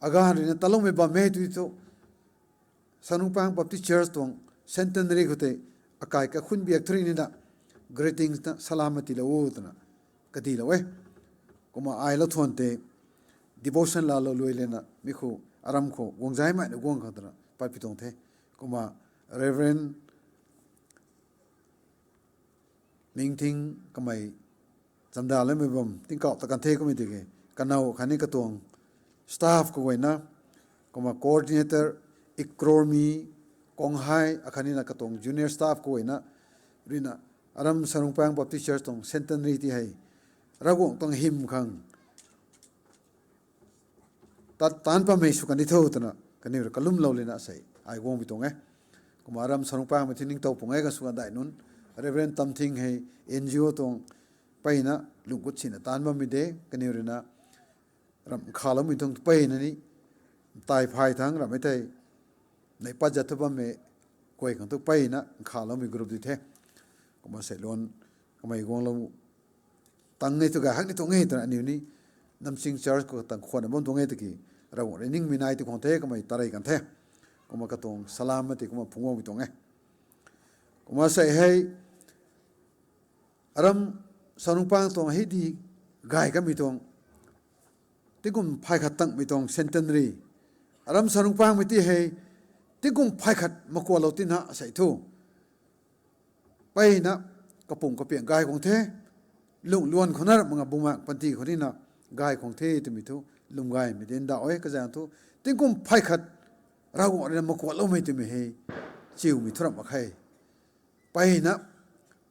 aganv rui na taloumei bam e tu thu, Sanungpang Baptist Church tuang centenary khou tei akai kakhun biak thu rui ni na greetings na salam tiilou o twna kadilou e. Kumna ai lou thuan tei devotion laalou luai lana mi khou aram khou guangzaimei na guang khang twna patpi tuang the. Kumna Reverend Ningthing kamei chamdaloumei bam tingkauh ta kan the kummei tiki, kanow khatni katuang staff kaguayna, kumna coordinator Ikrormi Konghai akhatni na katuang junior staff kaguayna rui na, aram Sanungpang Baptist Church tuang centenary ti hei Ravguangc tuang hym khang tat taanc pammei sw kan di tho twna kaniw rui kalumlou lana sei ai guangmei tuang e. Kumna aram Sanungpangmei thu ningtow pung e kan sw kan dai nunc, Reverend Tamthing hei N G O tuang mpeyna lungc gut sina taanc bammei de, kaniw rui na ram nkhavloumei tuang mpeyna ni, tai phay thangc rammei tei neih pat zat thu bammei guay khang thu mpeyna nkhavloumei group di the. Kumna seiluan kamei guanglou tang e thu gay hak ni tuang e twna aniw ni Namching Church khou tang khwanna bam tuang e tiki, Ravguangc rui ningmei nai ti khwang the, kamei tarei kan the. Kumna katuang salam ti kumna phungc guangmei tuang e. Kumna sei hei aram Sanungpang tuang hei di gay kamei tuang, tingkum phay khat tangmei tuang centenary, aram Sanungpangmei ti hei tingkum phay khat makualou tina sei thu mpeyna kapumc kapiang gay khwang the, lungh luan khou na ram mak nga bumaengc panty khou ni na gay khwang the twmei thu lwm gaymei dinc ndauh e. Kazaeng thu tingkum phay khat Ravguangc rui na makualoumei twmei hei chiumei thu ram mak khe. Mpeyna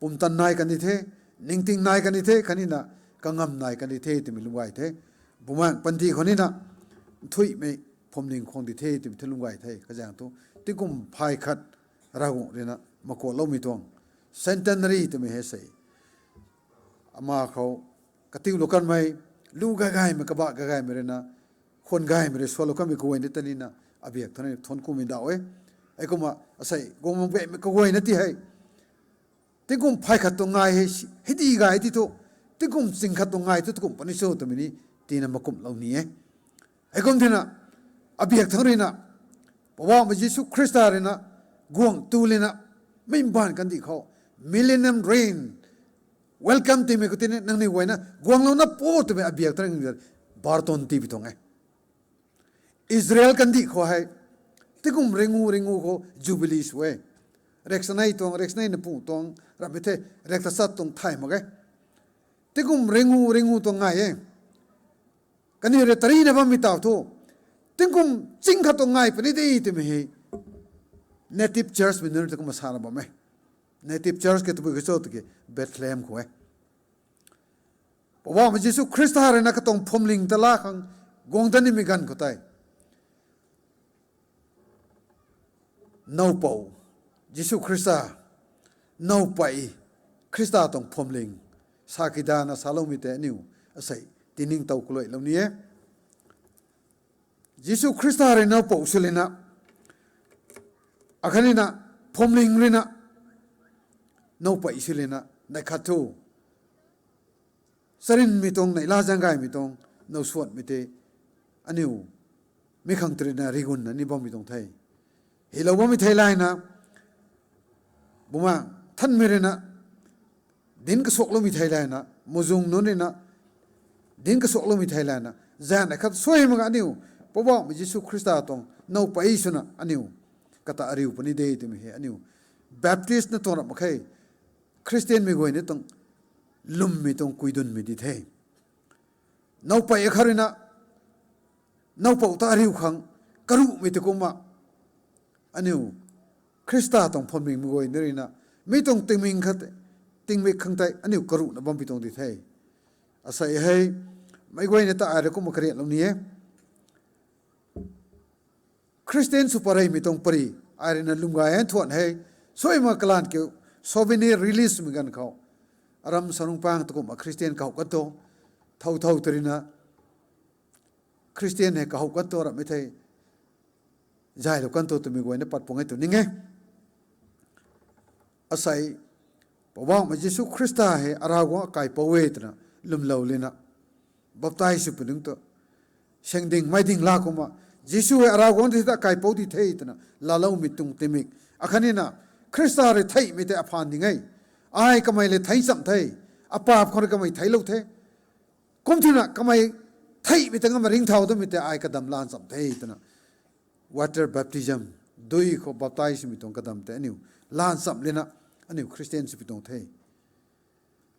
pumtan nai kan di the, ningting nai kan di the, khatni na kangam nai kan di the twmei lwm gay the. Bumaengc panty khou ni na nthuihmei phwamling khwang di the twmei thu lwm gay the. Kazaeng thu tingkum phay khat Ravguangc rui na makualoumei tuang centenary twmei hei sei ama khou katiulou kanmei, lu gay gaymei, kabah gay gaymei rui na, khwan gaymei rui sualou kanmei kaguay ni ta ni na, abiak thu ni thuanc kumei ndauh e. Heikumna asei guang mak baihmei kaguayna ti hei tingkum phay khat tuang ngai hei si- hei di gay ti thu, tingkum ching khat tuang ngai thu tingkum puni cho twmei ni tina makumhlou ni e. Heikum tina abiak thangc rui na, Poubauhmei Jisu Khrista rui na guang tu lana, mei mbaanv kandih khou millennium reign welcome timei khou tini nangniw guayna guanglouna pu twmei abiak thangc rui na barton tibi tuang e. Israel kandih khou hei tingkum ringu ringu khou jubilee sw e. Riaksanei tuang, riaksanei na pu tuang rammei the, riak tachat tuang thay mak e. Tingkum ringu ringu tuang ngai e. Kaniw rui tarina bammei taw thu, tingkum ching khat tuang ngai puni de twmei hei native churchmei nunc ta kumna sana bam e. Native church ke tabui kha cho tiki Bethlehem khou e. Poubauhmei Jisu Khrista rui na katuang phwamling ta laa khang guang dat nimei ganv khou tei Nowpou, Jisu Khrista, nowpei, Khrista tuang phuamling, sa kidana saloumei tei aniu asei tiningtow kaluailou ni e. Jisu Khrista rui nowpou swlina, akhatnina phuamling ruina, nowpei swlina neih khat thu charynmei tuang, neihla zaeng gaymei tuang, nowsuanmei tei aniu mi khang tarina rigunna ni bammei tuang the. Hilou bammei thei layna, Bumaengh Nthanmei ruina dinc kasuakloumei thei layna, muhzwng nunc ruina dinc kasuakloumei thei layna, zaeng neih khat suai mak ga aniu Poubauhmei Jisu Khrista tuang nowpei swna aniu kata ariu puni de twmei hei aniu Baptist na tuang rap mak khe, Khristianmei guayna tuang lwmmei tuang kuidunmei di the. Nowpei akhat ruina nowpou ta ariu khang karuhmei tei kumna, aniu Khrista tuang phuamlingmei guayna ruina mi tuang tingmik khang tei, tingmik khang tei aniu karuhna bampui tuang di the. Asei hei meic guayna ta ai rui kumna kariatlou ni e. Khristian sw pareymei tuang pari, ai ruina lwm gay e nthuan hei, suai mak kalan kiu, souvenir releasemei ganv khou, aram sarungpaeng tu kumna Khristian kahou kan thu, thow thow tarina Khristian hei kahou kan thu ramhmei thei, zaylou kan thu twmei guayna pat pung e tw ning e. Asei, Poubauhmei Jisu Khrista hei Ravguangc kaipouc e twna lwmlou lana, baptize sw pu nungc tu, seng ding mei ding la kumna, Jisu hei Ravguangc di ta kaipouc di the twna laaloumei tuang tingmik, akhatnina Khrista rui theihmei tei aphaan ding e. Ai kamei le thei cham the, apaap khou rui kamei theiclou the. Kum thina kamei theihmei ta ngam ringcthau damei tei ai kadam lan cham the twna, water baptism, dui khou baptize swmei tuang kadam tei aniu lan cham lana, aniu Khristian sw pu tuang the.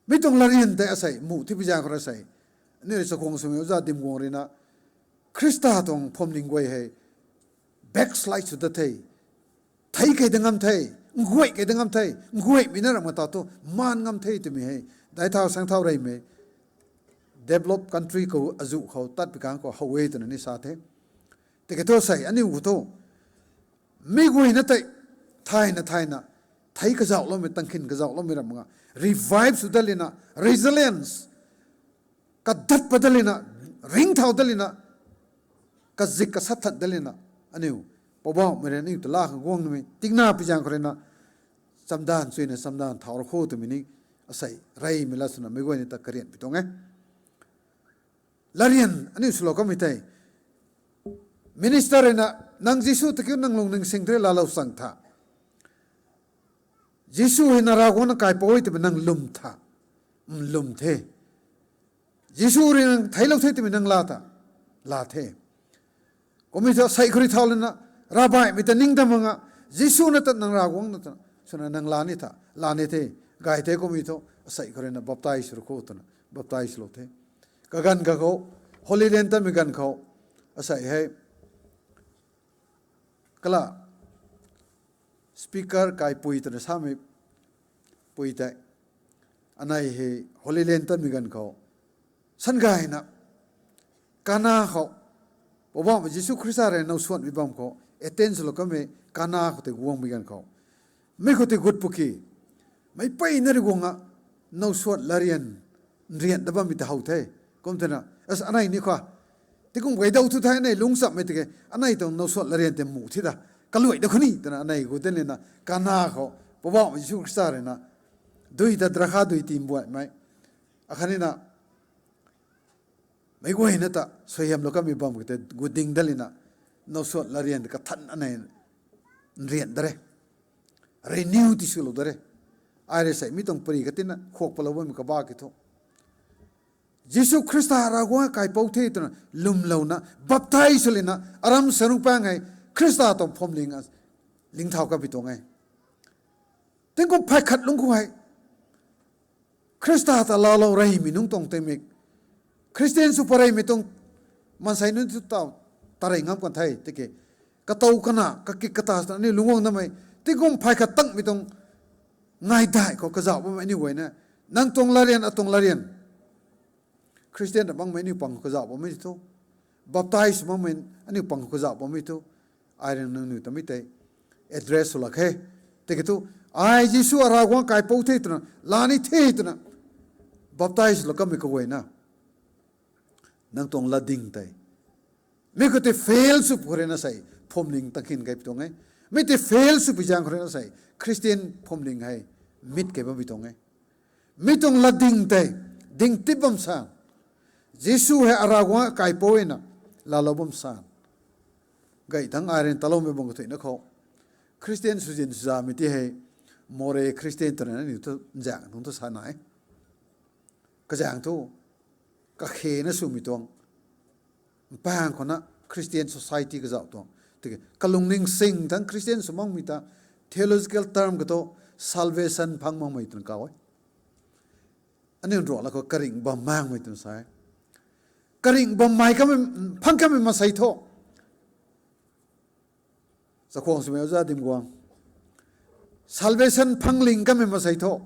Mi tuang latryan tei asei muh thi pi zaeng khou rui asei, aniu rui chakhwang swmei uza dim guang ruina, Khrista tuang phuamling guay hei backslide sw dat the, thei kei da ngam the, nguay kei da ngam the, nguaymei na ramh ta thu maan ngam the twmei hei, daic thau saeng thau reymei developed country khou azuh khou tat pi kang khou how e twna ni sa the. Tiki thu sei aniu khou thu, mi guayna tei thayna thayna thei kazauhloumei, tangkhin kazauhloumei ramh nga, revive sw dat lana, resilience, kadat pat dat lana, ringcthau dat lana, kazik kasat that dat lana, aniu Poubauhmei rui aniu ta laa khang guang namei tikna pi zaeng khou ruina, chamdanv chuyna chamdanv thau ra kho twmei ni asei reymei la swna meic guayna ta karian pi tuang e. Latryan aniu swlou kamei tei, minister ruina, nang Jisu ta kiu nang lungning sing the laalou chang tha, Jisu hei na Ravguangc na kaipouc e twmei nang lwm tha, lwm the. Jisu rui nang theiclou the twmei nang laa tha, laa the. Kummei thu asei khou rui thau lana, ravbaihmei ta ning dam mak nga, Jisu na ta nang Ravguangc na ta swna nang laa ni tha, laa ni the, gay the kummei thu asei khou ruina baptize sw ra kho twna baptize lou the. Kaganv kakhou, Holy Land tatmei ganv khou, asei hei, kala speaker kaipui twna samei pui tei, anei hei Holy Land tatmei ganv khou, sangayna, Kana khou, Poubauhmei Jisu Khrista rui nowsuanmei bam khou Athens lou kamei Kana khou tei guangmei ganv khou, mi khou tei gut pwki, meic peyna rui guang a, nowsuan latryan nrian da bammei ta how the. Kum thena, as anei ni khou, tingkum gay dau thu the, anei lungc chammei tiki anei tuang nowsuan latryan tei muh thi ta, kaluai da khou ni twna anei gut den lana Kana khou, Poubauhmei Jisu Khrista ruina dui ta drakha dui timbuaymei, akhatnina meic guayna ta suaihiamlou kamei bam khou tei gut ding dat lana, nowsuan latryan kathan anei nrian da re, renew tiswlou da re. Ai rui sei mi tuang pari katina khuak palou bammei kaba ki thu, Jisu Khrista Ravguangc kaipouc the twna lwmlouna, baptize sw lana, aram sarungpaeng hei Khrista tuang phuamling a lingthau kabi tuang e. Tingkum phay khat lungc khou hei, Khrista ta laalou reymei nungc tuang tingmik, Khristian sw pareymei tuang maansei nunc tu taw, tarey ngam kan the tiki, katow kana kakik kata swna aniu lungc guang namei, tingkum phay khat tangmei tuang ngaidai khou kazauh bammei aniu guayna, nang tuang latryan, atuang latryan, Khristian ta bangmei aniu pang khou kazauh bammei thu, baptize makmei aniu pang khou kazauh bammei thu, ai rui nangniw tamei tei address sw lak khe. Tiki thu, ai Jisu a Ravguangc kaipouc the twna, lani the twna, baptize lou kamei kaguayna, nang tuang latding tei, mi khou tei fail sw khou rui na sei, phwamling tang khin kei pi tuang e. Mi tei fail sw pi zaeng khou rui na sei, Christian phwamling hei, mit kei bam pi tuang e. Mi tuang latding tei, ding tip bam san. Jisu hei a Ravguangc kaipouc na, laalou bam san. Gay thangc ai rui taloumei bang kathuina khou, Christian swzin swzamei ti hei, more Christian twna ni thu nzaeng tuang thu sa nai. Kazaeng thu, kakhena swmei tuang, mpang khou na Christian society kazauh tuang. Tiki kalungning sing thangc Christian sw makmei ta, theological term khou thu, salvation phang makmei twna kaw e. Aniu ruanglat khou karingh bam makmei twna sa e. Karingh bammei kamei, phang kamei maansei thu, chakhwang swmei oja dim guang, salvation phangling kamei maansei thu,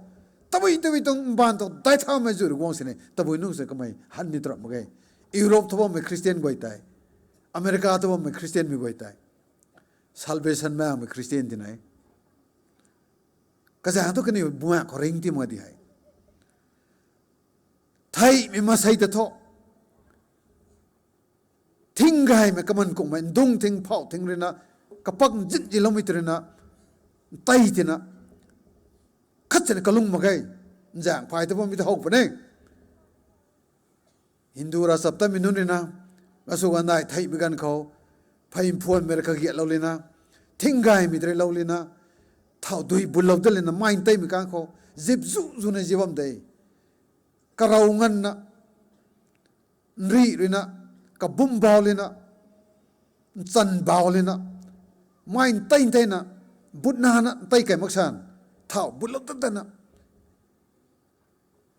tabui tabui tuang mbaanv tuang daic thaumei zu rui guang sini, tabui nungc sini kamei han ni twramh mak ge. Europe thu bammei Christian guay tei, America thu bammei Christianmei guay tei, salvation makmei Christian tina e. Kazaeng thu kaniw bumaengh khou ringc ti mak di hei, theihmei maansei ta thu, thing gaymei kaman kungmei ndung thing phauh thing rui na, kapak nzin ziloumei tei rui na, ntei tina, khat sini kalung mak ge. Nzaeng phay ta bammei ta how puni. Hindu ravchaptatmei nunc rui na, gasu ganv nai theihmei ganv khou, phey mphuanmei rui kagiatlou lina, thing gaymei tei rui lou lina, thau dui butlou dat lina, mei nteimei kang khou, zip zu zu na zip bam de. Karou nganvna, nrih rui na, kabum bau lina, nchan bau lina, mei ntei nteina, butna na ntei kei mak san, thau butlou dat datna,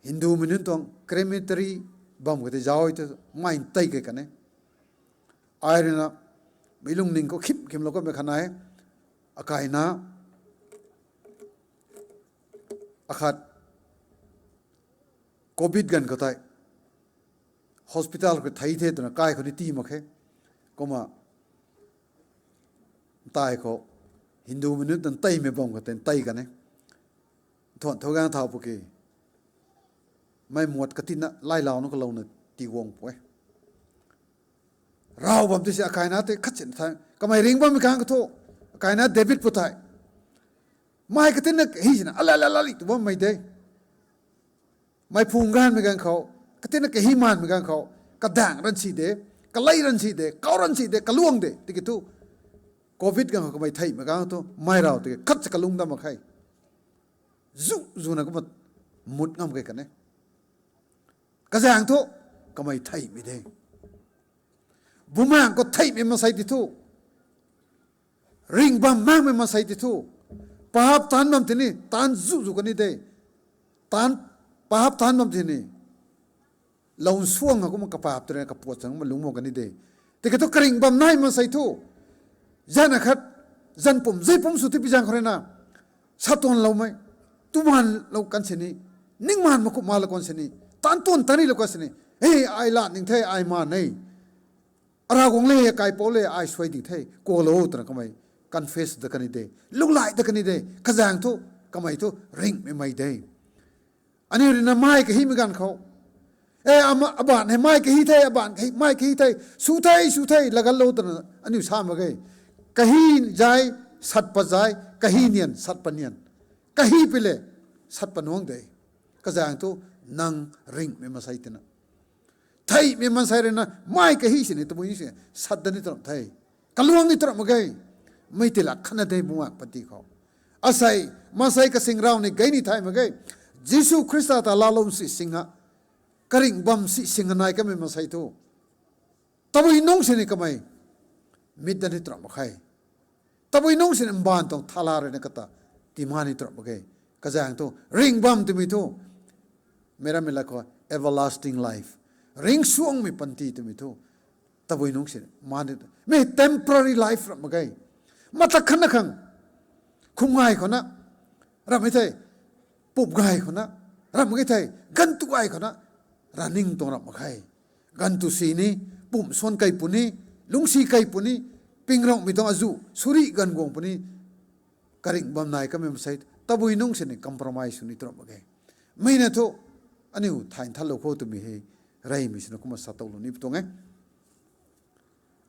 Hindumei nunc tuang crematory bam khou tei zauc tei mei ntei kei kan e. Ai rui na, mei lungning khou khim khimlou kamei khat nai, akaina, akhat, covid ganv khou tei, hospital khou thei the twna kai khou ni tii mak khe. Kumna, ntai khou, Hindumei nunc ta nteimei bam khou tei ntei kan e. Thuan thau gang thau pw ki, mei muat katina lailouna kalouna tii guang pw e. Raw bam tei si akaina tei khat sini the, kamei ringc bammei kang khou thu, akaina David pu tei, mei katina hi sina ala ala ala li tu bammei de. Mei phung ganmei ganv khou, katina kahi manmei ganv khou, kadaeng ran si de, kalei ran si de, kau ran si de, kaluang de, tiki thu, covid ganv khou kamei theihmei kang thu, mei raw tiki khat si kalung dam mak khe. Zu zu na kumna mut ngam kei kan e. Kazaeng thu, kamei theihmei de. Bumaengh khou theihmei maansei ti thu, ringh bam makmei maansei ti thu, paap taanc bam tini, taanc zu zu kan ni de. Taanc, paap taanc bam tini, lou nsuang ha kumna kapaap tei rui kapuat chang kumna lungc bam kan ni de. Tiki thu karingh bam nai maansei thu, zan akhat, zan pum zei pum sw ti pi zaeng khou rui na, sa tuanloumei, tu manlou kan sini, ning man mak kup malou kan sini, taanc tuan tan nilou kan sini, e, ai lat ning the, ai man e. Aravguangc le, kaipouc le, ai suai ding the, kuaklou twna kamei confess dat kan ni de, lunglai dat kan ni de, kazaeng thu, kamei thu, ringhmei mei de. Aniu rui na mei kahimei ganv khou, e, ama, abaanc hei mei kahi the, abaanc hei mei kahi the, sw the, sw the, lagatlou twna aniu sa mak ge. Kahi zai, sat pat zai, kahi nian, sat pat nian. Kahi pi le, sat pat nuang de. Kazaeng thu, nang ringhmei maansei tina. Theihmei maansei rui na, mei kahi sini tabui sini sat dat ni tw ramh the. Kaluang ni tw ramh mak ge. Mei tei lak khatna de bumaengh panty khou. Asei, maansei kasing raw ni gay ni thay mak ge. Jisu Khrista ta laalou si sing a, karingh bam si sing a nai kamei maansei thu, tabui nungc sini kamei mit dat ni tw ramh mak khe. Tabui nungc sini mbaanv tuang thala rui na kata, tii man ni tw ramh mak ge. Kazaeng thu, ringh bam twmei thu, meic rammei lat khou everlasting life, ringcsuangmei panty twmei thu, tabui nungc sini man ni, mi temporary life ramh mak ge. Mata khatna khang, khum gay khou na, ramh e thei, pup gay khou na, ramh mak ge thei, ganv tu gay khou na, running tuang ramh mak khe. Ganv tu si ni, pum suan kei puni, lungcsi kei puni, ping ramhmei tuang azu, suri ganv guang puni, karingh bam nai kamei masei tabui nungc sini compromise sw ni tw ram mak ge. Mei na thu, aniu thay nthanlou khou twmei hei, reymei swna kumna sa tow lou ni pi tuang e.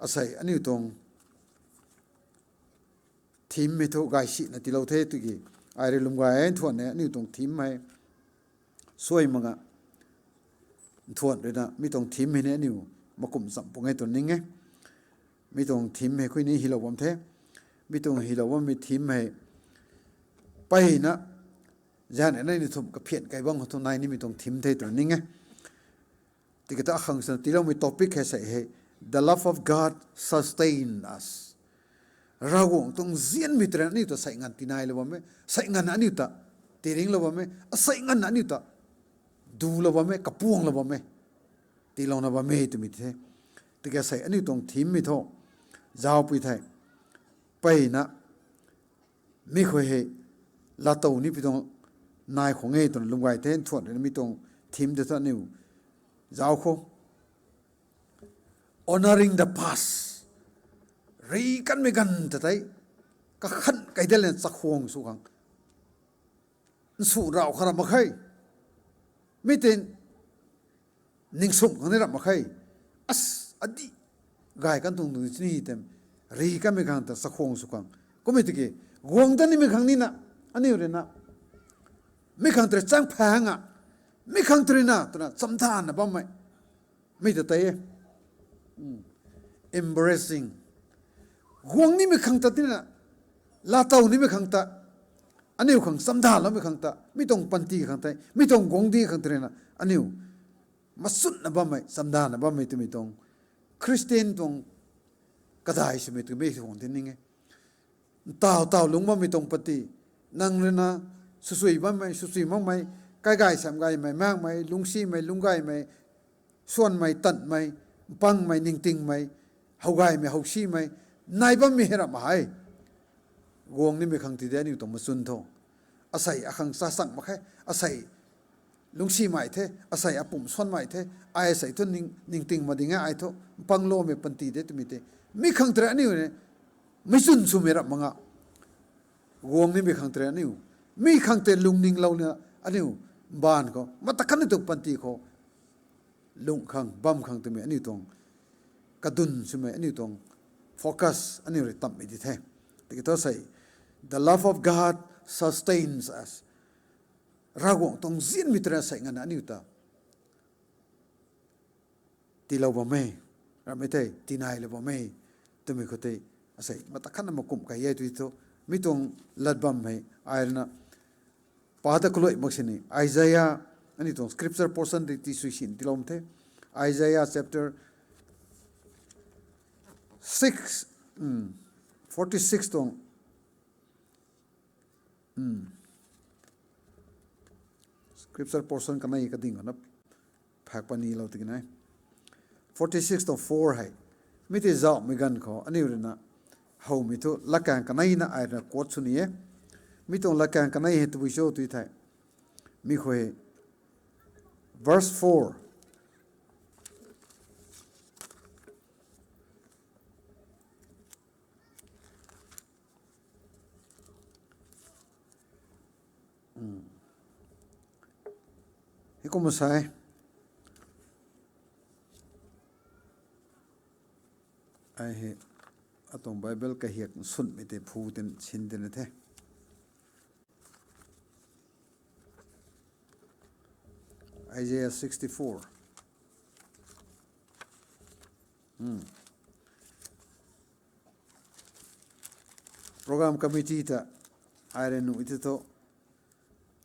Asei aniu tuang theme hei thu gay sina tiilou the tiki, ai rui lwm gay e nthuan e aniu tuang theme hei. Suai mak nga, nthuan ruina mi tuang theme hei ni aniu makum cham pung e tw ning e. Mi tuang theme hei khui ni hilou bam the. Mi tuang hilou bammei theme hei, mpeyna, zan e nai ni thum kaphian kai bang thu nai nimei tuang theme the tw ning e. Tiki ta akhang sana tiiloumei topic hei sei hei, The love of God sustain us. Ravguangc tuang nzianmei tw rui aniu ta sei nganv tinailou bam e, sei nganv aniu ta tiringlou bam e, asei nganv aniu ta dulou bam e, kapuanglou bam e, tiilouna bam e twmei the. Tiki sei aniu tuang theme mei thu, zaupui thei, mpeyna, mi khou hei, laatow ni pi tuang nai khwan e twna lwm gay the nthuan ruina mi tuang theme tei thu aniu zauc khou, Honoring the past. Ri kanmei ganv ta tei, kakhan kai de lana chakhwang sw khang, nsu rau kha ra mak khe. Mi tin ningsum khang ni ram mak khe. As, adih gay kan tuang tuang chini tem, ri kanmei khang ta chakhwang sw khang, kummei tiki, guang dat nimei khang nina, aniu ruina, mi khang tei rui chang phang a, mi khang tei ruina twna chamdana bammei, mi ta tei e, embracing, guang nimei khang ta tina, laatow nimei khang ta, aniu khang chamdaloumei khang ta, mi tuang panty khang tei, mi tuang guangcdic khang tei ruina aniu machunna bammei, chamdana bammei twmei tuang, Christian tuang kadai swmei twmei tuang ti ning e. Ntaw taw lungc bammei tuang panty, nang ruina, swsui bammei, swsui makmei, kai gay sam gaymei, maekmei, lungcsimei, lungc gaymei, swanmei, tanmei, mpangmei, ningtingmei, howgaymei, howsimei, nai bammei hei ram hei, guang nimei khang ti de aniu tuang machun tho. Asei akhang cha chang mak khe, asei lungcsimei the, asei apumc swanmei the, ai asei thu ning, ningting mak ding e, ai thu mpangloumei panty de twmei tei, mi khang tei rui aniu ni, meic chwn swmei ram mak nga, guang nimei khang tei rui aniu, mi khang tei lungninglouna aniu, mbaanv khou, mata khatni tuang panty khou, lungh khang, bam khang twmei aniu tuang, kadun swmei aniu tuang, focus aniu rui tammei di the. Tiki thu sei, the love of God sustains us. Ravguangc tuang nzianmei tei rui sei nganvna aniu ta tiilou bam e, ramei tei tinailou bam e, twmei khou tei, asei mata khatna makumh kai e tw thu, mi tuang lat bam hei, ai ruina, pa ta kalui mak sini, Isaiah, aniu tuang scripture portion tei tisui sin tiilou the, Isaiah chapter six, forty six tuang, scripture portion kanei kading khou na, phak panilou tiki nai. Forty six tuang four hei, mi tei zauhmei ganv khou aniu ruina, howmei thu latkaeng kaneina ai ruina quote sw ni e. Mi tuang latkaeng kanei hei tabui cho tw thei, mi khou hei, verse four, hei kumna sa e, ai hei, atuang Bible kahiak nsunmei tei phu tin sin tina the. Isaiah sixty-four. Program committee ta, ai rui nuh ti thu,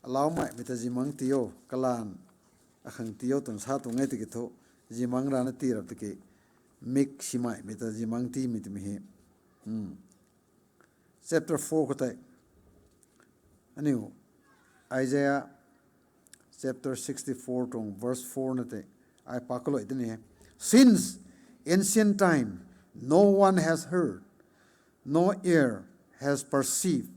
alaumeimei ta zimang ti o, kalan, akhang ti o twna sa tuang e tiki thu, zimang rana ti rap tiki, mik simeimei ta zimang tiimei twmei hei. Chapter four khou tei, aniu, Isaiah chapter sixty-four tuang verse four na tei, ai pa kalui tini e. Since ancient time, no one has heard, no ear has perceived,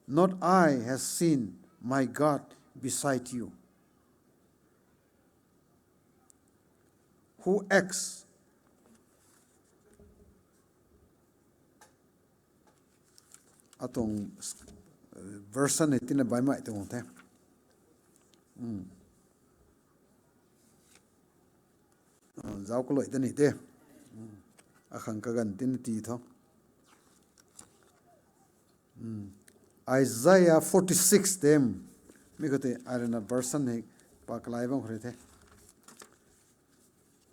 not eye has seen my God beside you, who acts, atuang version hei tina baimei tuang the. Zauc kalui ta ni te. Akhang kaganv tina ti tho. Isaiah forty six te. Mi khou tei ai ruina version hei pa kalai bam khou rui the.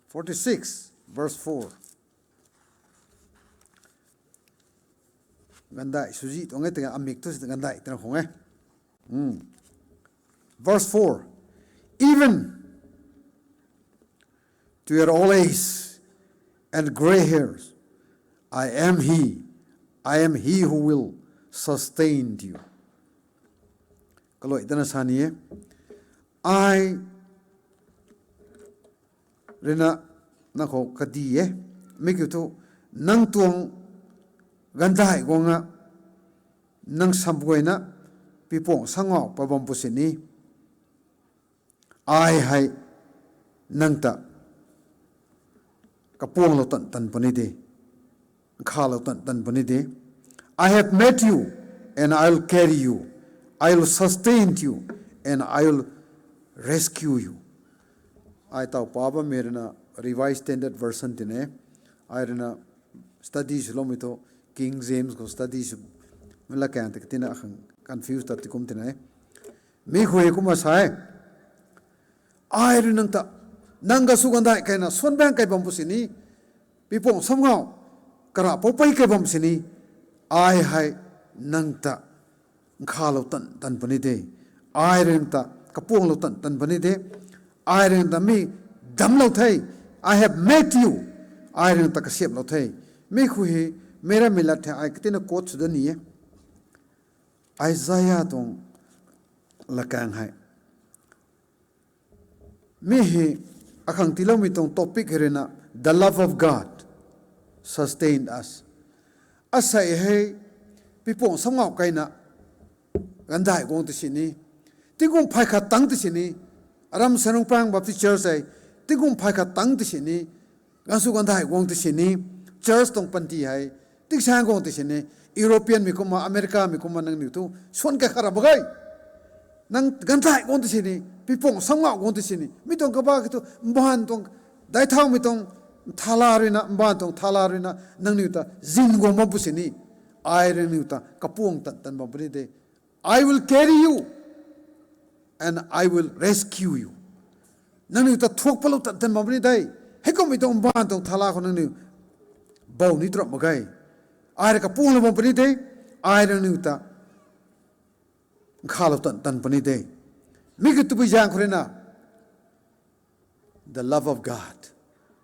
Forty six, verse four. Gandai swzi tuang e tei amik thu gandai twna khang e. Verse four. Even to your old age and grey hairs, I am He, I am He who will sustain you. Kalui tana sa ni e. Ai ruina nang khou kadi e. Mi kiu thu nang tuang gandai guang a, nang samguayna pipuang sangau pa bam pu sini, ai hei nang ta kapuanglou tan tan puni de, nkhalou tan tan puni de. I have made you, and I will carry you. I will sustain you, and I will rescue you. Ai taw pa bammei ruina Revised Standard Version tine. Ai ruina study swloumei thu King James khou study sw mei la kang ta katina khang confuse ta ti kum tine. Mi khou hei kumna sa e. Ai rui nang ta, nang gasu gandai kaina suan baeng kai bam pu sini, pipuang samgau kara poupei kai bam sini, ai hei nang ta nkhalou tan tan puni de. Ai rui nang ta kapuanglou tan tan puni de. Ai rui nang ta mi damclou the. I have made you. Ai rui nang ta kasiamhlou the. Mi khou hei, meic rammei lat the ai katina quote sw da ni e. Isaiah tuang lakang hei. Mi hei akhang tiiloumei tuang topic hei ruina, the love of God sustained us. Asei hei pipuang samgau kaina gandai guang ti sini, tingkum phay khat tang ti sini, aram Sanrungpang Baptist Church hei tingkum phay khat tang ti sini, gansu gandai guang ti sini, church tuang panty hei tingsaeng guang ti sini, European mei kumna, America mei kumna nangniw thu suan kai khat ra mak ge. Nang gandai guang ti sini, pipuang samgau guang ti sini, mi tuang kaba ki thu mbaanv tuang, daic thaumei tuang thala ruina, mbaanv tuang thala ruina nangniw ta zin guang bam pu sini, ai rui nangniw ta kapuang tan tan bam puni de. I will carry you and I will rescue you. Nangniw ta thuak palou tan tan bam puni de. Heikummei tuang mbaanv tuang thala khou nangniw bou ni trap mak ge. Ai rui kapuanglou bam puni de. Ai rui nangniw ta nkhalou tan tan puni de. Mi kiu tabui zaeng khou ruina, the love of God,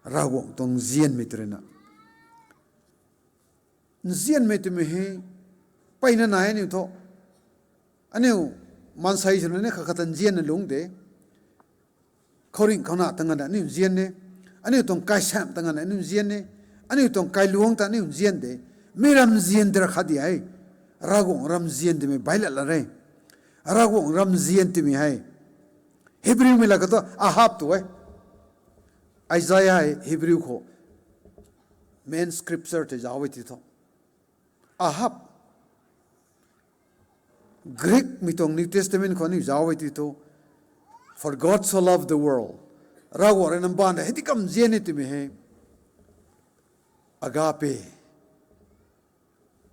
Ravguangc tuang nzianmei tw ruina. Nzianmei twmei hei mpeyna nai aniu thu. Aniu maansei swna ni khat khat ta nzianna lungc de. Khouringh khouna ta nganvna aniu nzian e. Aniu tuang kaisamh ta nganvna aniu nzian e. Aniu tuang kailuangc ta aniu nzian de. Mi ram nzian tei ra khat di hei, Ravguangc ram nzian twmei bailat la re. Ravguangc ram nzian twmei hei Hebrewmei lat khou thu Ahab tu e. Isaiah hei Hebrew khou main scripture tei zauc e ti thu, Ahab, Greekmei tuang New Testament khou aniu zauc e ti thu, For God so loved the world, Ravguangc rui na mbaanv ta hei tingkam nzian e twmei hei, agape,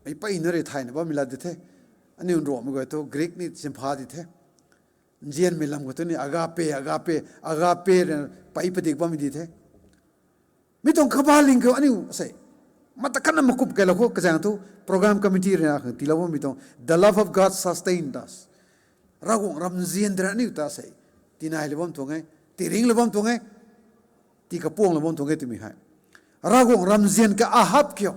mei mpeyna rui thayna bammei lat di the. Aniu Nruanghmei guay thu Greek ni simpha di the. Nzianmei lam khou thu ni agape, agape, agape rui na mpey padik bammei di the. Mi tuang kabac ling khou aniu sei, mata khatna makup kailou khou kazaeng thu program committee rui na khang tiilou bammei tuang, the love of God sustained us. Ravguangc ram nzian tei ra aniu ta sei, tinailou bam tuang e, tiringlou bam tuang e, tii kapuanglou bam tuang e twmei hei, Ravguangc ram nzian ka Ahab kiu,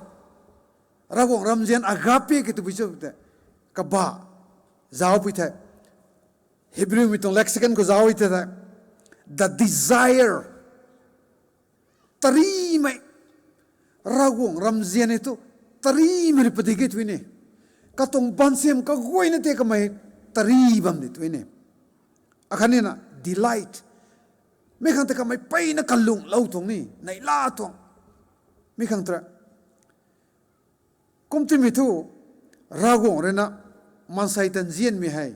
Ravguangc ram nzian agape ki tabui cho tei, kabac zauc pui the. Hebrewmei tuang lexicon khou zauc e the, the desire, tarimei, Ravguangc ram nzian e thu tarimei rui padik e tw ni. Katuang baansiam kaguayna tei kamei tari bam di tw ni. Akhatni na delight, mi khang tei kamei mpeyna kalunglou tuang ni, neihla tuang, mi khang tei ra. Kum timei thu, Ravguangc rui na maansei ta nzianmei hei,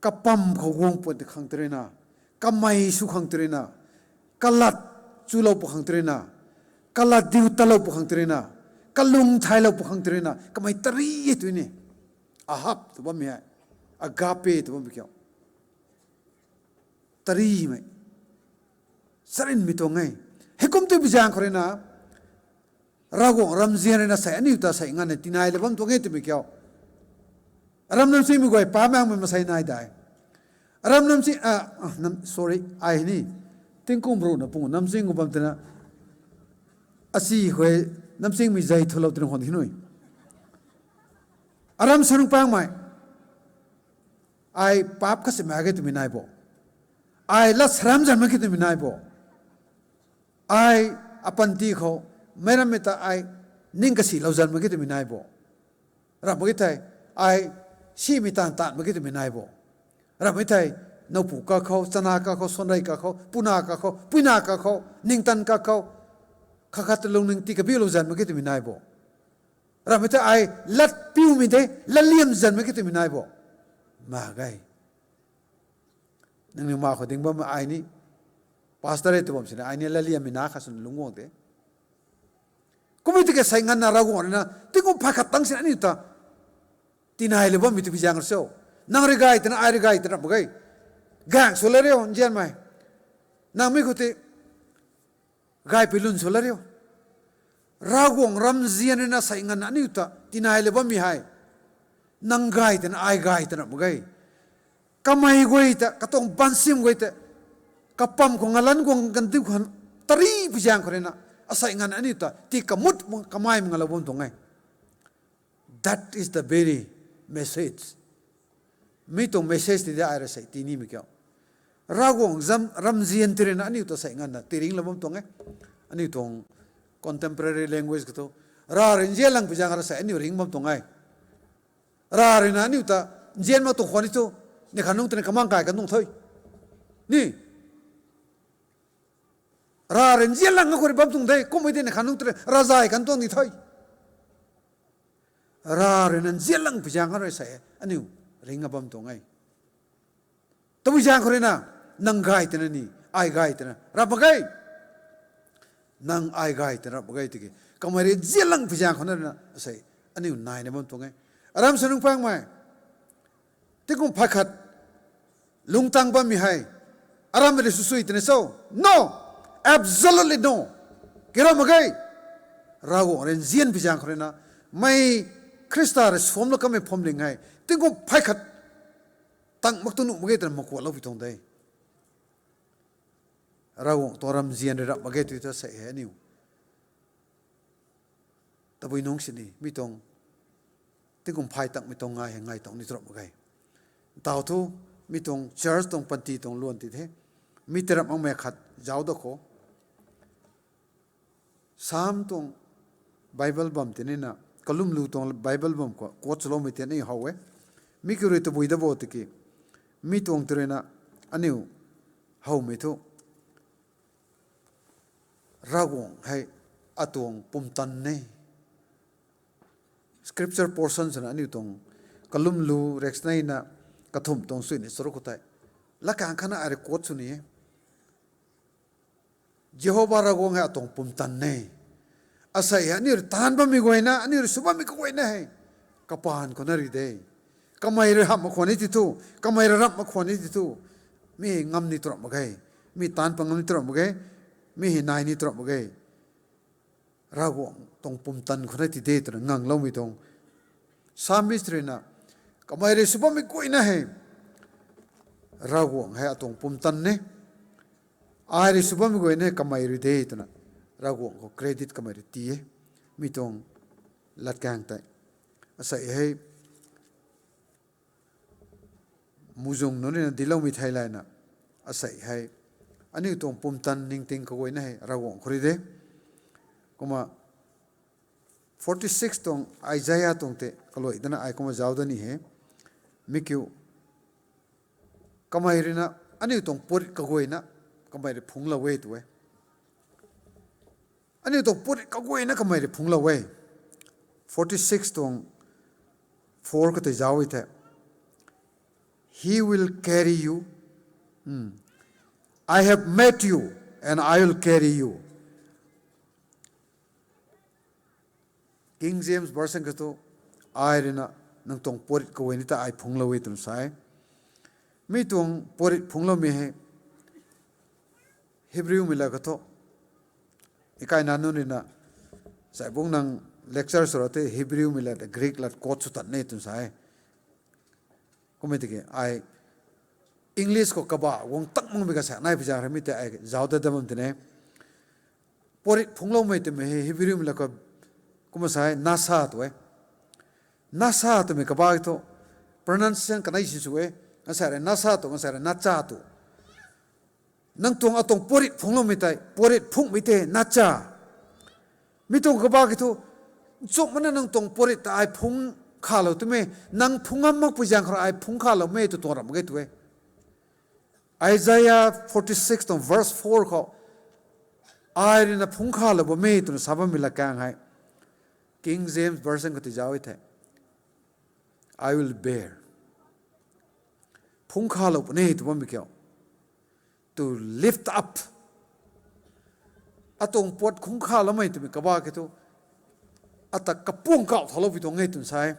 kapam khou guang pat khang tei ruina, kamei sw khang tei ruina, kalat chulou pat khang tei ruina, kalat diu talou pat khang tei ruina, kalung thailou pat khang tei ruina kamei tari e tw ni. Ahab tw bammei hei, agape tw bammei kiu, tarimei, charynmei tuang e. Heikum tei bi zaeng khou ruina, Ravguangc ramzian ruina sei aniu ta sei nganvna tinai la bam tuang e twmei kiu. Aram namchingmei guay pa maengmei masei nai dai. Aram namching, sorry, ai ni, tingkum ruhna pung namching gu bam twna, asi khou namchingmei zei thulou twna khwan hi nui. Aram sanungpaengmei, ai paap khat si mak ge twmei nai bo, ai lat saram zan mak ge twmei nai bo, ai apanty khou meic rammei ta ai ning kasilou zan mak ge twmei nai bo, ramh mak ge thei, ai simei taanv taanv mak ge twmei nai bo, ramh mak ge thei, nowpu kakhou, chana kakhou, suanrei kakhou, puna kakhou, puina kakhou, ningtan kakhou, khat khat ta lungning tii kabiulou zan mak ge twmei nai bo, ramh mak ge thei, ai lat piumei de, latliam zan mak ge twmei nai bo, mak ge. Nangniw ma khou ding bam ai ni, pastor e tw bam sini ai ni latliammei na khat swna lungc guang de. Kummei tiki sei nganvna Ravguangc ruina tingkum phay khat tang sini aniu ta tinai la bammei tw bi zaeng khou cho, nang rui gay twna, ai rui gay twna ramh mak ge. Gaeng sw la riu nzianmei, nang mi khou tei gaypui lun sw la riu. Ravguangc ramzian ruina sei nganvna aniu ta tinai la bammei hei, nang gay twna, ai gay twna ramh mak ge. Kamei guay ta, katuang baansim guay ta, kapam khou ngalan guang gandiu khou, tari bi zaeng khou ruina, asei nganvna aniu ta tii kamut kamei ngalou bam tuang e. That is the very message. Mi tuang message ti de ai rui sei tii nimei kiu. Ravguangc ramzian tei ruina aniu ta sei nganvna tiringc la bam tuang e. Aniu tuang contemporary language khou thu, rav rui nzianlang pi zaeng khou rui sei aniu ringc bam tuang e. Rav ruina aniu ta nzian mak tuang khwan ni thu, ni khat nungc twna kamang kai kan tuang the. Ni, rav rui nzianlang khou rui bam tuang de, kummei di ni khat nungc twna ravzay kan tuang ni the. Rav ruina nzianlang pi zaeng khou rui sei aniu ringc a bam tuang e. Tabui zaeng khou ruina, nang gay twna ni, ai gay twna ramh mak ge. Nang ai gay twna ramh mak ge tiki, kamei rui nzianlang pi zaeng khou na ruina sei aniu naina bam tuang e. Aram sanungpaengmei, tingkum phay khat lungtang bammei hei aram rui sw sui twna cho? No, absolutely no. Kiram mak ge. Ravguangc rui nzian pi zaeng khou ruina, mei Khrista rui suamlou kamei phuamling hei tingkum phay khat tang mak tu nuh mak ge twna makuaklou pi tuang de. Ravguangc tuang ramzian rui ramh mak ge tw ta sei hei aniu tabui nungc sini mi tuang tingkum phay tangmei tuang ngai hei ngai tuang ni tw ramh mak ge. Ntaw thu, mi tuang church tuang panty tuang luan ti the. Mi tei ramh makmei khat zauc da khou, Psalm tuang Bible bam ti nina, kalumlu tuang Bible bam khou quote swloumei ti ni how e. Mi kiu rui tabui da bo tiki, mi tuang tei ruina aniu howmei thu, Ravguangc hei atuang pumtan e. Scripture portion swna aniu tuang kalumlu reksneina kathumh tuang suina charuk khou tei, latkaeng khatna ai rui quote sw ni e. Jihova Ravguangc hei atuang pumtan e. Asei hei aniu rui taanc bammei guayna, aniu rui sw bammei kaguayna hei kapaan khou na ri de. Kamei rui hamh mak khwan ni ti thu, kamei rui ramh mak khwan ni ti thu, mi hei ngam ni tw ramh mak ge, mi taanc pat ngam ni tw ramh mak ge, mi hei nai ni tw ramh mak ge. Ravguangc tuang pumtan khou na ti de twna ngangloumei tuang. Psalmist ruina, kamei rui sw bammei guayna hei Ravguangc hei atuang pumtan e. Ai rui sw bammei guayna kamei rui de twna Ravguangc khou credit kamei rui ti e. Mi tuang latkaeng tei, asei hei muhzwng nunc ruina diloumei theilayna, asei hei aniu tuang pumtan ningting kaguayna hei Ravguangc khou ri de. Kumna forty six tuang Isaiah tuang tei kaluai dana ai kumna zauc da ni he. Mi kiu, kamei ruina aniu tuang purit kaguayna kamei rui phungclou e tw e. Aniu tuang purit kaguayna kamei rui phungclou e. Forty six tuang four khou tei zauc e the. He will carry you. Hmm. I have met you and I will carry you. King James Version khou thu, ai rui na nang tuang puatrit kaguay ni ta ai phungclou e twna sa e. Mi tuang puatrit phungcloumei hei Hebrew mei lat khou thu, ikai na nunc rui na, sai bung nang lecture sw ra the Hebrew mei lat, Greek lat quote sw tan e twna sa e. Kummei tiki ai English khou kaba guang tak makmei ka sa nai pi zaeng rui mi tei ai zauc dat dat bam ti ne. Puatrit phungcloumei twmei hei Hebrew mei lat khou kumna sa e, nasha tw e. Nasha twmei kaba thu pronunciation kanei sinsw e. Ngasai rui nasha tw, ngasai rui nacha tw. Nang tuang atuang puatrit phungcloumei tei, puatrit phungcmei tei nasha. Mi tuang kaba ki thu, nchumhmei na nang tuang puatrit ta ai phungc khalou twmei, nang phungc ngam makpui zaeng khou rui ai phungc khaloumei tw tuang ram ge tw e. Isaiah forty six tuang verse four khou, ai rui na phungc khalou bammei twna sa bammei lat kaeng hei King James Version khou tei zauc e the. I will bear. Phungc khalou puni tw bammei kiu. To lift up. Atuang puat phungc khaloumei twmei kaba ki thu, ata kapuang kauh thauloupui tuang e twna sa e.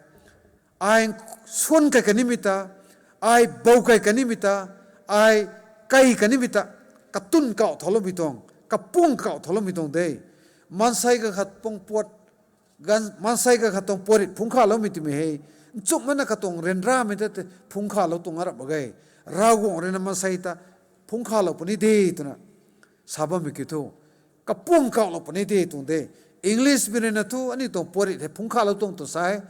Ai suan kai kanimei ta, ai bou kai kanimei ta, ai kai kanimei ta, katun kauh thauloupui tuang, kapuang kauh thauloupui tuang de. Maansei kakhat tuang puat, maansei kakhat tuang puatrit phungc khaloumei twmei hei, nchumhmei na katuang ryanramei ta phungc khalou tuang arap mak ge. Ravguangc rui na maansei ta phungc khalou puni de twna sa bammei kiu thu, kapuang kauhlou puni de tuang de. English mei rui na thu aniu tuang puatrit hei phungc khalou tuang tw sa e.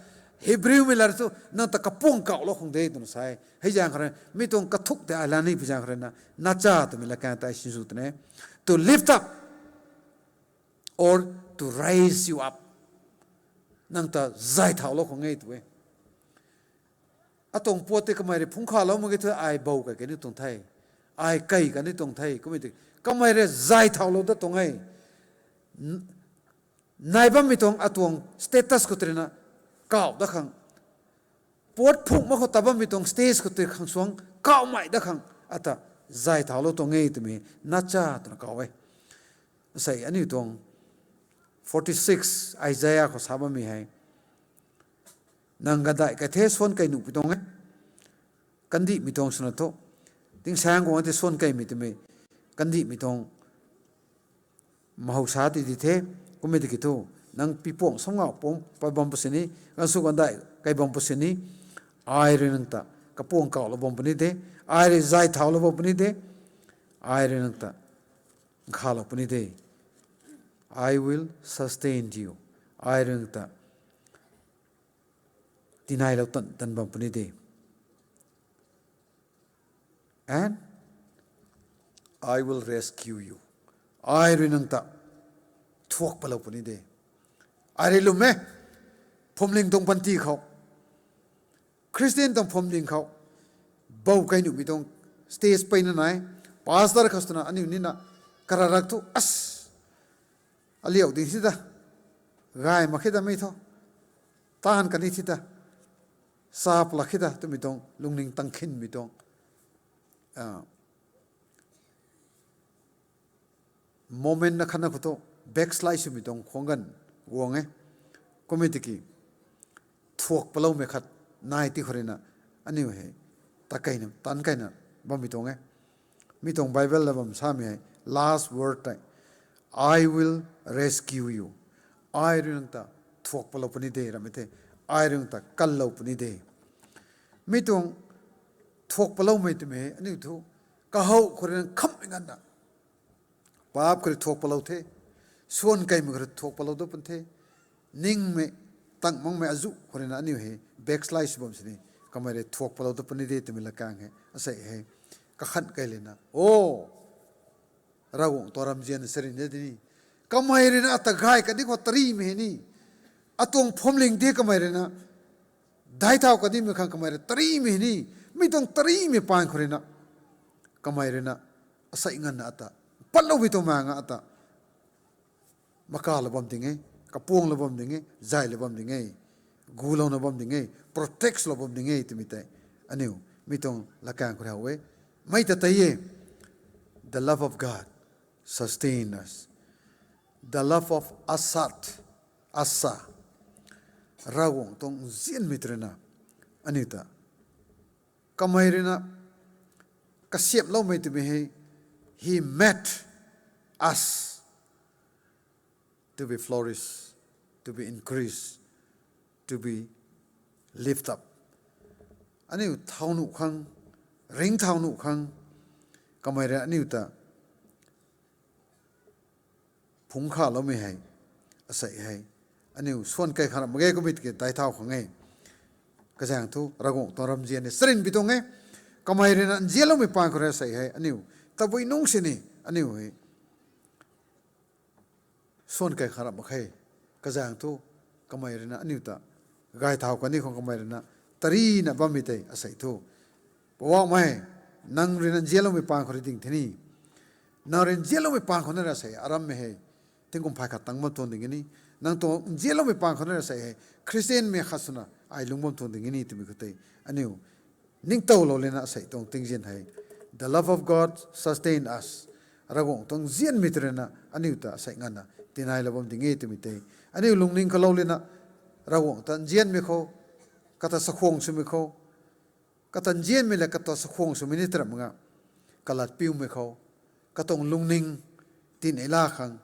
Hebrew mei lat thu nang ta kapuang kauhlou khang de twna sa e. Hei zaeng khou rui mi tuang kathuk tei ai la ni pi zaeng khou rui na, nasha twmei lat kaeng tei sinsw twna e. To lift up or to raise you up. Nang ta zay thaulou khang e tw e. Atuang puat tei kamei rui phungc khalou mak ge thu ai bou kai kani tuang the. Ai kai kani tuang the. Kummei tei kamei rui zay thaulou dat tuang e. Nai bammei tuang atuang status khou tei rui na kauh dat khang. Puat phungc mak khou ta bammei tuang stage khou tei khang suang kauhmei dat khang ata zay thaulou tuang e twmei nasha twna kauh e. Sei aniu tuang forty six Isaiah khou sa bammei hei. Nang gandai kai the suan kai nuh pi tuang e. Kandihmei tuang swna thu. Tingsaeng guang tei suan kaimei twmei. Kandihmei tuang mahousa ti di the, kummei tiki thu, nang pipuang sam ngau puang pai bam pu sini, gansu gandai kai bam pu sini, ai rui nang ta kapuang kauhlou bam puni de, ai rui zay thaulou bam puni de, ai rui nang ta nkhalou puni de. I will sustain you. Ai rui nang ta tinailou tan tan bam puni de. And I will rescue you. Ai rui nang ta thuak palou puni de. Ai rui lwm e. Phuamling tuang panty khou, Christian tuang phuamling khou, bou kai nuhmei tuang stage peyna nai. Pastor khou swna aniu nina kararak thu as aliau ding si ta, gay mak khe ta mei thu, taanv kani thi ta, sa pla khe ta twmei tuang lungning tang khinmei tuang moment na khatna khou thu backslide swmei tuang khwang ganv guang e. Kummei tiki thuak paloumei khat nai ti khou rui na, aniu hei ta kaina tan kaina bammei tuang e. Mi tuang Bible la bam samei hei last word tei, I will rescue you. Ai rui nang ta thuak palou puni de ramei the. Ai rui nang ta kanlou puni de. Mi tuang thuak paloumei twmei hei aniu thu kahou khou rui nang khammei nganvna paap khou rui thuak palou the, suan kaimei khou rui thuak palou dat pun the, ningmei tang makmei azuh khou rui na aniu hei backslide sw bam sini, kamei rui thuak palou dat puni de twmei lakaeng hei asei hei kakhan kai lena o Ravguangc tuang ramzian sari na di ni. Kamei rui na ata gay kadi khou tarimei hei ni, atuang phuamling de kamei rui na dai thau kadimei khang kamei rui tarimei hei ni, mi tuang tarimei paan khou rui na kamei rui na asei nganvna ata patloumei tuang maeng ata makalou bam ding e, kapuanglou bam ding e, zaylou bam ding e. gulouna bam ding e, protect lou bam ding e twmei tei aniu mi tuang lakaeng khou how e. Mei ta tei e, the love of God sustain us. The love of Asat, Asa, Ravguangc tuang nzianmei tw rui na aniu ta kamei rui na kasiamhloumei twmei hei, he made us to be flourish, to be increase, to be lift up. Aniu thau nuh khang, ringcthau nuh khang, kamei rui aniu ta phungc khaloumei hei, asei hei aniu swan kai khang ram mak ge, kummei tiki daic thau khang e. Kazaeng thu Ravguangc tuang ramzian ni charynmei tuang e. Kamei rui na nzianloumei paan khou rui asei hei aniu tabui nungc sini aniu hei swan kai khang ram mak khe. Kazaeng thu kamei rui na aniu ta gay thau kani khang kamei rui na tarina bammei tei asei thu, Poubauhmei, nang rui na nzianloumei paan khou rui ding the ni. Nang rui nzianloumei paan khou na rui asei arammei hei tingkum phay khat tang bam tuang ding ni. Nang tuang nzianloumei paan khou na rui asei hei Khristianmei khat swna ai lungc bam tuang ding ni twmei khou tei aniu ningtowlou lana asei tuang tingzin hei, the love of God sustain us. Ravguangc tuang nzianmei tw rui na aniu ta asei nganvna tiinailou bam ding e twmei tei aniu lungning kalou lana Ravguangc ta nzianmei khou, kata chakhwang swmei khou, kata nzianmei le kata chakhwang swmei ni tram nga, kalat piumei khou, katuang lungning tiineila khang,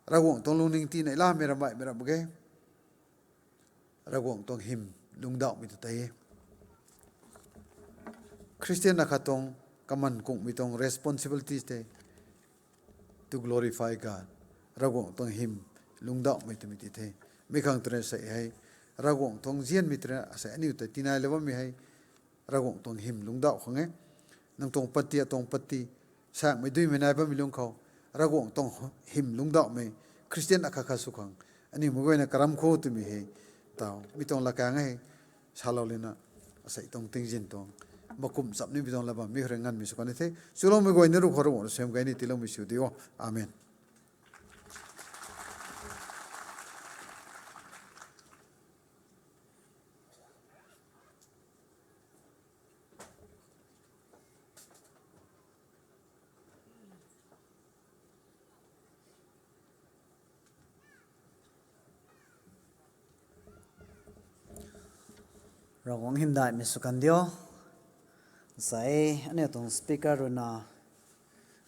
Ravguangc tuang lungning tiineilamei ramh baihmei ram mak ge. Ravguangc tuang hym lungcdauhmei ta tei e. Khristian akhat tuang kaman kunghmei tuang responsibility tei to glorify God. Ravguangc tuang hym lungcdauhmei twmei ti the. Mi khang tw rui asei hei Ravguangc tuang nzianmei tw rui asei aniu ta tiinailou bammei hei Ravguangc tuang hym lungcdauh khang e. Nang tuang patti, atuang patti, saekmei duimei nai bammei lungc khou Ravguangc tuang hym lungcdauhmei Khristian akhat khat sw khang aniu mei guayna karam khou twmei hei taw mi tuang lakaeng hei salou lana asei tuang tingzin tuang makum chap nimei tuang la bam mi khou rui nganvmei sw kan the. Chuloumei guay ni ruc khou Ravguangc rui suaihiam gay ni tiiloumei sw diu. Amen. Ravguangc hymdaihmei sw kan diu. Sai, aniu tuang speaker rui na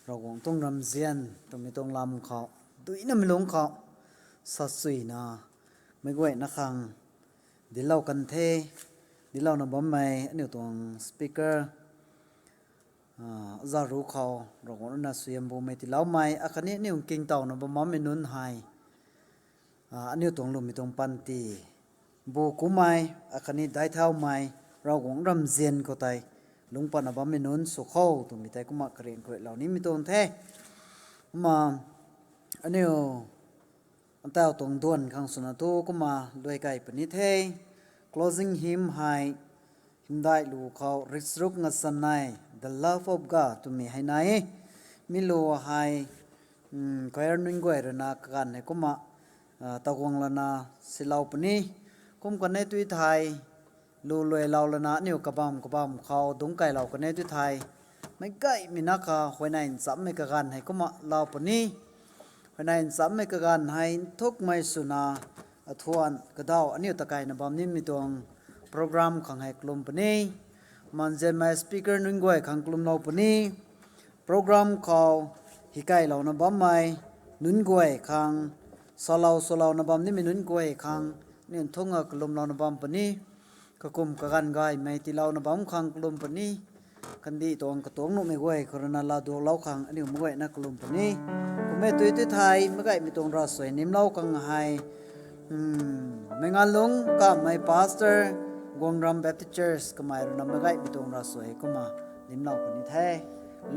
Ravguangc tuang ramzian twmei tuang lam khou, duinamei lungc khou, sasuina, meic guayna khang dinclou kan the, dinclouna bammei aniu tuang speaker, a, zaru khou Ravguangc rui na suaihiam bumei tiiloumei akhatni aniu kingtowna bam bammei nunc hei, a, aniu tuang lwmmei tuang panty bu kummei akhatni daic thaumei Ravguangc ramzian khou tei lungc patna bammei nunc sw kho twmei tei kumna karian karianlou nimei tuang the. Kumna aniu ntauh tuang duan khang swna thu kumna luai key puni the. Closing hymn hei hymdaih lu khou rikcharuk ngasannei, The Love of God twmei hei nai e. Mi lu hei, mm, choir nunc guay rui na kaganv hei kumna, a, taguang lana silou puni. Kum kan e tu thei, lu luailou lana aniu kabamv kabamv khou dungc keylou kan e tu thei, meic gaymei na kha huayney nchammei kaganv hei kumna lou puni. Huayney nchammei kaganv hei nthukmei swna athuan kadau aniu ta keyna bam nimei tuang program khang hei kalum puni. Manzianmei speaker nunc guay khang kalumlou puni. Program khou hikeylouna bammei nunc guay khang, salou swlouna bam nimei nunc guay khang, aniu nthukna kalumlouna bam puni. Kakum kaganv gaymei tiilouna bam khang kalum puni. Kandih tuang katuang nuhmei guay khou rui na laaduaklou khang aniu meic guayna kalum puni. Kum e tu tu thei meic gaymei tuang ravsuai nimlou khang hei, mm, Meiganlung Kamei Pastor, Guangram Baptist Church kamei rui na meic gaymei tuang ravsuai kumna nimlou puni the.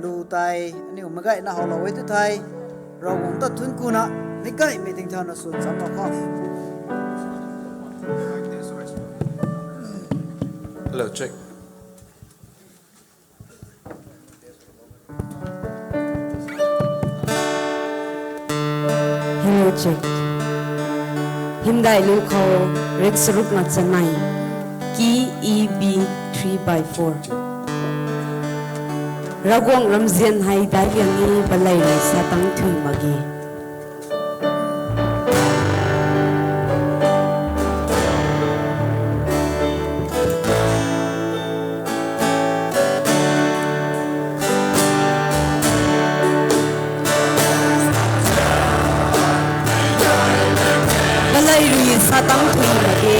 Lu tei aniu meic gayna howlou e tu thei, Ravguangc ta thuanckuna meic gaymei tingthauna swn chamlou kho. Hello, check. Hello, check. Hymdaih lu khou, rikcharuk na chanei, key E B three by four. Ravguangc ramzian hei daic liang e, balei rui sa tang thuy mak ge. Balei rui sa tang thuy mak ge.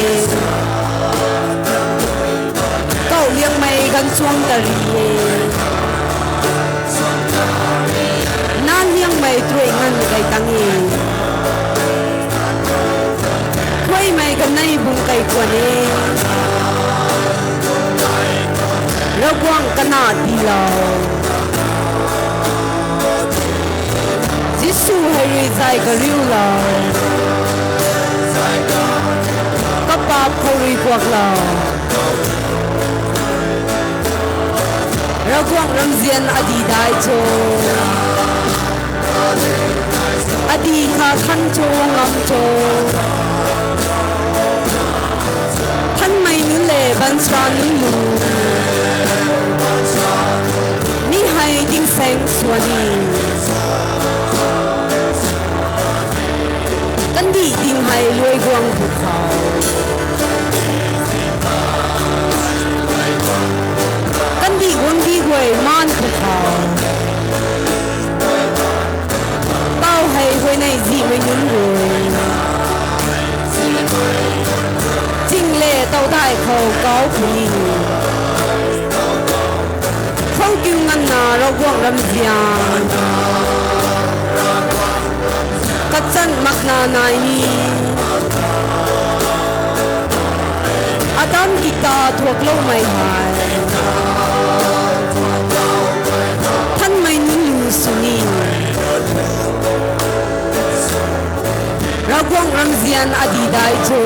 Kau liangmei ganv chuang tari e. Nan liangmei truai nganv kai tang e. Khuaimei kanei bung kai kuan e. Ravguangc kana tiilou. Jisu hei rui zay kariulou. Kapaap khou rui kuaklou. Ravguangc ramzian adih daic cho. Adih kha than cho, ngam cho. Thanmei nunc le baanchara nunc lu. Mi hei tingsaeng swan ni. Kandih ting hei luai guang pw khou. Kandih guangcdic guay maan pw khou. Tau hei huayney zihmei nunc rui. Ching le tau dai khou kau puni. Khou kiu nganvna Ravguangc ramzian. Kachan makna nai ni. Adam kika thuakloumei hei. Thanmei nunc lu sw ni. Ravguangc ramzian adih daic cho.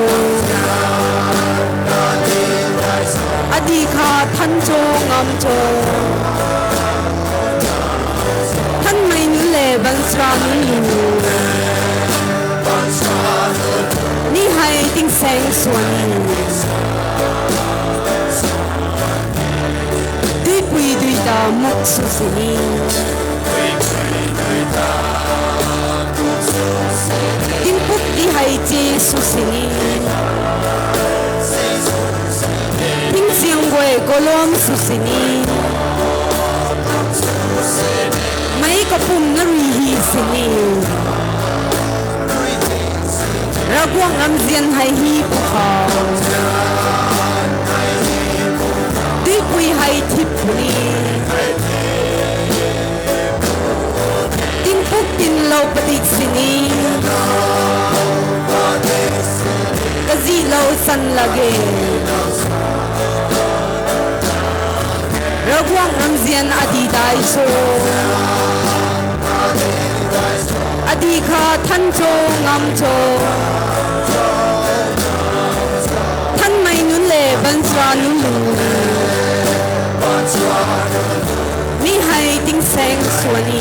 Adih kha than cho, ngam cho. Thanmei nunc le baanchara nunc lu. Mi hei tingsaeng swan ni. Duipui dui ta muk sw sini. Tingpuk ti hei che sw sini. Tingziang guay kolom sw sini. Meic kapumna rui hi sini. Ravguangc ramzian hei hi pw khou. Duipui hei thip puni. Tingpuk tinlou padik sini. Kazihlou san lage. Ravguangc ramzian adih daic cho. Adih kha than cho, ngam cho. Thanmei nunc le baanchara nunc lu. Mi hei tingsaeng swan ni.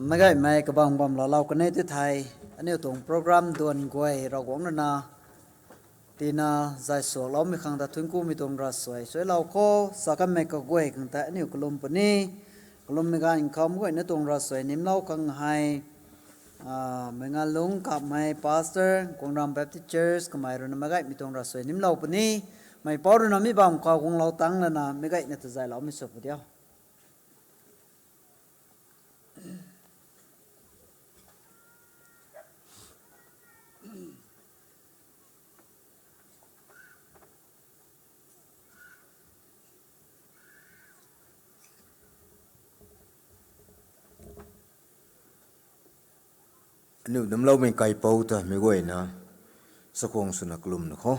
Meic gaymei kabang bam laalou kan e tei thei, aniu tuang program duan guay Ravguangc rui na tina zay suakloumei khang ta thuanckumei tuang ravsuai suailou khou sa kanmei kaguay khang tei aniu kalum puni. Kalummei ganv khou meic guayna tuang ravsuai nimlou khang hei, meic ngalung kapmei pastor, Guangram Baptist Church kamei rui na meic gaymei tuang ravsuai nimlou puni. Mei pou rui na mi bam khou guanglou tang lana meic gayna ta zayloumei sw pu diu. Aniu namloumei kaipouc ta meic guayna sakhwang swna kalum na kho.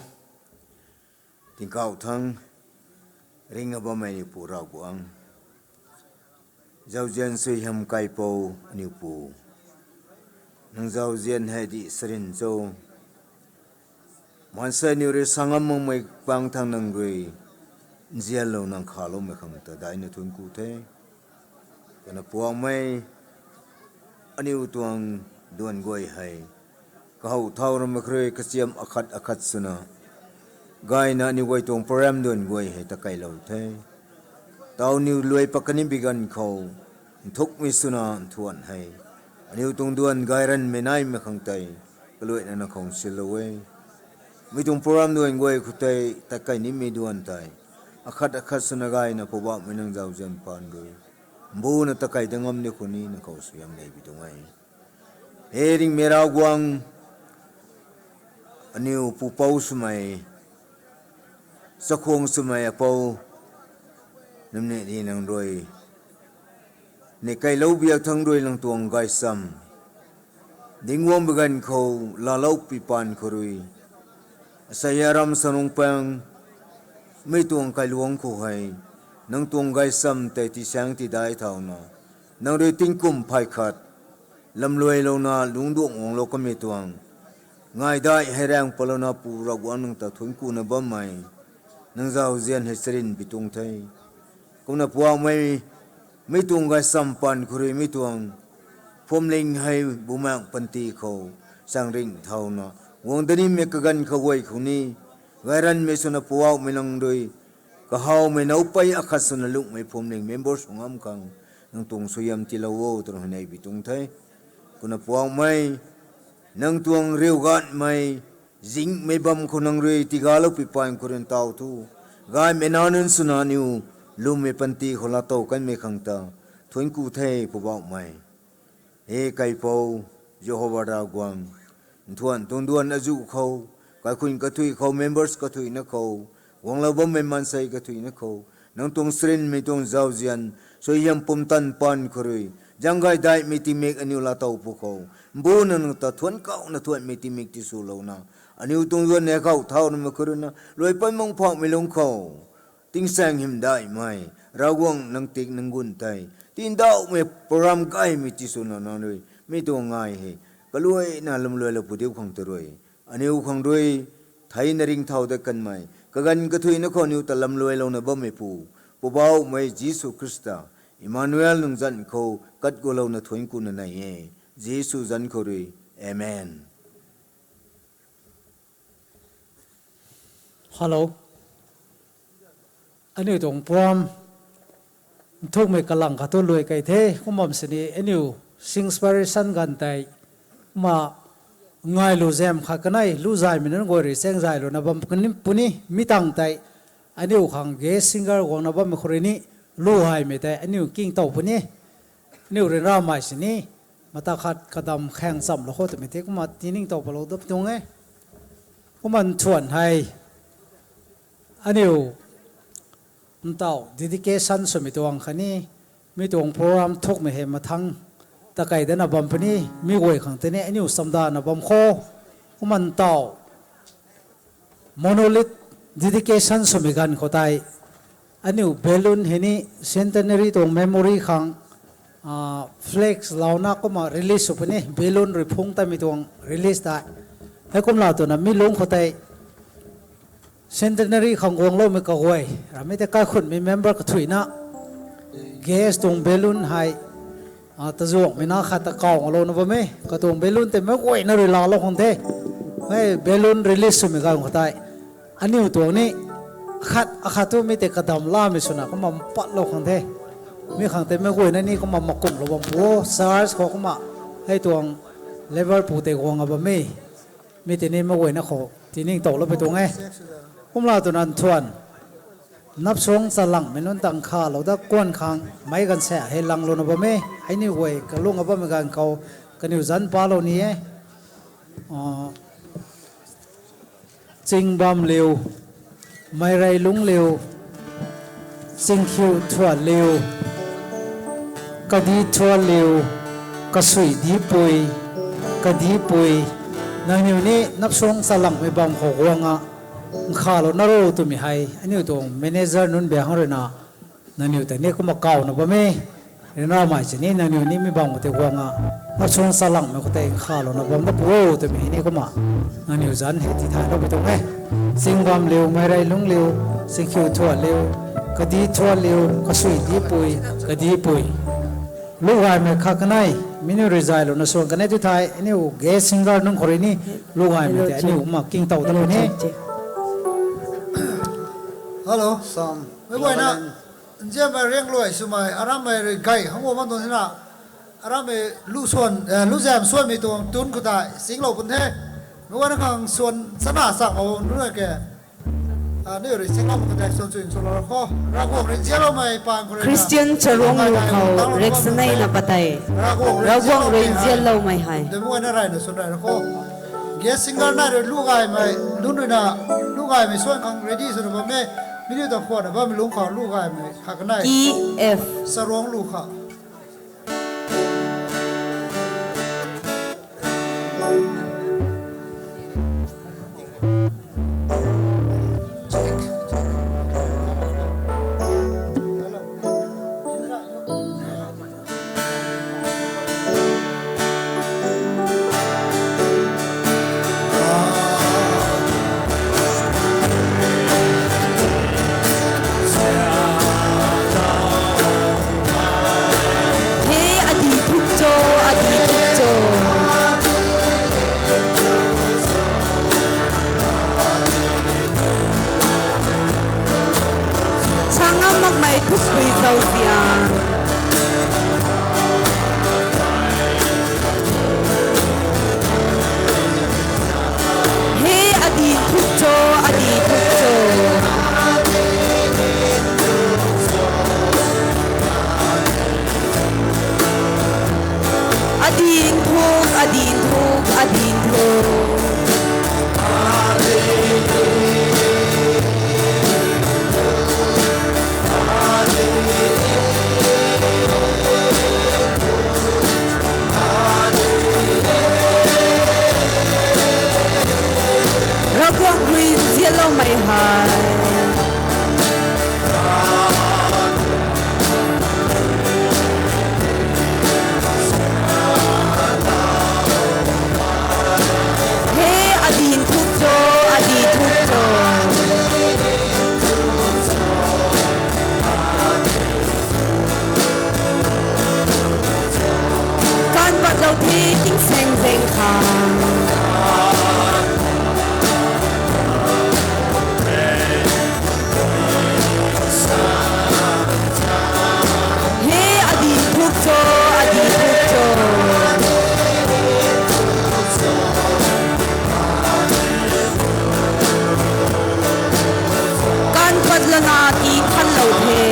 Tingkauh thangc ringna bammei aniu Pu Ravguangc, zauzian suaihiam kaipouc aniu Pu, Nang zauzian hei di sarin cho. Maansei niw rui sa ngam makmei pang thang nang rui nzianlou nang khaloumei khang ta daihna thuanc ku the. Kana puangmei aniw tuang duan guay hei kahaw thau ramei khrui kachiam akhat akhat swna gayna aniw guay tuang program duan guay hei ta kailou the. Tau niw luai pat kani bi ganv khou nthukmei swna nthuan hei aniw tuang duan gay ranmei naimei khang tei kaluaina na khou silou e. Mi tuang program duan guay khou tei tat kai nimei duan tei akhat akhat swna gayna Poubauhmei nang zauzian paan rui mbuna tat kai da ngam ni khou ni nang khou suaihiam nei bi tuang e. He ringmei Ravguangc, aniw pupouc swmei, chakhwang swmei apou, namni ni nang rui ni kailou biak thang rui nang tuang gaysam dingguang bi ganv khou laalou pi paan khou rui asei aram sanung pang mi tuang kailuangc khou hei nang tuang gaysam tei tisaeng tidai thauna nang rui tingkum phay khat lamluailouna lungcduang guanglou kamei tuang ngaidai hei raeng palouna Pu Ravguangc nang ta thuanc kuna bammei nang zauzian hei sarin bi tuang the. Kumna puangmei mi tuang gaysam paan khou rui mi tuang phuamling hei bumaengc panty khou changring thauna guang danimei kaganv khou guay khou ni gay ranmei swna Poubauhmei nang rui kahawmei nowpei akhat swna lunghmei phuamling member sw ngam khang nang tuang suaihiam tiilou o twna hei nei bi tuang the. Kumna puangmei nang tuang riu ganmei zingmei bam khou nang rui tigaloupi paan khou rui ntaw thu gaymei nac nunc swna aniw lwmmei panty khou laatow kanmei khang ta thuanc ku the Poubauhmei. He kaipouc Jehova Ravguangc, nthuan tuang duan azuh khou, kaikhunc kathuic khou, members kathuicna khou, guanglou bammei maansei kathuicna khou nang tuang sarinmei tuang zauzian suaihiam pumtan paan khou rui zaeng gay daihmei tingmik aniw laatow pw khou mbuna nang ta thuanc kauna thuanmei tingmik tiswlouna aniw tuang duan hei kahaw thau namei khou rui na luai pat mang phauhmei lungc khou tingsaeng hymdaihmei Ravguangc nang tik nang gun tei tindauhmei program gaymei tiswna nang rui mi tuang ngai hei kaluaina lamluailou pu diu khang ta rui aniw khang rui theina ringcthau dat kanmei kaganv kathuicna khou aniw ta lamluailouna bammeipu Poubauhmei Jisu Khrista, Emmanuel nang zanc khou kat gulouna thuanc kuna nei e. Jisu zanc khou rui, Amen. Hello. Aniu tuang program nthukmei kalang khat thu luai kei the, kum bam sini aniu Singspiration ganv tei kumna ngailu zam khat kanei lu zaymei nunc guay rui chaeng zaylouna bam puni, puni mi tangv tei aniu khang guest singer guangna bammei khou rui ni lu haymei tei aniu kingtow puni. Aniu ryanramei sini mata khat kadam khaeng chamlou khou twmei the kumna tiningtow palou dat tuang e. Kumna nthuan hei aniu ntaw dedication swmei tuang khatni mi tuang program nthukmei hei mathang takei dana bam puni, mi guay khang tei ni aniu chamdana bam khou. Kumna ntaw monolith dedication swmei ganv khou tei aniu balloon hei ni centenary tuang memory khang flex louna kumna release sw puni, balloon rui phungc tamei tuang release tei. Heikumna twna mi lungc khou tei centenary khang guangloumei kaguay ramei tei kaikhunhmei member kathuicna guest tuang balloon hei tazuanghmei na khat ta kaw ngalouna bam e. Katuang balloon tei meic guayna rui laalou khang the. Hei balloon release swmei ganv khou tei aniu tuang ni khat akhat thu mi tei kadam lamei swna kumna mpatlou khang the. Mi khang tei meic guayna ni kumna makumhlou bam pu o, church khou kumna hei tuang labour pu tei guang a bam e. Mi tei ni meic guayna khou tiningtowlou pui tuang e. Kumna twna nthuan napsuang chalangmei nunc tang khalou dat kuan khang meic ganv sa hei langlouna bam e. Hei ni guay kalung a bammei ganv khou kaniw zanc palou ni e. Chingbamliu, Meireilungliu, Chingkhiu Thuanliu, Kadi Thuanliu, Kasui Dipui, Kadipui, nangniw ni napsuang chalangmei bam khou guang a nkhalou na ro twmei hei aniu tuang manager nunc biang ruina nangniw tei ni kumna kawna bam e. Ryanramei sini nangniw ni mi bam khou tei guang a, na suan salangmei khou tei kha lou na bam da pu o twmei ni kumna nangniw zanc hei ti thay lou pi tuang e. Singbam liu, Meirei Lung liu, Singkhiu Thuat liu, Kadi Thuat liu, Kasui Dipui, Kadipui. Lu gaymei kha kanei, mi niw rizai lou na suan kanei tu thei, aniu guest singer nunc khou rui ni, lu gaymei tei aniu kumna king tow ta lou ni. Hello, sam. Meic guayna, nzianmei riangluai swmei, arammei rui gay hang guang bam tuang sina, arammei lu suan, eh, lu zam suanmei tuang tun khou tei singlou pun the. Meic guayna khang suan chana chak mak bam nunc ke. Ah, ni rui singlou khou tei suan chuin swlou kho. Ravguangc rui nzianloumei paan khou rui na, Christian Charuanglu khou riaksanei na patei. Ravguangc rui nzianloumei hei. Meic guayna rayna suan rayna kho. Guest singer nai rui lu gaymei, nunc rui na, lu gaymei suan khang ready swna bam e. Mi niw ta khwanna bammei lungc khou lu gaymei kha kanei. E F. Charuanglu kha. He adi thuk cho, adi thuk cho. Sa ngam makmei thukpui zauzian. He adi thuk cho, adi thuk cho. Adi thuk, adi thuk, adi thuk. Ravguangc rui nzianloumei hei. He adi thuk cho, adi thuk cho. Kan patlou the tingsaeng zaeng khang. He adi thuk cho, adi thuk cho. Kan patlana ti thanlou the.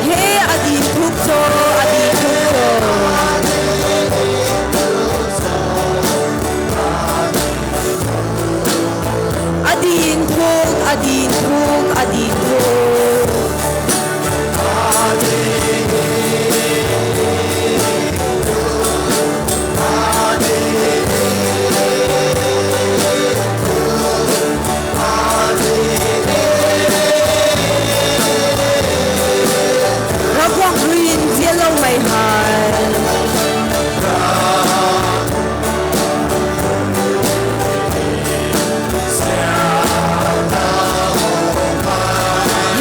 He adi thuk cho, adi thuk cho. Adi thuk, adi thuk, adi thuk. Ravguangc rui nzianloumei hei.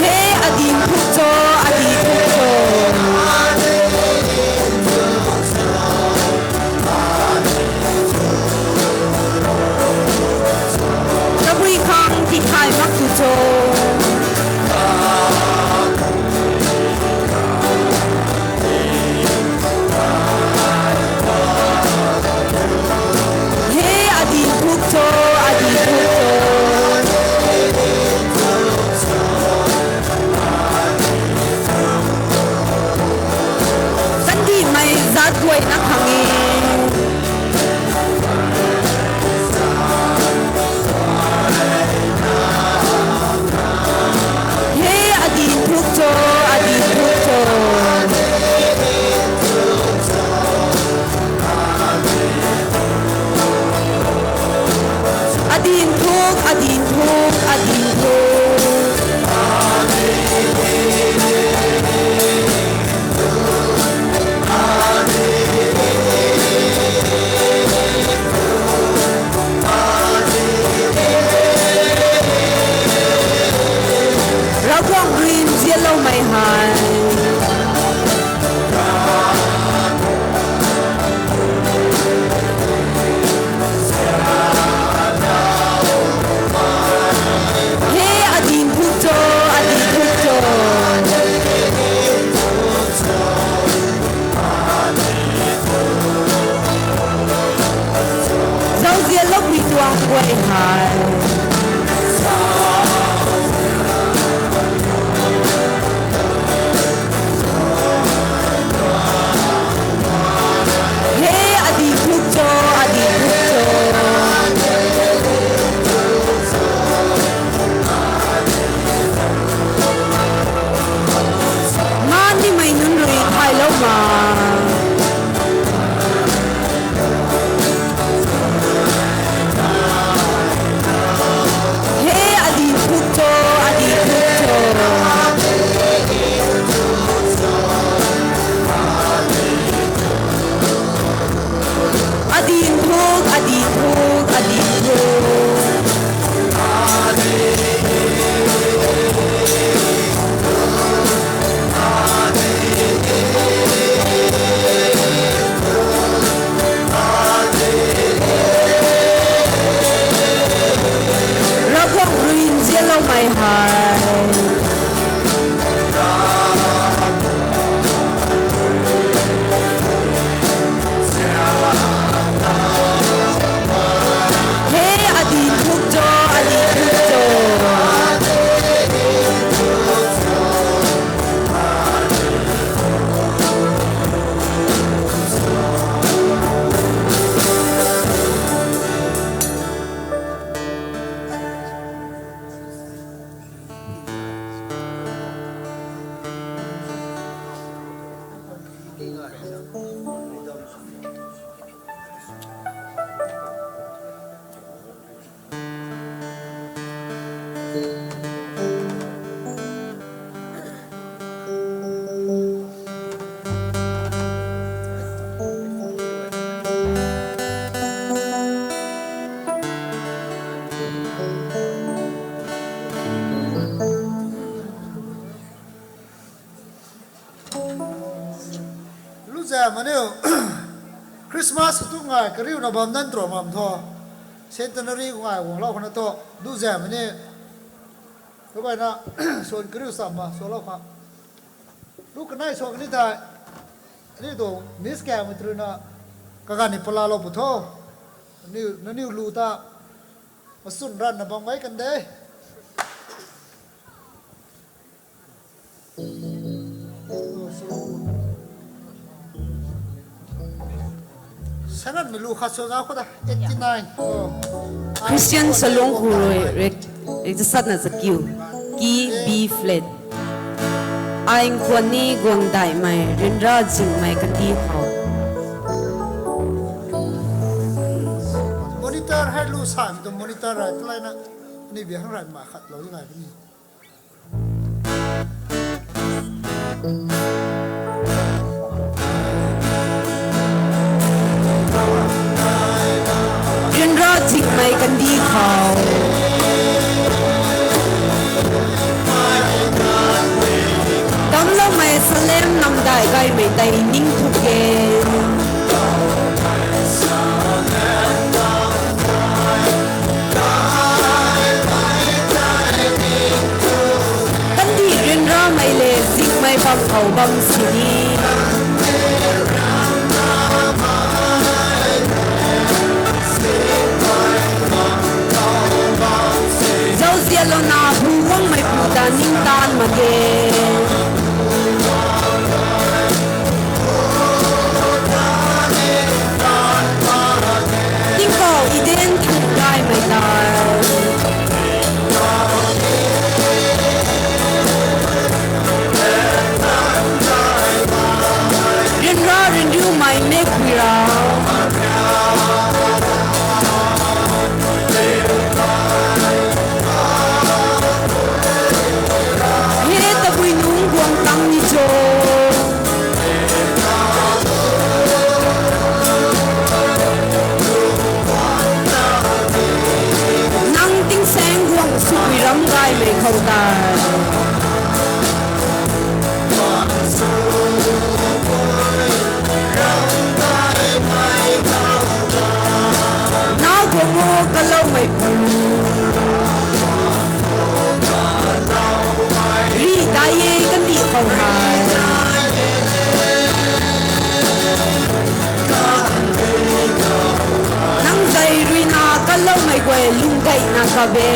He adi thuk cho, adi thuk cho. Tabui khang tithay mak tu cho. He adi thuk cho, adi thuk cho. Kandihmei zat guayna khang e. He adi thuk cho, adi thuk cho. Adi thuk, adi thuk. guay hei. He, adi thuk cho, adi thuk cho. Nganimei nunc rui thaylou ma. He, adi thuk cho, adi thuk cho. Adi thuk, adi thuk, adi thuk. Ravguangc rui nzianloumei hei. He, adi thuk cho, adi thuk cho. Luzam aniu Christmas tu ngai kariuna bam nan tro mam tho. Centenary ngai guanglou khana tho. Luzam ani. Tukaina suan kariu sam ma sualou kha. Lu kanei suan kani thei. Aniu tuang miss kang mei tru na kaganv ni palalou pu tho. Naniu, naniu lu ta masun ranna bam gay kan de. Sangan mei lu khat sw zau khou ta, eighty nine. Oh. Christian Salung Hu rui rek, rek jasatna zakiu. Key B flat. Ai nkhwan ni guang daihmei, ryanra zingmei kandih khou. Monitor hei lu sa, tu monitor hei, tu lai na, ni bi hang rai ma khat lou ni lai ni. Ryanra zingmei kandih khou. Damloumei Salem namdai gaymei tei ning thuk e. Kandih ryanramei le zingmei bam khou bam sini. Zauzianlouna bu guangmei pu ta ningtaan mak ge. Tingkauh Eden thun gaymei ta. Ryanra ryanriumei mekpui ra. He tabui nungc guang tang ni cho. Nang tingsaeng guang sui ram gaymei khou ta. Lungdaihna kabe.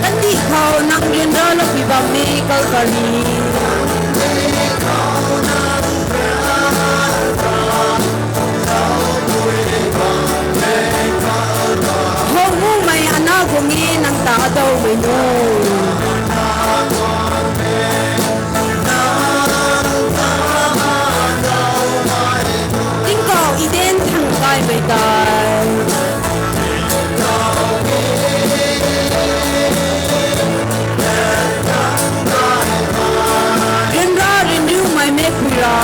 Kandih khou nang ryanra loupui bammei Calvary. Hou mumei ana guang e nang ta adaumei nu. Tingkauh Eden thang gaymei tei. Ryanra ryanriumei mekpui ra.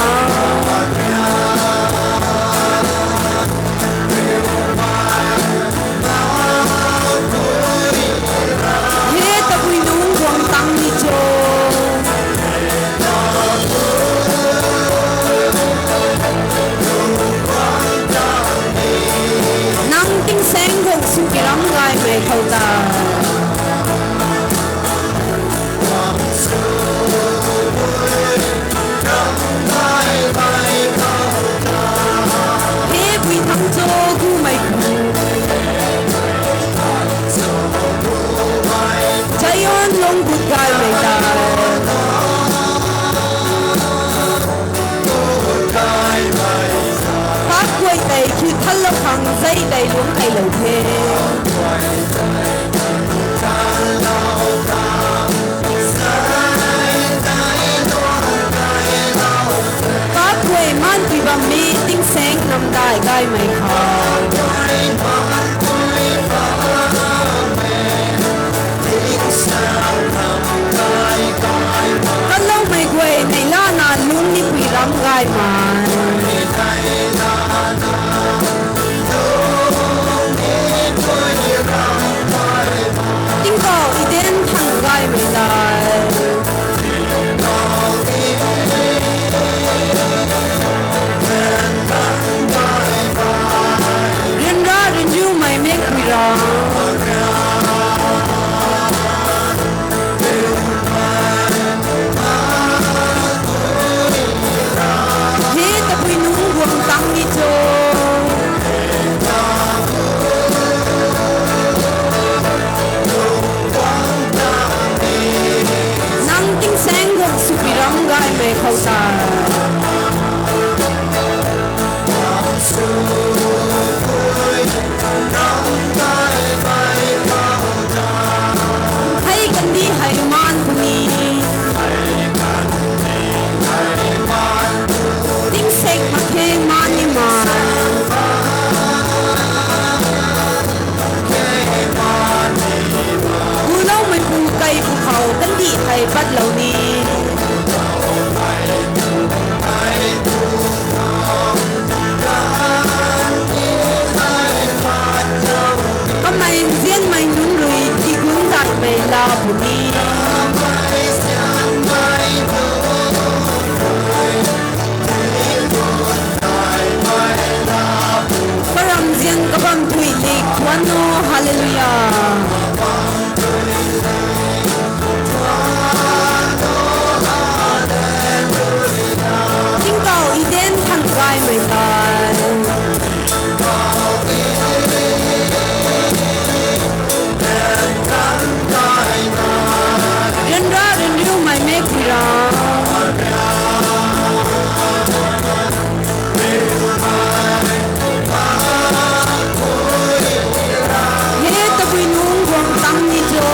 He tabui nunc guang tang ni cho. Nang tingsaeng guang sw pi ram gaymei khou ta. He pui thang cho gumei. Zion lung gut gaymei ta. Paap guay tei khiu thanlou khang zei tei lungc kailou the. Paap guay maanpui bammei tingsaeng namdai gaymei khou. Kanloumei guay neihla na lungc nipui ram gaymei. Tingkauh Eden thang gaymei tei. Ryanra ryanriumei mekpui ra. He tabui nunc guang tang ni cho. Nang tingsaeng guang sw pi ram gaymei khou ta. Hei kandih hei maan puni. Tingsaeng mak khe maan ni ma. Guloumeipu kaipu khou kandih hei patlou ni. Kamei nzianmei nunc rui tigun daihmei la puni. Karamzian kabam thui lik tuan o, hallelujah. Tingkauh Eden thang gaymei tei. Ryanra ryanriumei mekpui ra. He tabui nunc guang tang ni cho.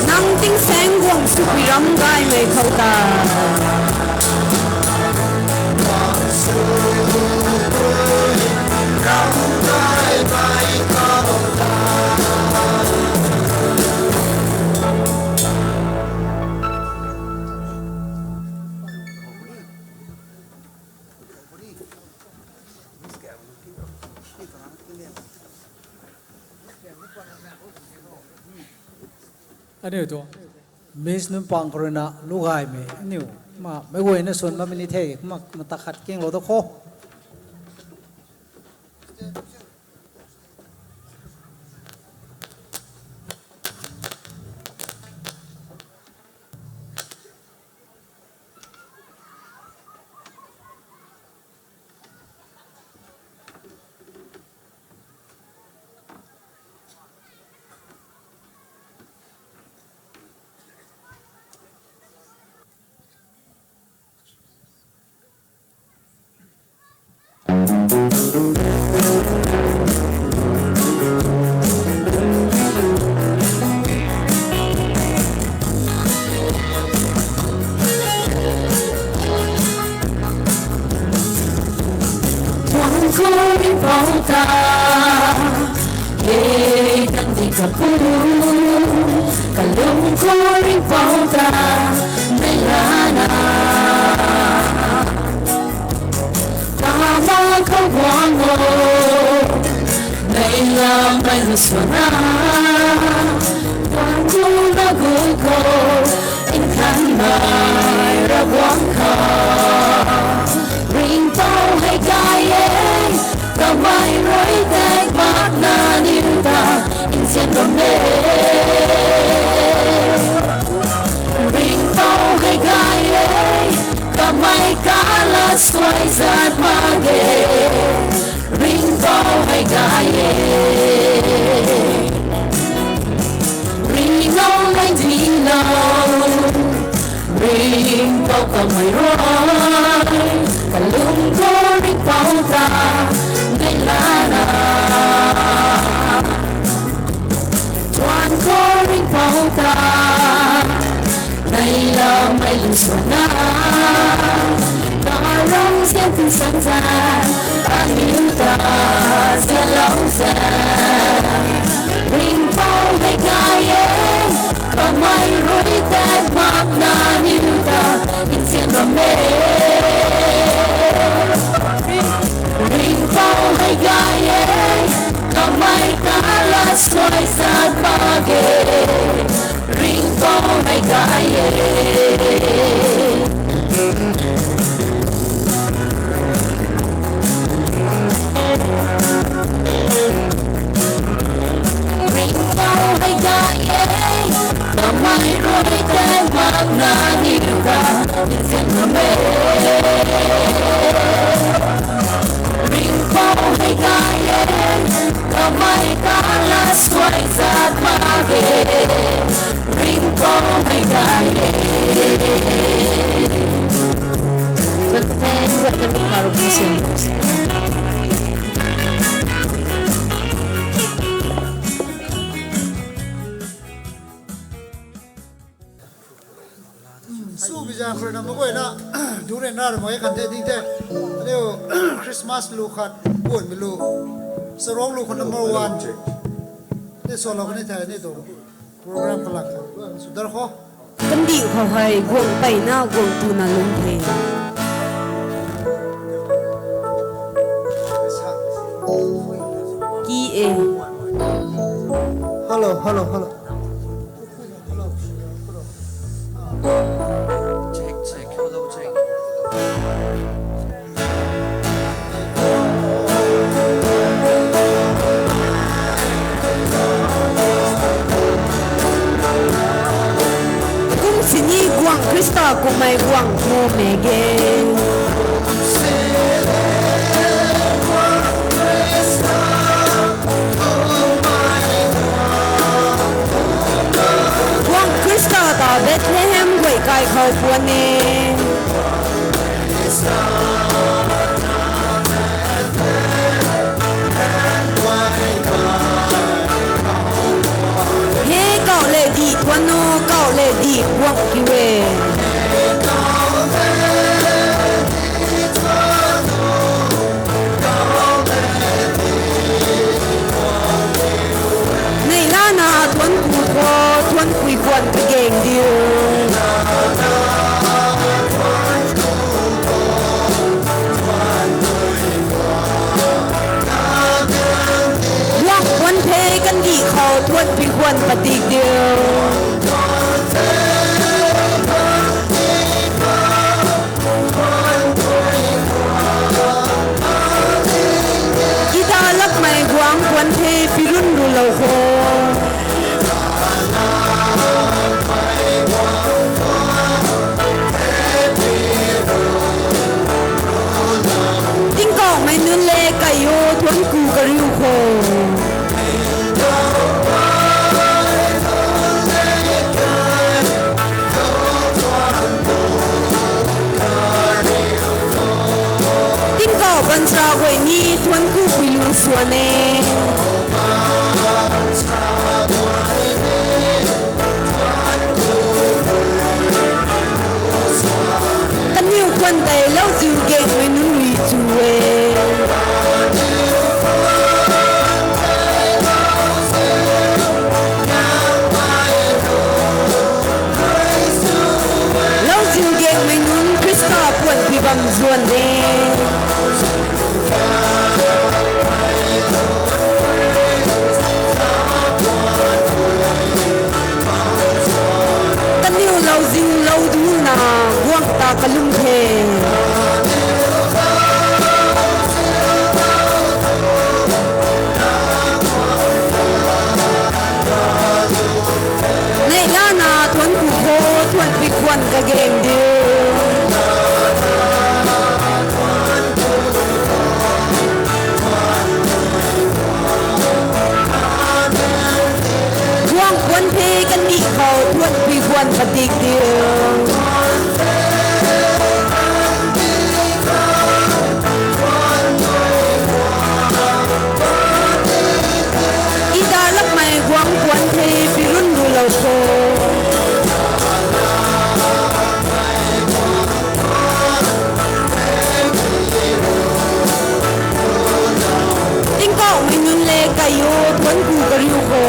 Nang tingsaeng guang sw pi ram gaymei khou ta. Aniu tu Miss nunc pang khou rui na lu gaymei aniu ma meic guayna swn bammei ni the, kumna kumna ta khat kinglou da kho. Khou ringhpouc ta, e, kandih kapu, kalung khou ringhpouc ta, mei lana, pama khou guang o, mei lam mei lu swana, tuang ku na gu khou, nthanmei Ravguangc kha. Ringhpouc hei gay e, kamei rui tei makna niw ta, nzian bam e. Ringhpouc hei gay e, kamei kala suai zat mak ge. Ringhpouc hei gay e. Ringhpouc hei gay e. Ringhpouc kamei rui, kalung khou ringhpouc ta, mei lana, tuang khou ringhpouc ta, mei lam mei lu swana, karam zian tin san zan, aniu ta, zianlou zan. Ringhpouc hei gay e, kamei rui tei makna niw ta, nzian bam e. Ringhpouc hei gay e, kamei kala suai zat mak ge. Ringhpouc hei gay e. Ringhpouc hei gay e, kamei rui tei makna niw ta, nzian bam e. Ringhpouc hei gay e, kamei kala suai zat mak ge. Ringhpouc hei gay e. Su bizang khou rui na mak guayna, du rui na rui mak ge kan the ding the. Aniu Christmas lu khat, guanmei lu, sarong lu khat number one. Ni swlou kani the ni tu. Program kalak kha. Sudar kho. Kandih khou hei guang peyna guang tuna lum the. Ki e. Hello, hello, hello. Check, check, hello, check. Kum sini guang Khrista kummei guang khou mei ge. Guang Khrista ta Bethlehem guay kai khou puan e. He kau le di puan o, kau le di guang kiu e. Nei lana thuanc ku khou, thuanc pui khwan kageng diu. Guang khwan the kandih khou thuanc pui khwan padik diu. Ida lakmei guang khwan the pirun rulou kho. Tingkauhmei nunc le kai o thuanc ku kariu kho. Tingkauh baanchara guay ni thuanc ku pui lu swan e. Kaniw khwan tei lau ziu gengmei nunc rui chu e. bam zuan de. Kaniw lauziu lou duna guang ta kalum the. Neihlana thuanc ku khou thuanc pui khwan kageng diu. Guang puan the kandih khou thuanc pui khwan padik diu. I dalakmei guang puan the pirun rulou kho. Tingkauhmei nunc le kai o, thuanc ku kariu kho.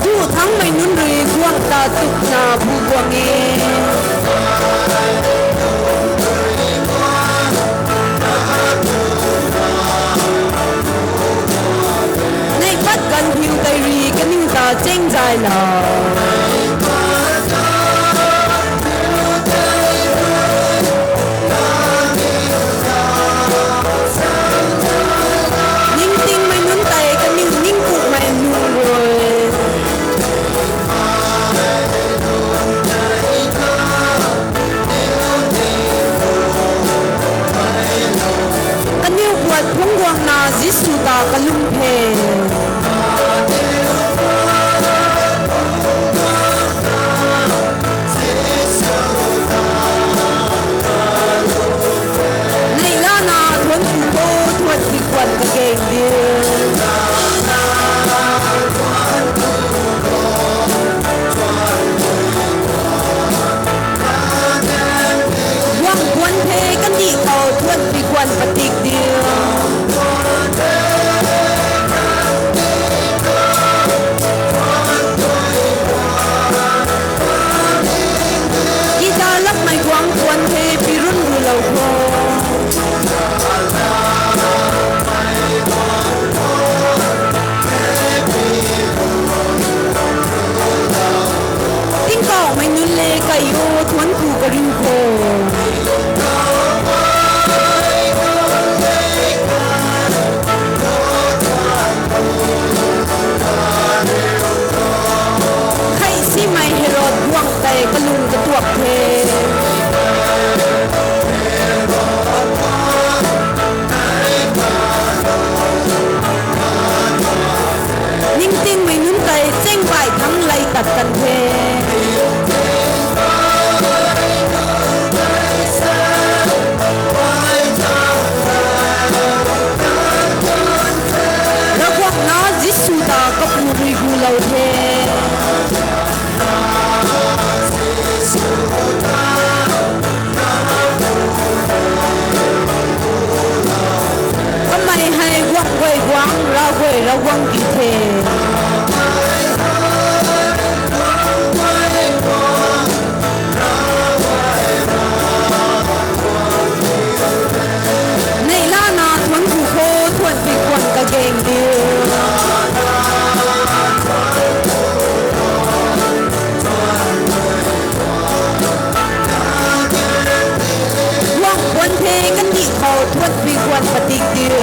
Duh thangmei nunc rui guang ta tukna bu guang e. Neihpat ganvphiu tei rui kaniw ta cheng zay la. Ningtingmei nunc tei kaniw ningkukmei nunc rui. Kaniw puat phungc guangna Jisu ta kalum the. Neihlana thuanc ku khou thuanc pui khwan kageng diu. Guang puan the kandih khou thuanc pui khwan padik diu. I dalakmei guang puan the pirun rulou kho. Tingkauhmei nunc le kai o, thuanc ku kariu kho. Thei simei Herod guang tei kalung katuak the. Ningtingmei nunc tei cheng bai thangc lei tat kan the. Ravguangc na Jisu ta kapu rui gulou the. Kamei hei guang guay guang, Ravguay Ravguangc ki the. Neihlana thuanc ku khou thuanc pui khwan kageng diu. Guang puan the kandih khou thuanc pui khwan padik diu.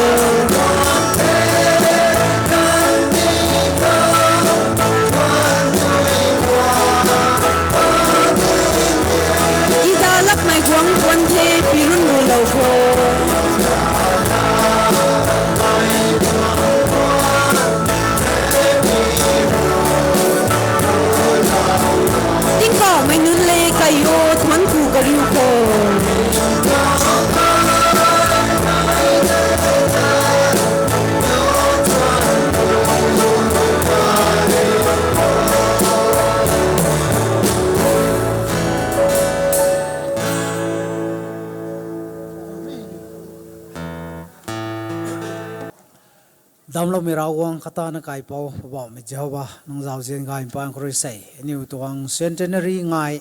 Damcloumei Ravguangc, katana kaipouc Poubauhmei Jehova, nang zauzian gaymei paan khou rui sei aniu tuang centenary ngai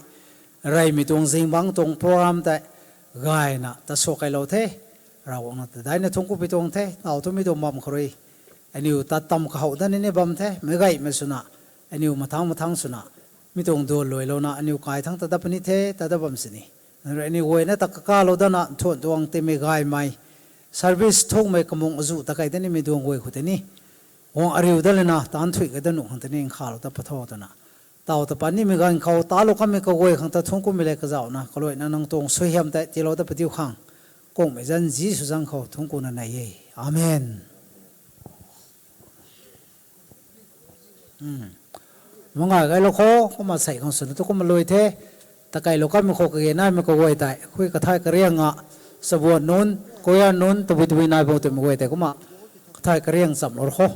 reymei tuang zingbangc tuang program tei gayna ta suakkailou the. Ravguangc, nang ta daina thuanc ku pui tuang the. Taw thu mi tuang bam khou rui aniu tat tam kahouh dat ni ni bam the, meic gaymei swna, aniu mathangc mathangc swna, mi tuang duan luailouna aniu kai thangc ta dat puni the, ta dat bam sini, nang rui aniu guayna ta kakalou datna thuan tuang timei gaymei service thukmei kamung azuh ta kei dat nimei duang guay khou tei ni guang ariu dat lana taanc thuy kei dat nuh khang tei ni nkhavlou ta patho twna, taw ta pat nimei ganv khou talou kanmei kaguay khang ta thuanc kumei lev kazauhna kaluaina nang tuang suaihiam tei tiilou ta padiu khang, kummei zanc Jisu zanc khou thuanc kuna nei e. Amen. Mangai gaylou khou kumna sei khang swna tu kumna lui the. Ta kailou kanmei khou kage naimei kaguay tei khui kathay kariang a, chabuan nunc, choir nunc, tabui tabui nai bam twmei guay tei kumna kathay kariang chamlou khou